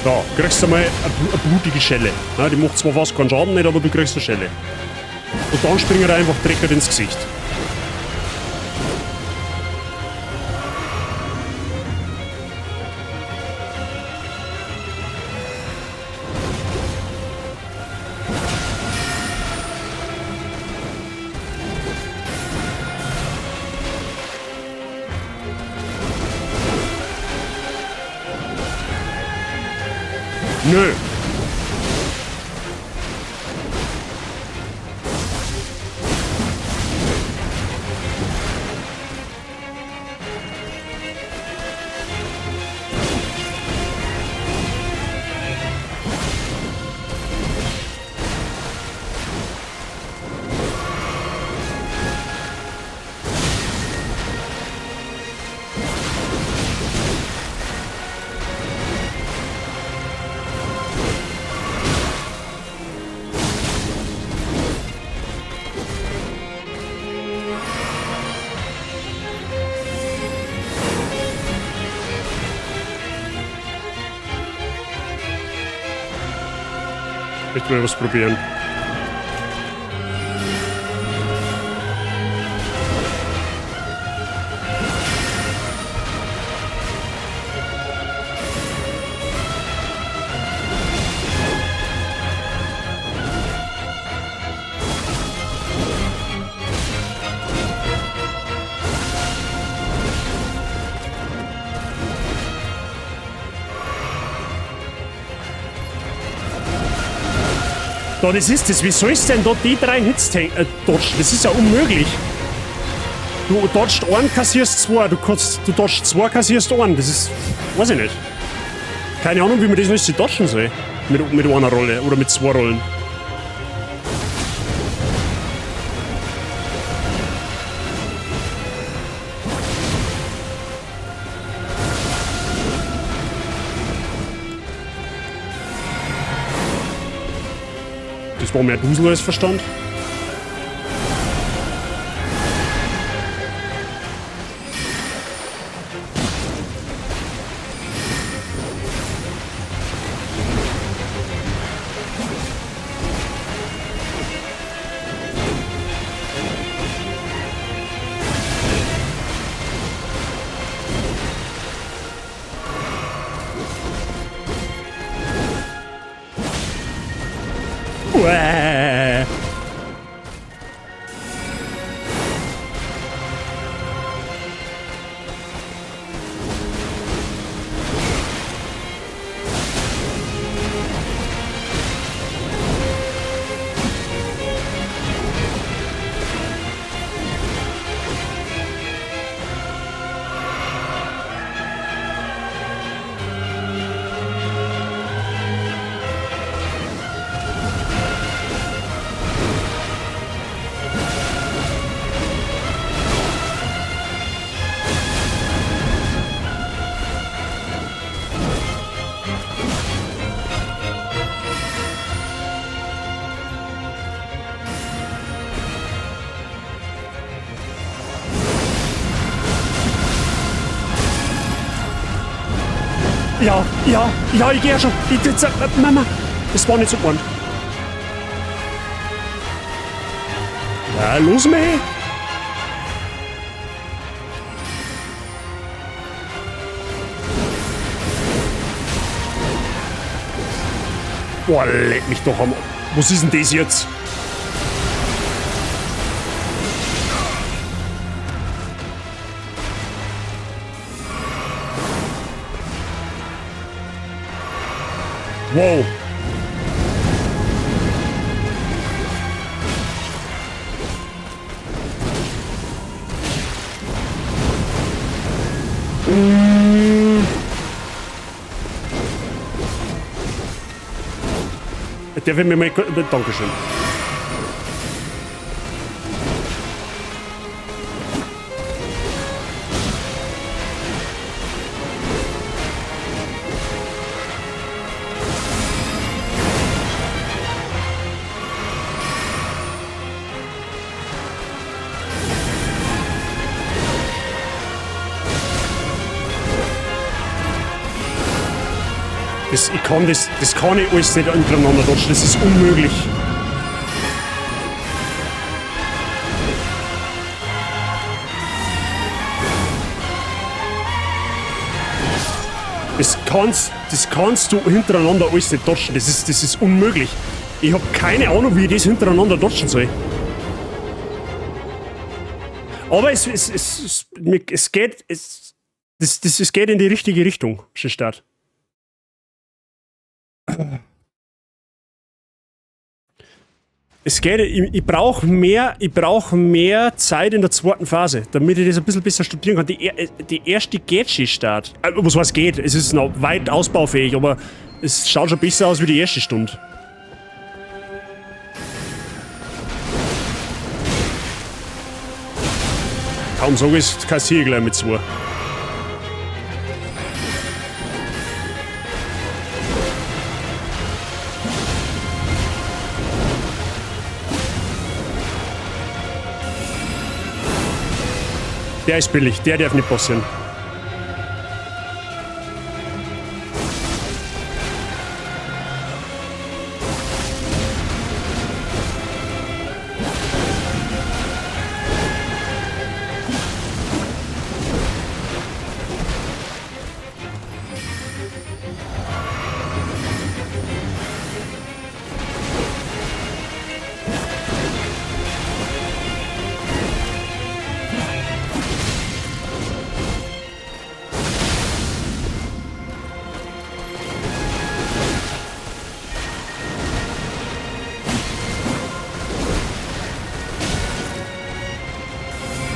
Da, kriegst du mal eine blutige Schelle. Ja, die macht zwar fast keinen Schaden nicht, aber du kriegst eine Schelle. Und dann springt er einfach direkt ins Gesicht. Nö. Ich möchte mal was probieren. Da, das ist das. Wie sollst du denn da die 3 Hits dodgen? Das ist ja unmöglich. Du dodgst einen, kassierst 2. Du dodgst 2, kassierst 1. Das ist... Weiß ich nicht. Keine Ahnung, wie man das alles dodgen soll. Mit einer Rolle oder mit 2 Rollen. Das war mehr Dusel als Verstand. Uäh. Ja, ja, ja, ich geh ja schon. Ich, das, Mama, das war nicht so gemeint. Ja, los mich! Boah, leck mich doch am... Was ist denn das jetzt? Wow. Der will mir mal... Dankeschön. Das, ich kann das, das kann ich alles nicht untereinander dodgen, das ist unmöglich. Das kannst du hintereinander alles nicht dodgen, das ist unmöglich. Ich hab keine Ahnung, wie ich das hintereinander dodgen soll. Aber es geht in die richtige Richtung, schon Start. Es geht, ich brauche mehr Zeit in der zweiten Phase, damit ich das ein bisschen besser studieren kann. Die erste geht schon Start. Was heißt geht? Es ist noch weit ausbaufähig, aber es schaut schon besser aus wie die erste Stunde. Kaum sag ich's, kassiere ich gleich mit zwei. Der ist billig, der darf nicht passieren.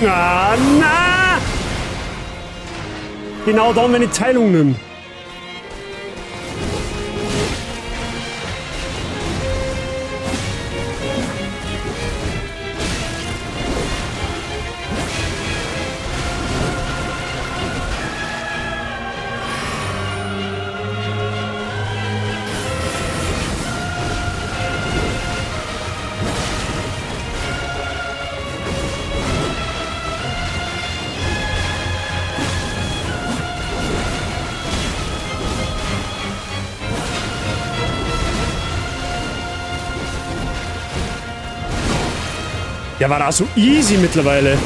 Ah, na! Genau dann, wenn ich Teilung nehme. Der war auch so easy mittlerweile.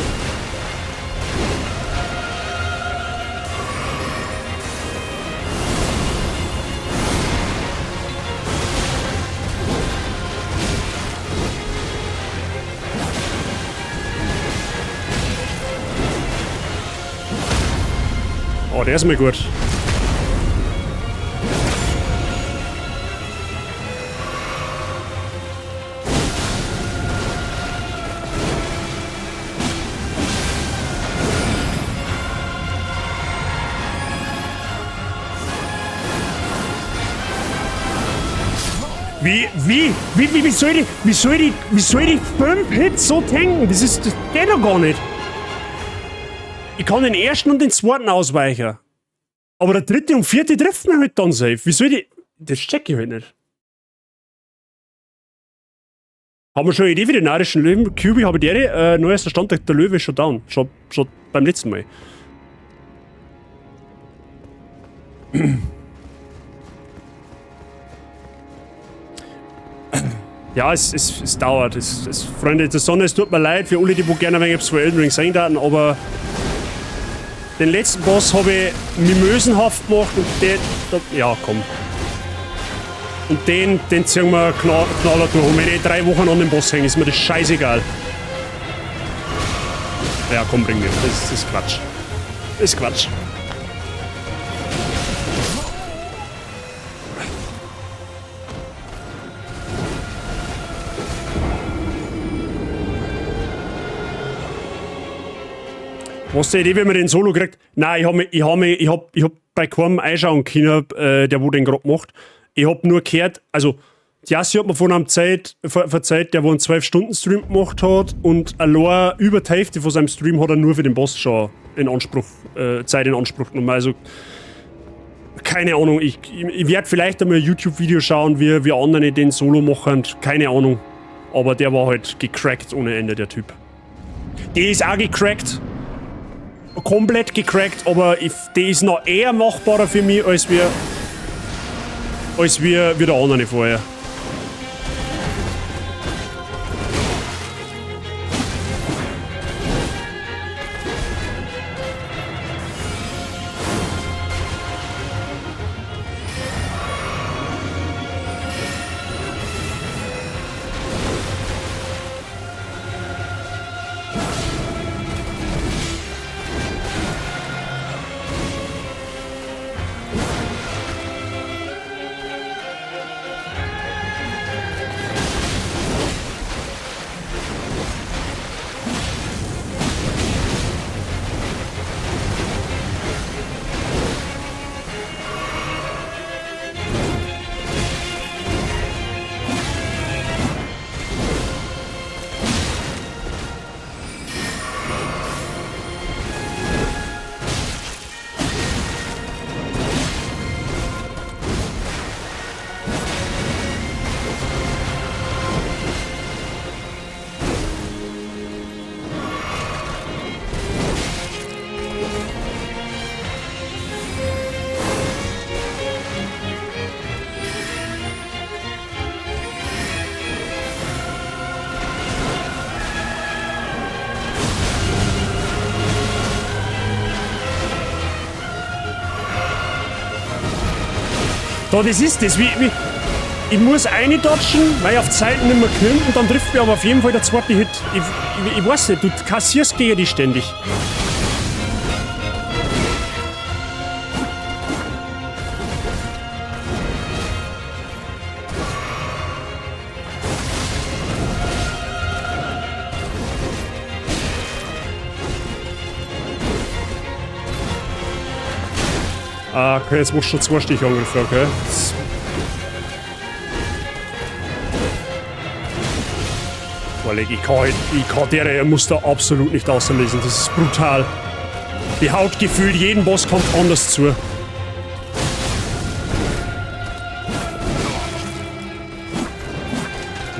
Oh, der ist mir gut. Wie soll ich 5 Hits so tanken? Das geht doch gar nicht. Ich kann den ersten und den zweiten ausweichen. Aber der dritte und vierte trifft mir halt dann safe. Wie soll ich... Das check ich halt nicht. Haben wir schon eine Idee für den narischen Löwen? Cubi habe ich der, neuester Stand, der Löwe ist schon down. Schon beim letzten Mal. Ja, es dauert. Freunde der Sonne, es tut mir leid für alle, die wo gerne ein wenig zu Elden Ring sehen würden, aber den letzten Boss habe ich mimösenhaft gemacht und den, da, ja, komm. Und den ziehen wir Knaller durch. Und wenn ich 3 Wochen an dem Boss hänge, ist mir das scheißegal. Ja, komm, bring mir. Das ist Quatsch. Das ist Quatsch. Was die Idee, wenn man den Solo kriegt? Nein, ich hab bei keinem einschauen können, der wo den gerade macht. Ich hab nur gehört, also die Jassi hat mir von einem verzeiht, der wo einen 12-Stunden-Stream gemacht hat und allein über die Hälfte von seinem Stream hat er nur für den Boss schon in Anspruch, Zeit in Anspruch genommen. Also, keine Ahnung, ich werde vielleicht einmal ein YouTube-Video schauen, wie andere den Solo machen, keine Ahnung. Aber der war halt gecrackt ohne Ende, der Typ. Der ist auch gecrackt. Komplett gecrackt, aber die ist noch eher machbarer für mich, als wir der andere vorher. Da, das ist das. Ich muss eindodgen, weil ich auf Zeiten nicht mehr komme und dann trifft mir aber auf jeden Fall der zweite Hit. Ich weiß nicht, du kassierst gegen die ständig. Ah, okay, jetzt musst du schon 2 Stichangriffe, okay. Boah, ich kann deren Muster absolut nicht auslesen. Das ist brutal. Die haut gefühlt jeden Bosskampf anders zu. Und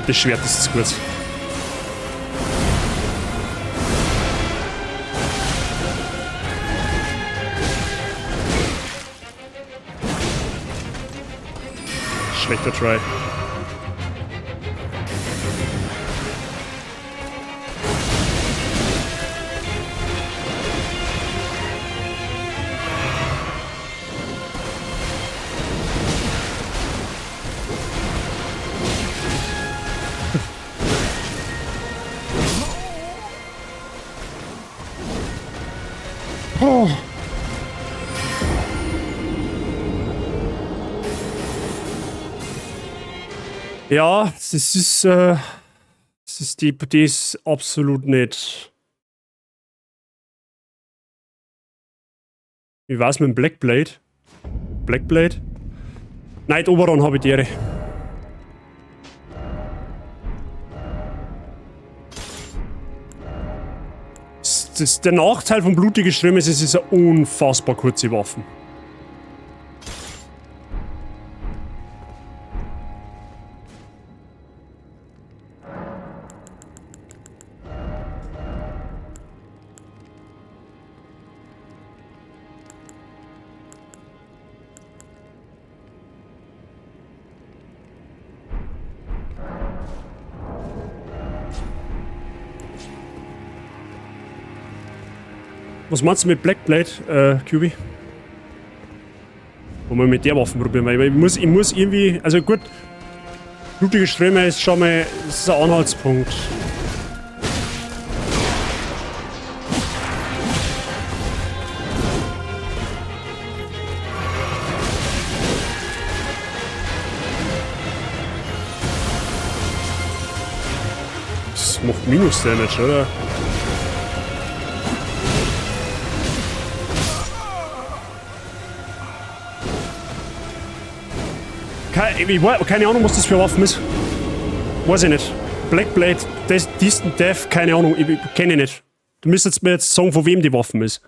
das Schwert ist zu kurz. Schlechter Try. Oh. Ja, das ist die ist absolut nicht. Wie war's mit dem Blackblade? Blackblade? Nein, Oberon habe ich die Ehre. Das ist der Nachteil von blutigen Strömen ist, es ist eine unfassbar kurze Waffe. Was meinst du mit Black Blade, QB? Wollen wir mit der Waffe probieren, weil ich muss irgendwie, also gut, blutige Ströme ist schon mal, das ist ein Anhaltspunkt. Das macht Minus-Damage, oder? Keine Ahnung, was das für Waffen ist. Weiß ich nicht. Black Blade, Distant Death, keine Ahnung, ich kenne ich nicht. Du müsstest mir jetzt sagen, von wem die Waffen ist.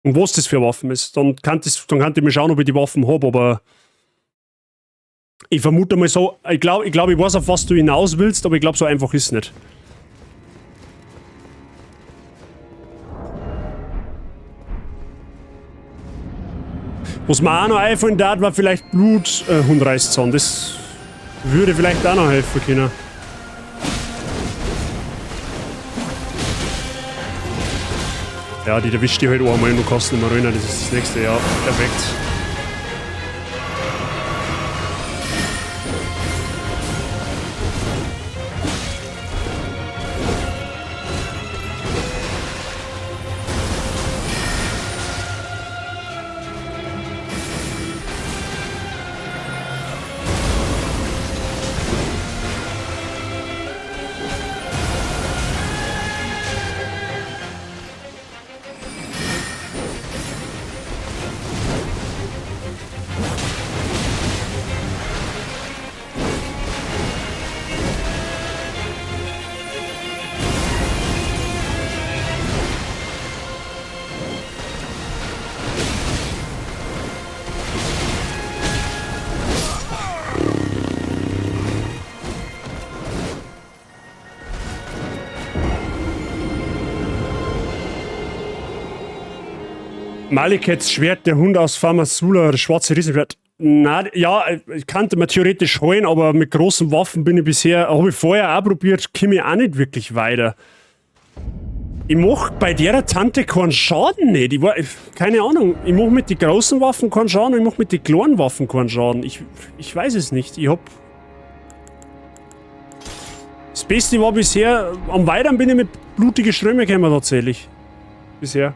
Und was das für Waffen ist. Dann kann ich mir schauen, ob ich die Waffen habe, aber ich vermute mal so, ich glaube, ich weiß, auf was du hinaus willst, aber ich glaube, so einfach ist es nicht. Was mir auch noch einfallen darf, war vielleicht Blut Hundreißzahn. Das würde vielleicht auch noch helfen können. Ja, die erwischt die halt einmal und du kannst nicht mehr rein. Das ist das nächste, ja. Perfekt. Malikets Schwert, der Hund aus Pharmasula, das schwarze Riesenschwert. Na, ja, ich kannte man theoretisch holen, aber mit großen Waffen bin ich bisher, habe ich vorher auch probiert, komme ich auch nicht wirklich weiter. Ich mach bei der Tante keinen Schaden nicht. Ich war, keine Ahnung, ich mach mit den großen Waffen keinen Schaden und ich mach mit den kleinen Waffen keinen Schaden. Ich weiß es nicht. Ich hab. Das Beste war bisher, am weiteren bin ich mit blutigen Strömen gekommen tatsächlich. Bisher.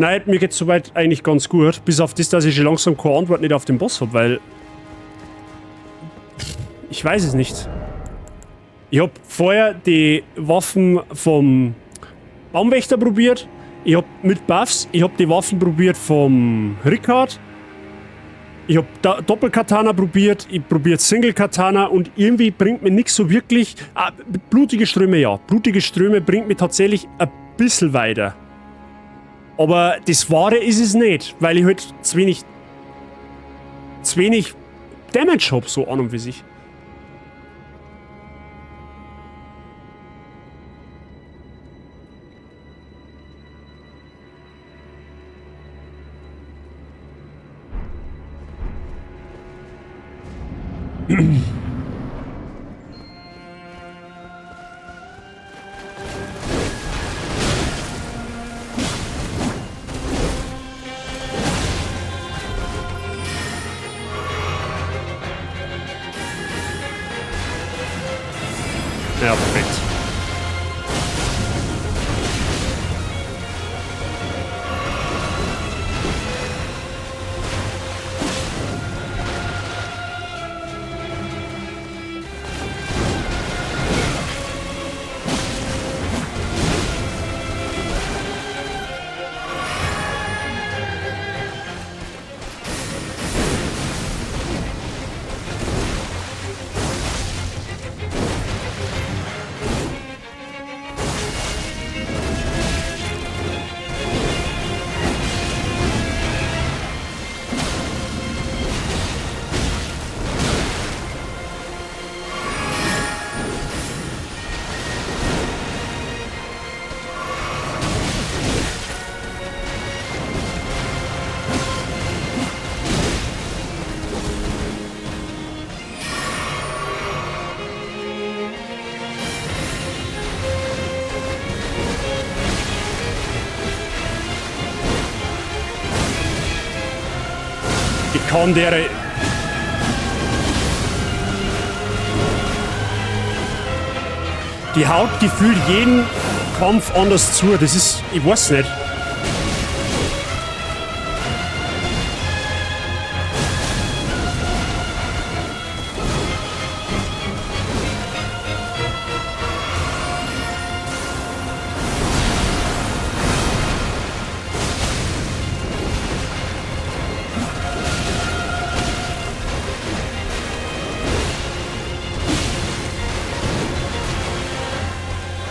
Nein, mir geht's soweit eigentlich ganz gut. Bis auf das, dass ich schon langsam keine Antwort nicht auf den Boss habe, weil. Ich weiß es nicht. Ich hab vorher die Waffen vom Baumwächter probiert. Ich hab mit Buffs, ich hab die Waffen probiert vom Rickard. Ich hab Doppelkatana probiert, ich probiert Single Katana und irgendwie bringt mir nichts so wirklich. Ah, blutige Ströme, ja. Blutige Ströme bringt mir tatsächlich ein bisschen weiter. Aber das Wahre ist es nicht, weil ich halt zu wenig Damage hab, so an und für sich. Ja, perfekt. Ich kann der... Die haut gefühlt jeden Kampf anders zu. Das ist... Ich weiß nicht.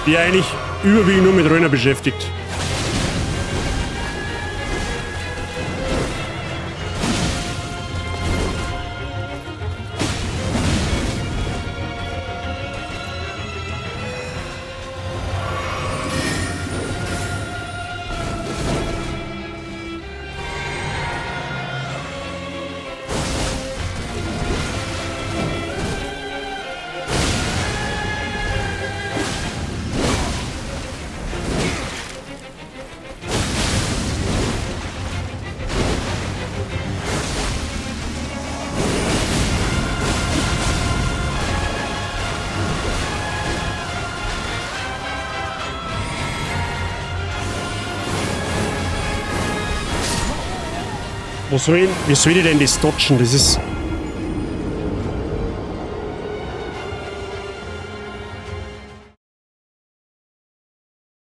Die eigentlich überwiegend nur mit Röner beschäftigt. Wo soll ich, wie soll ich denn das dodgen? Das ist...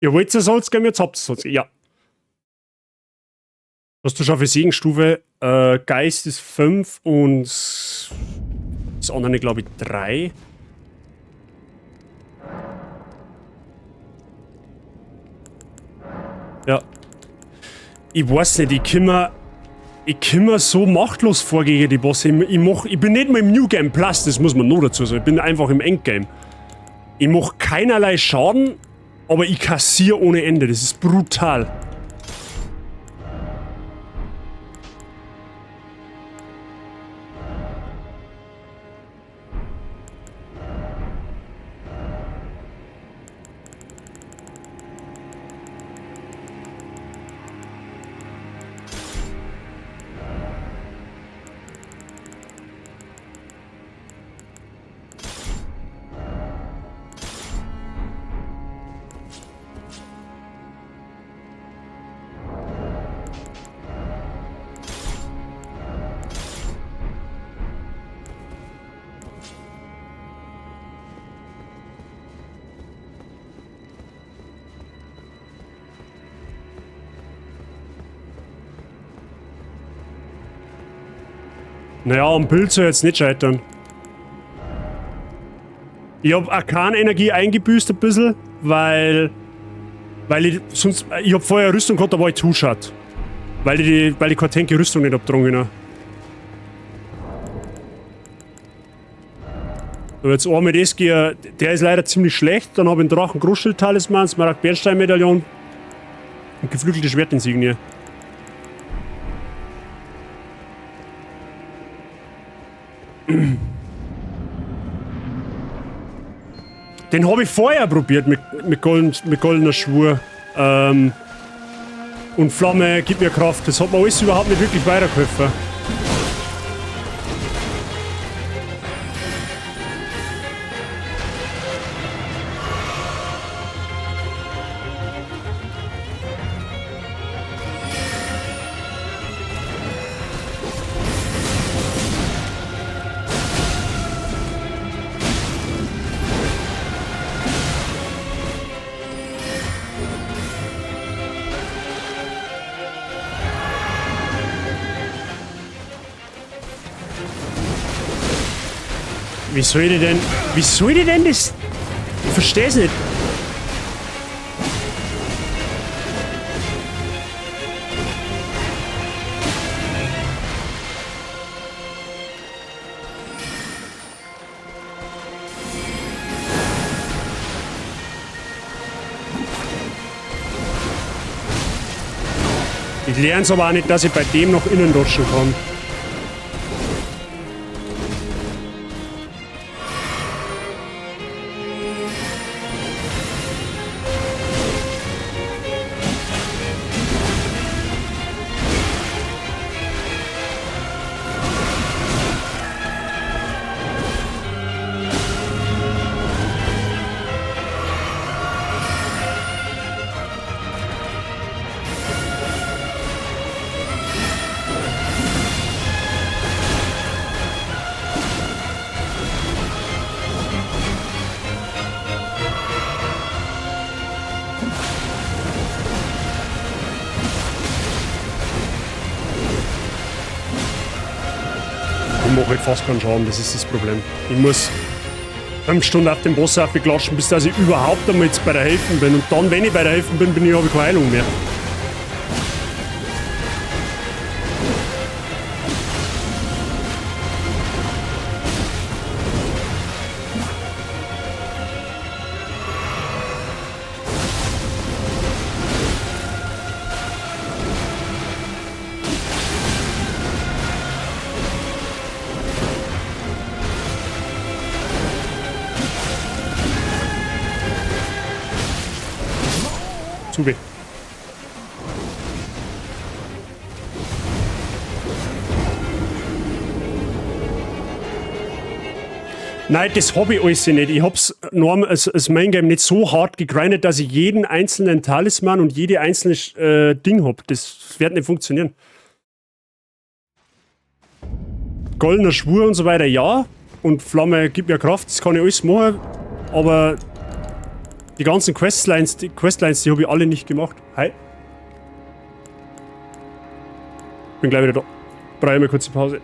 Ihr wollt es Salz geben, jetzt habt ihr Salz. Ja. Hast du schon für Segenstufe? Geist ist 5 und das andere, glaube ich, 3. Ja. Ich weiß nicht, ich komme so machtlos vor gegen die Bosse. Ich bin nicht mal im New Game Plus, das muss man nur dazu sagen. Ich bin einfach im Endgame. Ich mach keinerlei Schaden, aber ich kassiere ohne Ende. Das ist brutal. Naja, am Bild soll jetzt nicht scheitern. Ich hab Arkan-Energie eingebüßt ein bisschen, weil ich sonst... Ich hab vorher Rüstung gehabt, da war ich Two-Shot. Weil ich keine tanky Rüstung nicht hab getragen. So, jetzt einmal das gehe, der ist leider ziemlich schlecht. Dann hab ich einen Drachen Großschild-Talisman, Smaragd Bernstein-Medaillon und geflügelte Schwertinsignie. Den habe ich vorher probiert mit goldener Schwur. Und Flamme, gib mir Kraft. Das hat mir alles überhaupt nicht wirklich weitergeholfen. Wie soll ich denn... Wie soll ich denn das... Ich versteh's nicht. Ich lerne es aber auch nicht, dass ich bei dem noch innen dodgen kann. mache halt fast keinen Schaden, das ist das Problem. Ich muss 5 Stunden auf den Boss aufklatschen, bis dass ich überhaupt einmal jetzt bei der Hälfte bin. Und dann, wenn ich bei der Hälfte bin, habe ich keine Heilung mehr. Zu weh. Nein, das hab ich alles nicht. Ich hab's norm, als Main Game nicht so hart gegrindet, dass ich jeden einzelnen Talisman und jede einzelne Ding hab. Das wird nicht funktionieren. Goldener Schwur und so weiter, ja. Und Flamme gibt mir Kraft, das kann ich alles machen. Aber die ganzen Questlines, die hab ich alle nicht gemacht. Hi. Bin gleich wieder da. Brauche ich mal kurze Pause.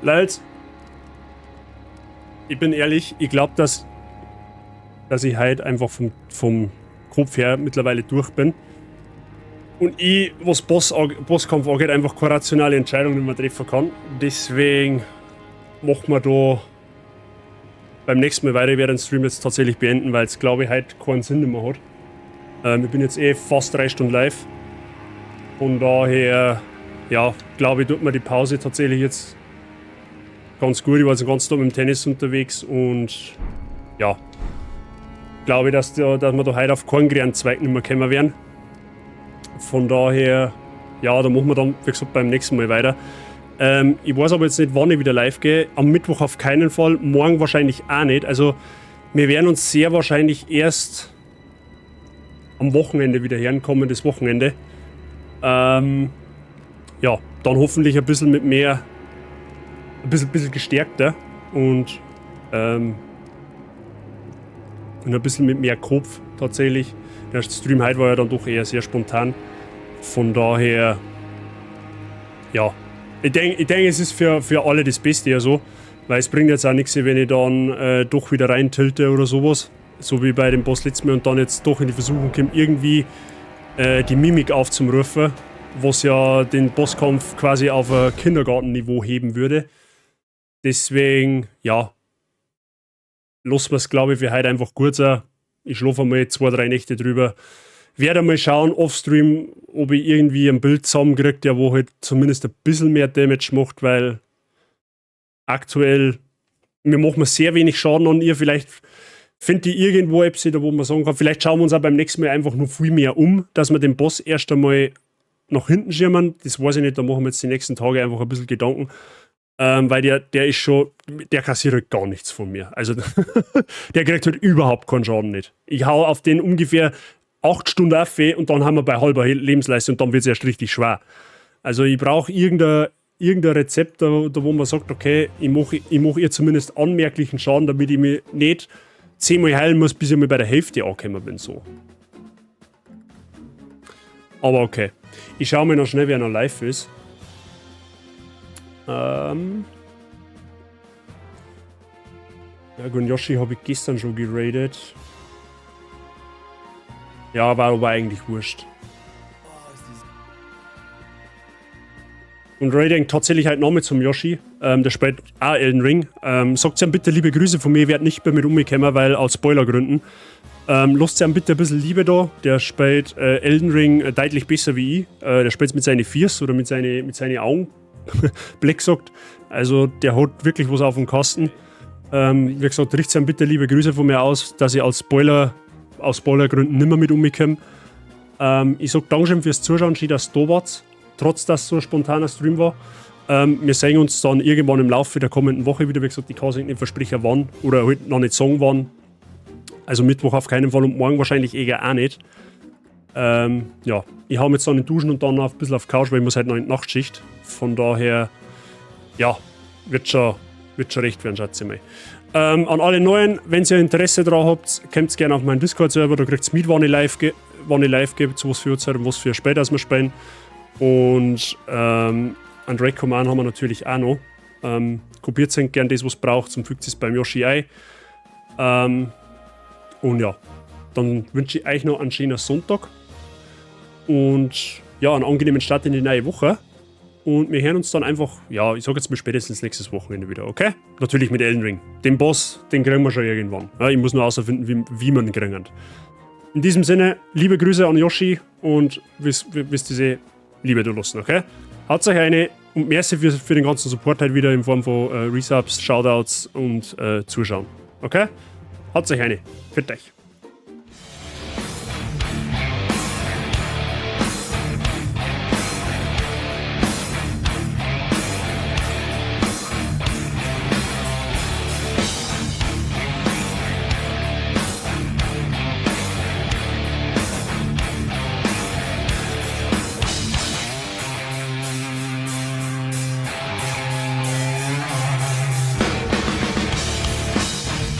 Leute, ich bin ehrlich, ich glaube, dass ich halt einfach vom Kopf her mittlerweile durch bin. Und ich, was Bosskampf angeht, einfach keine rationale Entscheidung mehr treffen kann. Deswegen machen wir da beim nächsten Mal weiter. Ich werde den Stream jetzt tatsächlich beenden, weil es, glaube ich, heute keinen Sinn mehr hat. Ich bin jetzt eh fast 3 Stunden live. Von daher, ja, glaube ich, tut mir die Pause tatsächlich jetzt ganz gut. Ich war jetzt den ganzen Tag mit dem Tennis unterwegs und ja, glaube ich, dass wir da heute auf keinen grünen Zweig nicht mehr kommen werden. Von daher, ja, da machen wir dann, wie gesagt, beim nächsten Mal weiter. Ich weiß aber jetzt nicht, wann ich wieder live gehe. Am Mittwoch auf keinen Fall, morgen wahrscheinlich auch nicht. Also, wir werden uns sehr wahrscheinlich erst am Wochenende wieder herkommen, das Wochenende. Ja, dann hoffentlich ein bisschen mit mehr, ein bisschen gestärkter und ein bisschen mit mehr Kopf tatsächlich. Der Stream heute war ja dann doch eher sehr spontan. Von daher, ja, ich denk, es ist für alle das Beste ja so, weil es bringt jetzt auch nichts, wenn ich dann doch wieder rein tilte oder sowas, so wie bei dem Boss letztes Mal und dann jetzt doch in die Versuchung kommt, irgendwie die Mimik aufzurufen, was ja den Bosskampf quasi auf ein Kindergartenniveau heben würde. Deswegen, ja, lassen wir es, glaube ich, für heute einfach gut sein. Ich schlafe einmal 2, 3 Nächte drüber. Werde mal schauen, offstream, ob ich irgendwie ein Bild zusammenkriege, der wo halt zumindest ein bisschen mehr Damage macht, weil aktuell, wir machen sehr wenig Schaden an ihr. Vielleicht finde ich irgendwo etwas, da wo man sagen kann, vielleicht schauen wir uns auch beim nächsten Mal einfach noch viel mehr um, dass wir den Boss erst einmal nach hinten schirmen. Das weiß ich nicht, da machen wir jetzt die nächsten Tage einfach ein bisschen Gedanken. Weil der ist schon, der kassiert halt gar nichts von mir. Also der kriegt halt überhaupt keinen Schaden nicht. Ich hau auf den ungefähr 8 Stunden auf und dann haben wir bei halber Lebensleistung und dann wird es erst richtig schwer. Also ich brauche irgendein Rezept, da wo man sagt, okay, ich mach ihr zumindest anmerklichen Schaden, damit ich mich nicht 10-mal heilen muss, bis ich mal bei der Hälfte angekommen bin. So. Aber okay. Ich schaue mir noch schnell, wer noch live ist. Ja gut, Yoshi habe ich gestern schon geradet. Ja, war aber eigentlich wurscht. Und Raiding tatsächlich halt nochmal zum Yoshi. Der spielt auch Elden Ring. Sagt ihm bitte liebe Grüße von mir, ich werde nicht mehr mit umgekommen, weil aus Spoilergründen. Lasst ihm bitte ein bisschen Liebe da. Der spielt Elden Ring deutlich besser wie ich. Der spielt mit seinen Fiers oder mit seinen Augen. Black sagt. Also der hat wirklich was auf dem Kasten. Wie gesagt, richtet ihm bitte liebe Grüße von mir aus, dass ich aus Spoilergründen nimmer mit umkomme. Ich sag Dankeschön fürs Zuschauen, schön, dass ihr da wart, trotz dass so ein spontaner Stream war. Wir sehen uns dann irgendwann im Laufe der kommenden Woche wieder. Wie gesagt, ich kann es nicht versprechen, wann oder halt noch nicht sagen, wann. Also Mittwoch auf keinen Fall und morgen wahrscheinlich eher auch nicht. Ja, ich hau mir jetzt dann in Duschen und dann noch ein bisschen auf Couch, weil ich muss halt noch in die Nachtschicht. Von daher, ja, wird schon recht werden, schätze ich mal. An alle Neuen, wenn ihr Interesse daran habt, kommt gerne auf meinen Discord-Server, da kriegt ihr mit, wann ich live gehe, zu was für Uhrzeit und was für spät, dass wir spielen. Und einen Raid Command haben wir natürlich auch noch. Kopiert gern das, was braucht, und fügt es beim Yoshi ein. Und ja, dann wünsche ich euch noch einen schönen Sonntag. Und ja, einen angenehmen Start in die neue Woche. Und wir hören uns dann einfach, ja, ich sag jetzt mal spätestens nächstes Wochenende wieder, okay? Natürlich mit Elden Ring. Den Boss, den kriegen wir schon irgendwann. Ja, ich muss nur herausfinden, wie man ihn kriegt. In diesem Sinne, liebe Grüße an Yoshi und wisst ihr, liebe du lassen, okay? Haut euch eine und merci für den ganzen Support halt wieder in Form von Resubs, Shoutouts und Zuschauen, okay? Haut euch eine. Für euch.